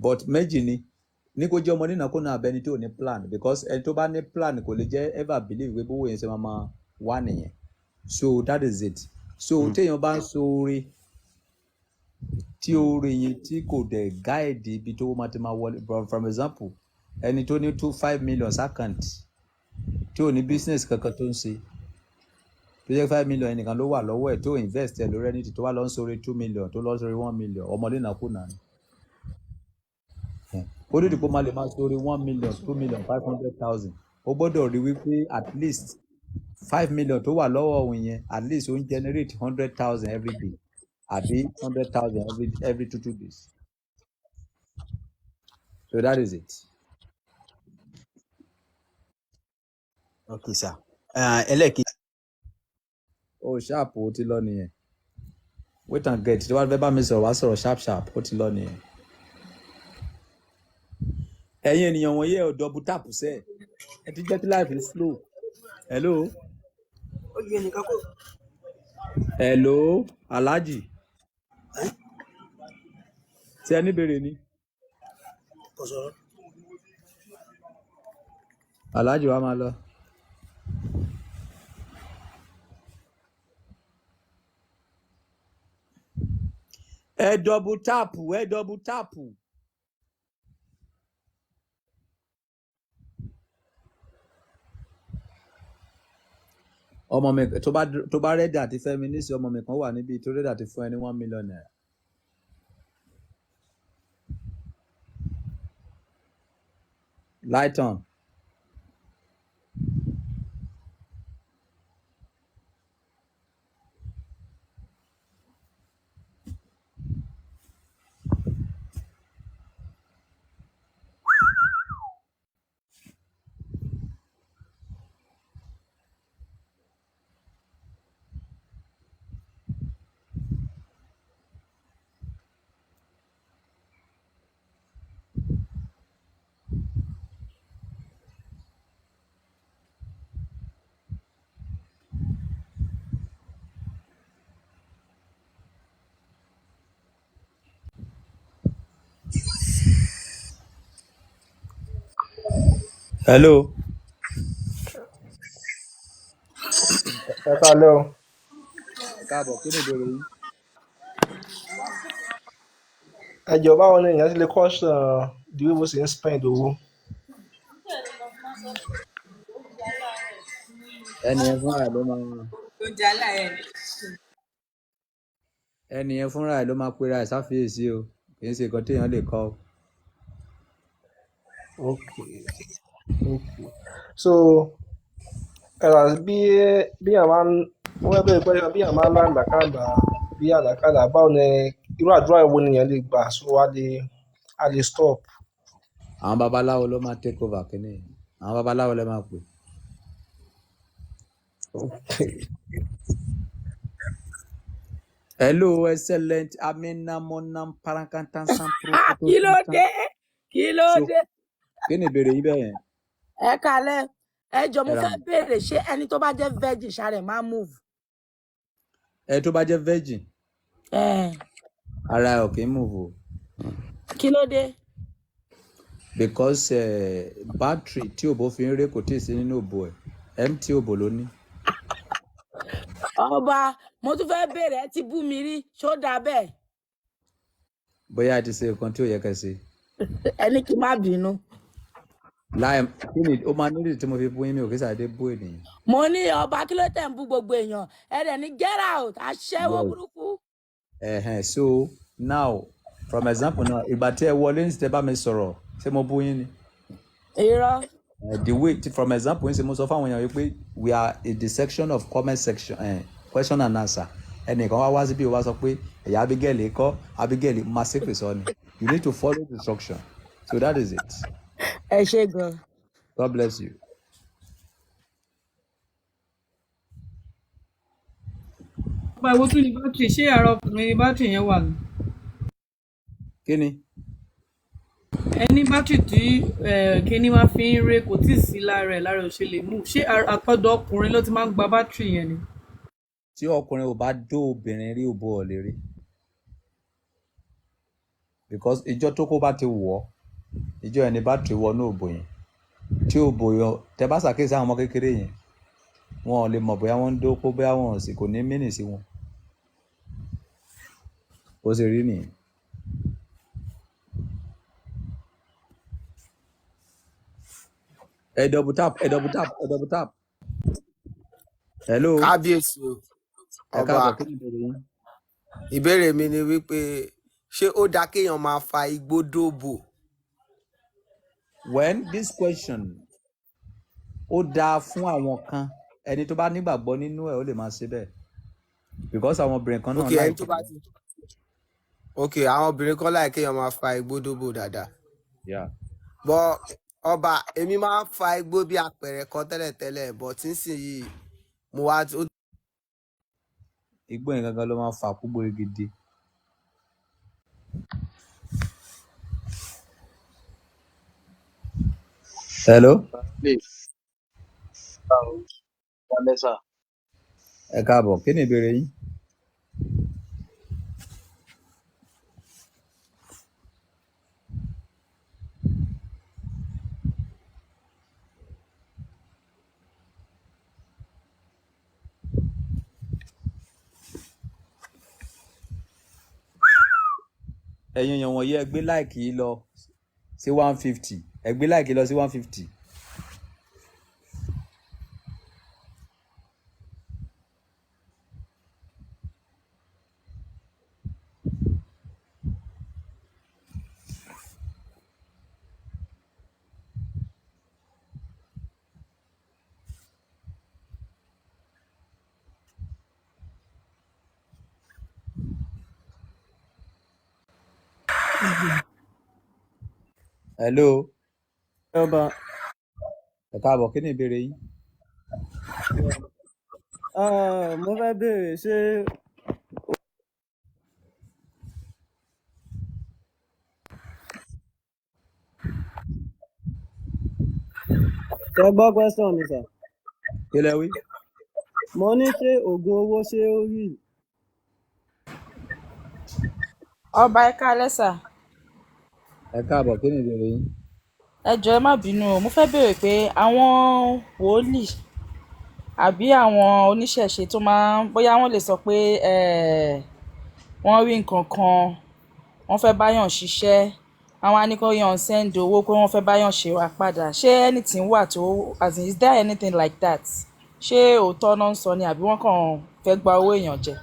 But méjì ni: ní kó jẹ́ ọmọ nínàkúnà, àbí ẹni tí ò ní plan, because ẹni tó bá ní plan kò lè jẹ́ ever believe pé bówó yẹn ṣe máa wá nìyẹn. So that is it. So téèyàn bá ń ṣoore, tí oore yẹn tí kò dẹ̀ guide ibi tó máa ti máa wọlé. For example, ẹni tó ní 2 5 million account, tí ò ní business kankan tó ń ṣe, tó jẹ́ 5 million ẹnìkan ló wà lọ́wọ́ ẹ̀, tó invest ẹ̀ lórí ẹni tó wá lọ ń ṣoore 2 million, tó lọ ń ṣoore 1 million, ọmọdé nàkúnà ni. Ó dìde kó máa lè máa ṣoore 1 million, 2 million, 500,000, ó gbọ́dọ̀ rí wípé at least 5 million tó wà lọ́wọ́ òun yẹn, at least ó ń generate 100,000 every day. Àbí 100,000 every 2 2 days. So that is it.
Ok sir. Ẹlẹ́ẹ̀kejì.
O sharp, o ti lọ nìyẹn. Wait and get. Tí wàá fẹ́ bá mi sọ̀rọ̀, wá sọ̀rọ̀ sharp sharp, ó ti lọ nìyẹn. Ẹ̀yin ènìyàn wọ̀nyí, ẹ ò double tap sẹ́, ẹ ti jẹ́ kí life slow. Hello.
Ó yẹ nìkan kó.
Hello, Alhaji, tí ẹ ní béèrè ni.
Kò sọ̀rọ̀.
Alhaji wa máa lọ. Ẹ double tap, ẹ double tap. Ọmọ mi tó bá ready àti fẹ́ mi nísìnyí, ọmọ mi kan wà níbi tó ready àti fún ẹ ní ₦1 million. Light on. Hello.
Ẹ káalẹ́ o.
Ẹ káàbọ̀, kí ni ìbéèrè yín?
Ẹ jọ̀ọ́, báwo ni èèyàn ṣe lè caution the way bó ṣe ń spend owó?
Ẹni yẹn fúnra ẹ̀ ló máa
Oúnjẹ aláàárẹ̀.
Ẹni yẹn fúnra ẹ̀ ló máa pera ẹ̀ sáfiyèsí o, kì í ṣe nǹkan téèyàn lè kọ́ o.
Okay, so ẹ̀rọ bí èèyàn máa ń, wọ́n fẹ́ bẹ̀rẹ̀ pé bí èèyàn máa ń lá àlàkàlà, bí àlàkàlà, báwo ni irú àdúrà wo ni èèyàn lè gbà so a lè stop?
Àwọn babaláwo ló máa take over kínní yìí. Àwọn babaláwo lè máa pè.
Okay.
Hello, excellent aminamonam parankantansan.
Kí ló dé? Kí ló
So
dé?
Kí ni ìbéèrè yín bẹ́ẹ̀ yẹn?
Ẹ kalẹ. Ẹ jọ, mo
Ẹ ra
fẹ́
mọ̀.
béèrè, ṣé ẹni tó bá jẹ́ virgin ṣá rẹ̀ máa move?
Ẹ tó bá jẹ́ virgin,
Ẹ
ara ẹ̀ ò kì í move o.
Kí ló dé?
Because battery tí òbó fi ń ré kò tíì sí nínú òbò ẹ̀, empty òbò ló ní.
Ọba, mo tún fẹ́ béèrè, ẹ ti bú mi rí, ṣó dáa bẹ́ẹ̀?
Bóyá ẹ ti ṣe nǹkan tí ò yẹ kẹ́ ṣe.
Ẹ ní kí n má bínú.
Láì kí ni ó máa nílò tí mo fi bú yín? Mi ò kí sàdédé bú ènìyàn.
Mo ní, ọba, kí ló tẹ̀ ń bú gbogbo èèyàn? Ẹ dẹ̀ ní get out, aṣẹ́wó
Yes.
burúkú.
So now, from example now, ìgbà tí ẹ wọlé ní tẹ bá mi sọ̀rọ̀, ṣé mo bú yín ni?
Irọ́.
The way from example ń ṣe, mo sọ fáwọn èèyàn wípé we are in the section of comment section, question and answer. Ẹnìkan wá wá síbí, ó wá sọ pé ẹ̀yà Abigail kọ́ Abigail máa ṣépè sọ ni. You need to follow the instruction. So that is it.
Ẹ ṣe gan.
God bless you.
Ọba, ìwo tún ní bátìrì, ṣé àárọ̀ ọkùnrin ní bátìrì yẹn wà ní?
Kí ni?
Ẹni bátìrì tí kíní máa fi ń ré kò tíì sí lára ẹ̀, lára ẹ̀ ò ṣe lè mú. Ṣé àtọ̀dọ̀ ọkùnrin ló ti máa ń gba bátìrì yẹn ni?
Tí ọkùnrin ò bá dó obìnrin rí, òbó ò lè rí, because ìjọ tó kó bá ti wọ̀ ọ́, ìjọ ẹni bátìrì wọnú òbò yẹn tí òbò yẹn, tẹ bá ṣàkíyèsí àwọn ọmọ kékeré yẹn, wọn ò lè mọ̀ bóyá wọ́n ń dóko, bóyá wọn ò sì, kò ní mínì sí wọn. Bó ṣe rí nìyẹn. Ẹ double tap, ẹ double tap, ẹ double tap. Hello.
Kábíyèsí o.
Ẹ
Ọba.
káàbọ̀, kí ni ìbéèrè yín?
Ìbéèrè mi ni wípé ṣé ó dáa kéèyàn máa fa igbó dóbò?
When this question, ó dáa fún àwọn kan, ẹni tó bá nígbàgbọ́ nínú ẹ̀, ó lè máa ṣe bẹ́ẹ̀. Because àwọn obìnrin kan náà
Ok, ẹni
like
tó bá ti, ok, àwọn obìnrin kan láì kéèyàn máa fa igbó dóbò dáadáa.
Yeah.
But ọba, èmi máa ń fa igbó bí apẹ̀rẹ̀ kan tẹ́lẹ̀tẹ́lẹ̀, but nísìnyìí mo wá ó
Igbó yẹn gangan ló máa ń fa púpọ̀ gidi. Hello.
Lè lẹ́sà.
Ẹ káàbọ̀, kí ni ìbéèrè yín? Ẹ̀yin èèyàn wọ̀nyí, ẹ gbé like yìí lọ sí 150, ẹ gbé like lọ sí 150. Hello.
Ọba.
Ẹ káàbọ̀, kí ni ìbéèrè yín?
Ah, mo fẹ́ béèrè ṣé ṣe gbọ́ question mi sà.
Kí lẹ wí?
Mo ní ṣé oògùn owó ṣé ó rí?
Ọba, ẹ káalẹ́ sà.
Ẹ káàbọ̀, kí ni ìbéèrè yín?
Ẹ jọ̀ọ́, ẹ má bínú o, mo fẹ́ béèrè pé àwọn wòlíì àbí àwọn oníṣẹ̀ṣe tó máa ń bóyá wọ́n lè sọ pé wọ́n rí nǹkan kan, wọ́n fẹ́ báyàn ṣiṣẹ́, àwọn á ní kó yàn send owó pé wọ́n fẹ́ báyàn ṣe wá padà, ṣé anything wà tó, as in, is there anything like that? Ṣé òótọ́ náà ń sọ ni àbí wọ́n kàn fẹ́ gba owó èèyàn jẹ?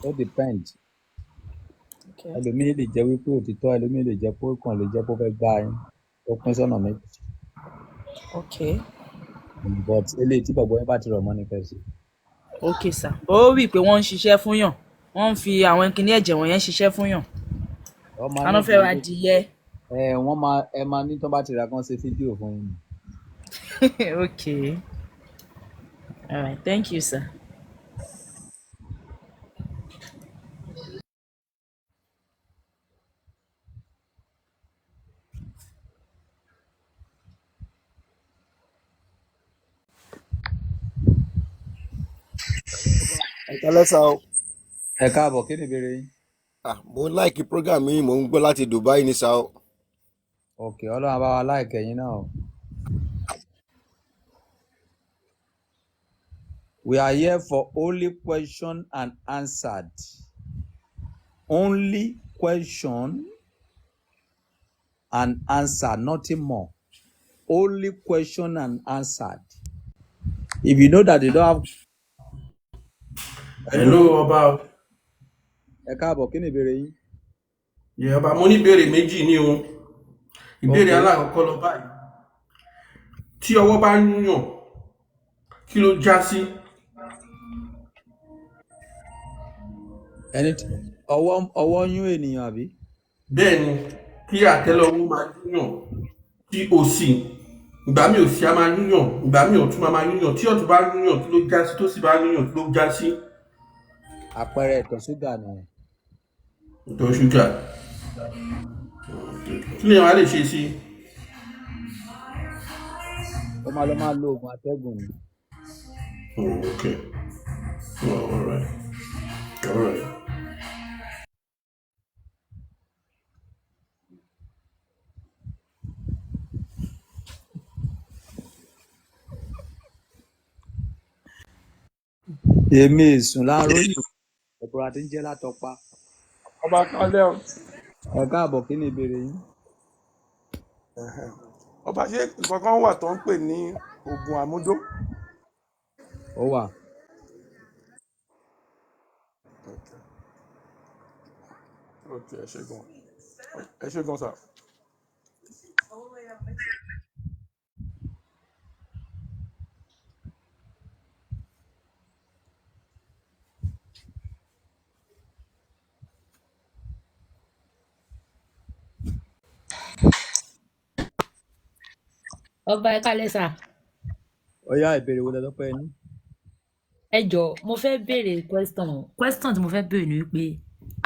Ó depend.
Okay.
Ẹlòmíín lè jẹ́ wípé òtítọ́, ẹlòmíín lè jẹ́ pé ó kàn lè jẹ́ pé ó fẹ́ gbá yín. Ó pín sọ́nà méjì.
Okay.
But eléyìí tí gbàgbọ́ yín bá ti rọ̀ mọ́ ní kẹ́sì.
Okay sir, ó rí i pé wọ́n ń ṣiṣẹ́ fún yàn, wọ́n ń fi àwọn kinní ẹ̀jẹ̀ wọ̀nyẹn ṣiṣẹ́ fún yàn.
Wọ́n máa
Àwọn
ní
fẹ́ ra
ìdílé.
adìyẹ.
Ẹ wọ́n máa, ẹ máa ní tó bá ti ra kán ṣe fídíò fún yín.
Okay, all right, thank you sir.
Ẹ kálẹ́ sá o.
Ẹ káàbọ̀, kí ni ìbéèrè yín?
Ah, mo ń like program yìí, mò ń gbọ́ láti Dubai ní sá o.
Ok, Ọlọ́run á bá wa like ẹ̀yin náà o. We are here for only question and answered. Only question and answer, nothing more. Only question and answered. If you know that you don't have.
Hello.
Hello.
Ọba o.
Ẹ káàbọ̀, kí ni ìbéèrè yín?
Yẹ ọba, mo ní ìbéèrè méjì ní o. Ìbéèrè alákọ̀ọ́kọ́ lọ báyìí: tí ọwọ́ bá ń yàn, kí ló já sí?
Ẹni tí ọwọ́ yún ènìyàn àbí?
Bẹ́ẹ̀ ni, kí àtẹ́lẹwọ́ máa yúnyàn, tí òsì, ìgbà míì òsì á máa yúnyàn, ìgbà míì ọ̀tún máa yúnyàn. Tí ọ̀tún bá yúnyàn, kí ló já sí? Tó sì bá yúnyàn, kí ló já sí?
Àpẹẹrẹ ìtọ̀ ṣúgà nìyẹn.
Ìtọ̀ ṣúgà. Kí ni àwọn lè ṣe sí i?
Ó máa lọ máa lo oògùn atẹ́gùn ni.
Oh, okay. Oh, all right. All right.
Èmi èsùn láàárọ̀ ẹ̀bùrà tí ń jẹ́ látọpa.
Ọba, kálẹ́ o.
Ẹ káàbọ̀, kí ni ìbéèrè yín?
Ẹ̀hẹ̀n. Ọba, ṣé nǹkan kan wà tó ń pè ní oògùn àmúdó?
Ó wà.
Ok, ẹ ṣé gan, ẹ ṣé gan sà.
Ọba, ẹ kálẹ́ sà.
Ó yá, ìbéèrè wo lẹ lọ́pẹ́ ẹ ní?
Ẹ jọ, mo fẹ́ béèrè question. Question tí mo fẹ́ béèrè ni wípé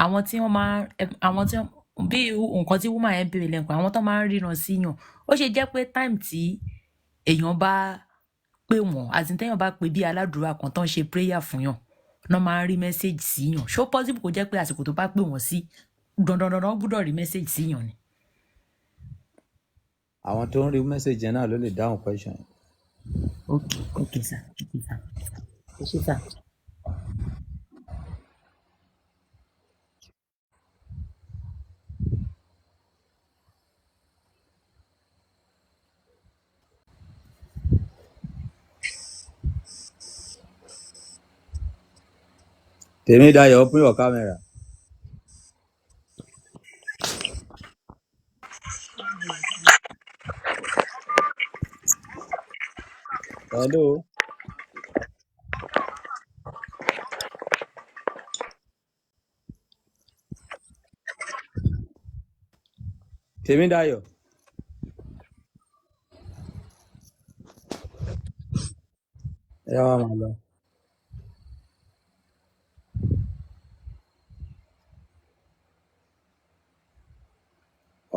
àwọn tí wọ́n máa ń àwọn tí wọ́n bí irú nǹkan tí woman yẹn béèrè lẹ́ǹkan, àwọn tó máa ń ríran síyàn, ó ṣe jẹ́ pé time tí èèyàn bá pè wọ́n, àti téèyàn bá pè bí aládùúrà kan tó ń ṣe prayer fún yàn náà, máa ń rí message síyàn? Ṣó possible kó jẹ́ pé àsìkò tó bá pè wọ́n sí dandan dandan gbúdọ̀ rí message síyàn ni?
Àwọn tó ń rí message yẹn náà ló lè dáhùn question yẹn.
Ok sir, ok sir, ẹ ṣé sir.
Tèmídayọ̀, open your camera. Hello, Tèmídayọ̀, ẹ yá wa máa lọ.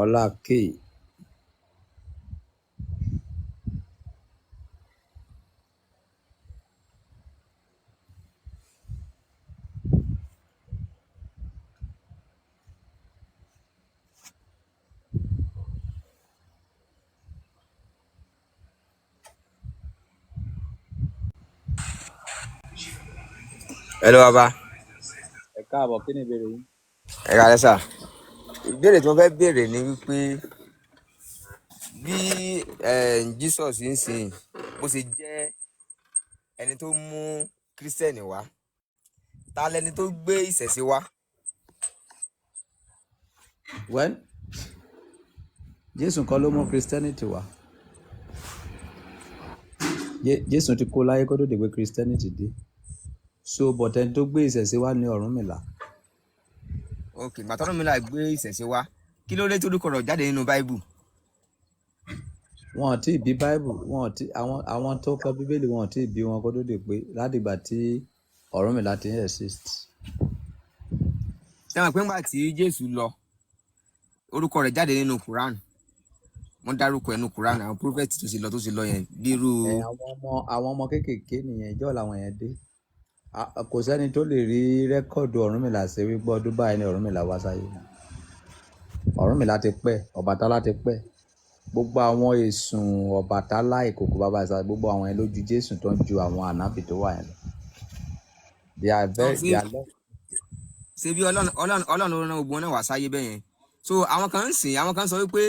Ọlá K.
Hello bàbá.
Ẹ káàbọ̀, kí ni ìbéèrè yín?
Ẹ káalẹ́ sà. Ìbéèrè tí mo fẹ́ béèrè ni wípé bí Jesus ń sìn, bó ṣe jẹ́ ẹni tó mú Kírísítẹ̀nì wá, ta lẹni tó gbé ìṣẹ̀ṣe wá?
Well, Jésù kọ́ ló mú Christianity wá. Jésù ti kó láyé kó tó di pé Christianity dé. So but ẹni tó gbé ìṣẹ̀ṣe wá ní Ọ̀rúnmìlà.
Ok, ìgbà tỌ́rúnmìlà gbé ìṣẹ̀ṣe wá, kí ló dé tó orúkọ rẹ̀ jáde nínú Báíbù?
Wọn ò tí ì bí Bible, wọn ò tí àwọn tó kọ Bíbélì, wọn ò tí ì bí wọn kó tó di pé látìgbà tí Ọ̀rúnmìlà ti ń exist.
Ṣé wọn pé ńgbà tí Jésù lọ, orúkọ rẹ̀ jáde nínú Quran? Wọ́n dárúkọ ẹ̀ nínú Quran, àwọn prophet tó ti lọ yẹn bí irú.
Ẹ àwọn ọmọ kéékèèké nìyẹn, ìjọ làwọn yẹn dé. Kò sẹ́ni tó lè rí record Ọ̀rúnmìlà ṣe wípé ọdún báyìí ni Ọ̀rúnmìlà wá sáyé. Ọ̀rúnmìlà ti pẹ́, Ọbàtálá ti pẹ́. Gbogbo àwọn èsùn Ọbàtálá, ìkòkò bàbá ìsàlẹ̀, gbogbo àwọn yẹn ló ju Jésù tó ń ju àwọn ànábì tó wà yẹn lọ. They are very
ṣé
they are less.
Ṣe bí Ọlọ́run ló rán gbogbo wọn náà wá sáyé bẹ́ẹ̀ yẹn. So àwọn kan ń sìn, àwọn kan sọ wípé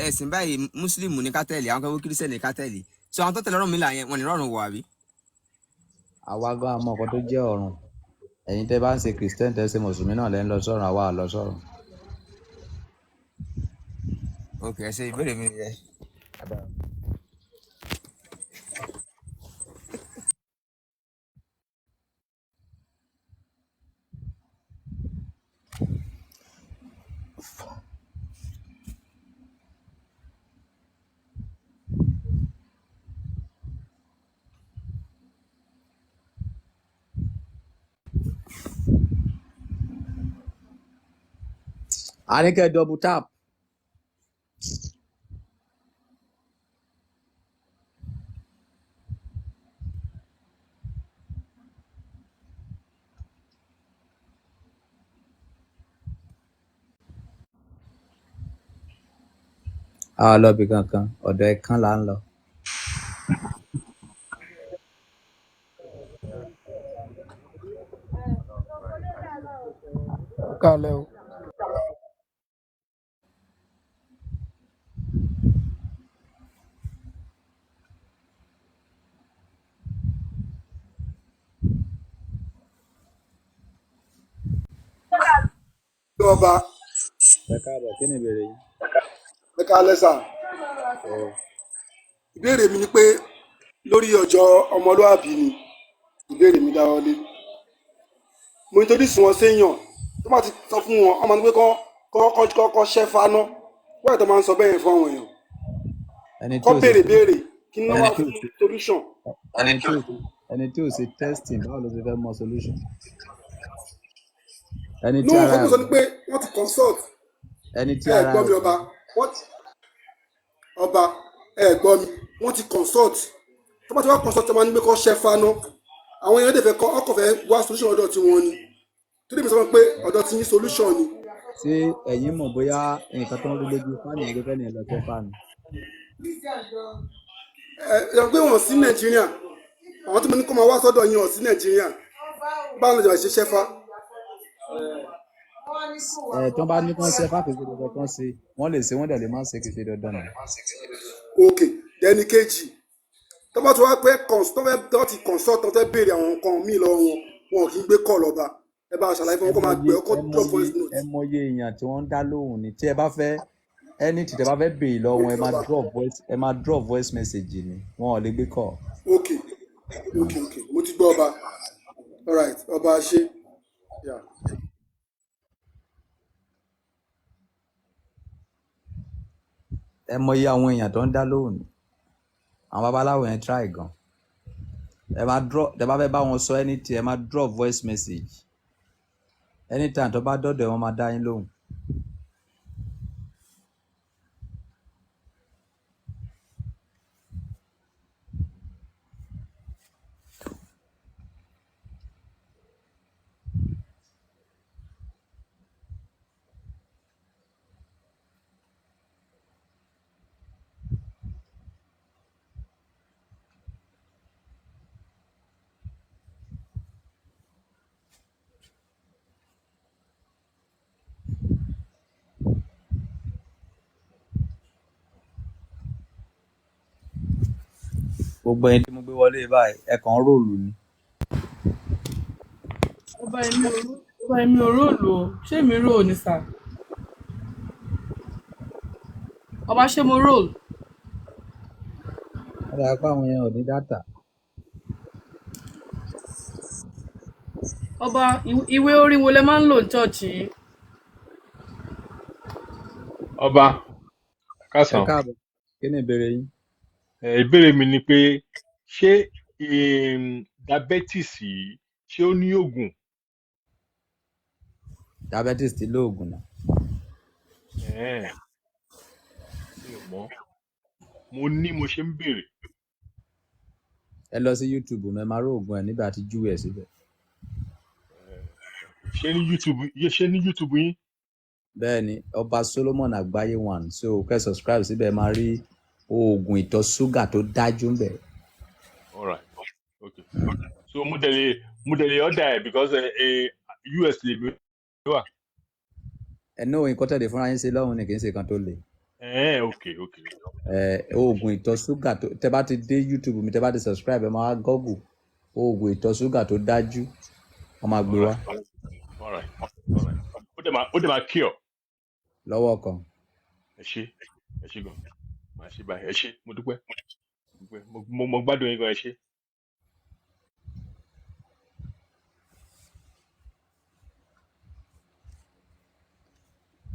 ẹ̀sìn báyìí, mùsùlùmí ní ká tẹ̀lé, àwọn kan wí kírísítẹ̀nì ní ká tẹ̀lé. So àwọn tó tẹ̀lé Ọ̀rúnmìlà yẹn, wọn ní rọrùn wọ̀, àbí?
Àwa gan àmọ́ nǹkan tó jẹ́ ọ̀run. Ẹ̀yin tẹ́ bá ń ṣe Christian, tẹ́ ṣe mùsùlùmí náà lẹ́ ń lọ sọ́run, àwa à lọ sọ́run.
Ok, ẹ ṣe, ìbéèrè mi nìyẹn.
Àníkẹ́, double tap. A ò lọ ibì kankan, ọ̀dọ̀ ẹ̀kan là ń lọ.
Ẹ káalẹ́ o.
Ọba.
Ẹ káàbọ̀, kí ni ìbéèrè yín?
Ẹ káalẹ́ sà.
Ẹ
Ìbéèrè mi ni pé lórí ọjọ́ ọmọlúàbí ni ìbéèrè mi dáwọ́ lé. Mo introduce wọn séèyàn, tó bá ti sọ fún wọn, ọmọ ní pé kọ́ kọ́ kọ́ kọ́ ṣẹ́ faná wọ́n tó máa ń sọ bẹ́ẹ̀ yẹn fún àwọn èèyàn.
Ẹni tí
Kọ́
ò ṣe
béèrè béèrè kí ni
ẹni
wọ́n wá
tí ò
fún
ṣe
solution.
ẹni tí ò ṣe testing, báwo ló ṣe fẹ́ mọ solution? Ẹni
No,
tí ara
nǹkan tó
ẹ̀
sọ ni pé wọ́n ti consult.
Ẹni tí
Ẹ
ara
gbọ́
ẹ̀
mi, ọba. Wọ́n ọba, ẹ gbọ́ mi, wọ́n ti consult. Tó bá ti wá consult, ẹ máa ní pé kọ́ ṣẹ́ faná. Àwọn èèyàn dẹ̀ fẹ́ kọ́ ọkọ̀ fẹ́ wá solution ọ̀dọ̀ tí wọ́n ní tó dé mi sọ fún mi pé ọ̀dọ̀ tí yín solution ni.
Ṣé ẹ̀yin mọ̀ bóyá nǹkan tó ń rí lójú fáànù yẹn fẹ́ nìyẹn lọ tẹ́ fáànù?
Ẹ ẹ pé wọ́n sí Nàìjíríà, àwọn tí mo ní kó máa wá sọ́dọ̀ yín ọ̀ sí Nàìjíríà, báwo ló ṣe ṣẹ́ fa?
Ẹ tó bá ní kán ṣe fáàkì, ṣe dandan kán ṣe? Wọ́n lè ṣe, wọ́n dẹ̀ lè má ṣe, kì í ṣe dandan nà.
Ok, dẹni kejì, tó bá ti wá pé tó fẹ́ tó ti consult, tó fẹ́ béèrè àwọn nǹkan míì lọ́wọ́ wọn, wọn kì í gbé call. Ọba, ẹ bá a ṣàlàyé fún
Ẹ
wọn kó máa
mọye
gbé ọkọ
ẹ
drop
mọye
voice note.
Ẹ mọye èèyàn tí wọ́n ń dá lóhùn ni. Tí ẹ bá fẹ́ ẹni tí tẹ bá fẹ́ béèrè lọ́wọ́ wọn,
Ok
ẹ máa
ọba.
drop voice, ẹ máa drop voice message ni, wọn ò lè gbé call.
Ok, mo ti gbọ́, ọba. Alright, ọba, ṣe yeah.
Ẹ mọye àwọn èèyàn tó ń dá lóhùn ni. Àwọn babaláwo yẹn try gan. Ẹ máa drop, tẹ bá fẹ́ bá wọn sọ anything, ẹ máa drop voice message. Anytime tó bá dọ̀dọ̀ ẹ, wọ́n máa dá yín lóhùn. Gbogbo ẹni tí mo gbé wọlé báyìí, ẹ kàn ń roll ni.
Ọba, èmi ò ọba, èmi ò roll o. Ṣé mi roll ni sà? Ọba, ṣé mo roll?
Wọ́n dà pé àwọn yẹn ò ní data.
Ọba, ìwé orin wo lẹ máa ń lò ní church yìí?
Ọba.
Ẹ
Kásán.
káàbọ̀, kí ni ìbéèrè yín?
Ìbéèrè mi ni pé ṣé diabetes yìí, ṣé ó ní oògùn?
Diabetes ti lóògùn náà.
Mi ò mọ̀, mo ní mo ṣe ń béèrè.
Ẹ lọ sí YouTube mi, ẹ máa rí oògùn ẹ níbi àti júwe ẹ síbẹ̀.
Ṣé ní YouTube, ṣé ní YouTube yín?
Bẹ́ẹ̀ ni, Ọba Solomon Àgbáyé One. So kẹ́ subscribe síbẹ̀, ẹ máa rí oògùn ìtọ̀ ṣúgà tó dájú ń bẹ̀.
Alright, okay. So mo dẹ̀ lè order ẹ̀ because US lè mi wà.
Ẹ ní òyìn kọ́tẹ̀lé fúnra yín ṣe lọ́hùn ni, kì í ṣe kan tó le.
Okay.
Ẹ oògùn ìtọ̀ ṣúgà tó, tẹ bá ti dé YouTube mi, tẹ bá ti subscribe, ẹ máa google oògùn ìtọ̀ ṣúgà tó dájú, wọ́n máa gbé wá.
Alright, ó dẹ̀ máa cure?
Lọ́wọ́ kan.
Ẹ ṣé, ẹ ṣé gan. Màá ṣe báyìí. Ẹ ṣé, mo dúpẹ́, mo dúpẹ́. Mo gbádùn yín gan. Ẹ ṣé.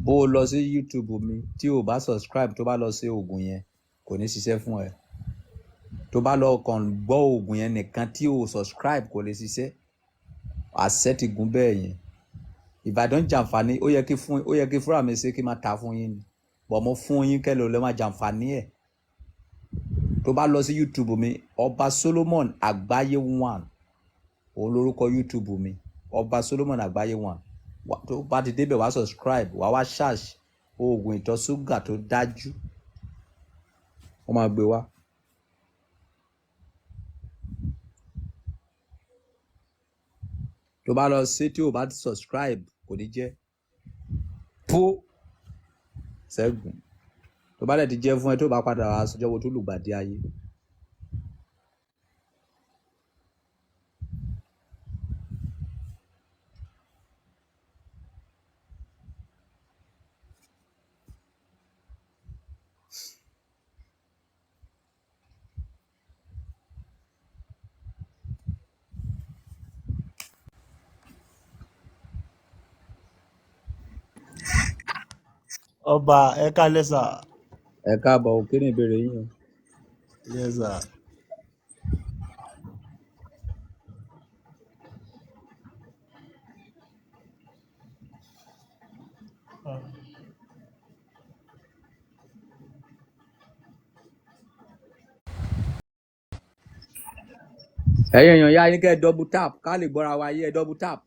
Bó o lọ sí YouTube mi, tí o bá subscribe, tó bá lọ sí oògùn yẹn, kò ní ṣiṣẹ́ fún ẹ. Tó bá lọ kàn gbọ́ oògùn yẹn nìkan tí o subscribe, kò lè ṣiṣẹ́. Àṣẹ ti gùn bẹ́ẹ̀ yẹn. Ìbàdàn jàǹfààní, ó yẹ kí fún, ó yẹ kí fúnra mi ṣe kí n máa ta fún yín ni bọ̀, mo fún yín kẹ́ ló lè máa jàǹfààní ẹ̀. Tó bá lọ sí YouTube mi, Ọba Solomon Àgbáyé One, òun lórúkọ YouTube mi, Ọba Solomon Àgbáyé One. Tó bá ti débẹ̀, wá subscribe, wá wá search oògùn ìtọ̀ ṣúgà tó dájú, wọ́n máa gbé wá. Tó bá lọ sí, tí o bá ti subscribe, kò ní jẹ́ pó ṣẹ́gun. Tó bá dẹ̀ ti jẹ́ fún ẹ, tó bá padà wá sọjọ́ wo tó lùgbàdì ayé.
Ọba, ẹ kálẹ́ sà.
Ẹ káàbọ̀ o, kí ni ìbéèrè yín o?
Yes sir.
Ẹ̀yin èèyàn, yá yín kẹ́ ẹ double tap ká lè gbọ́ra wa yé. Ẹ double tap.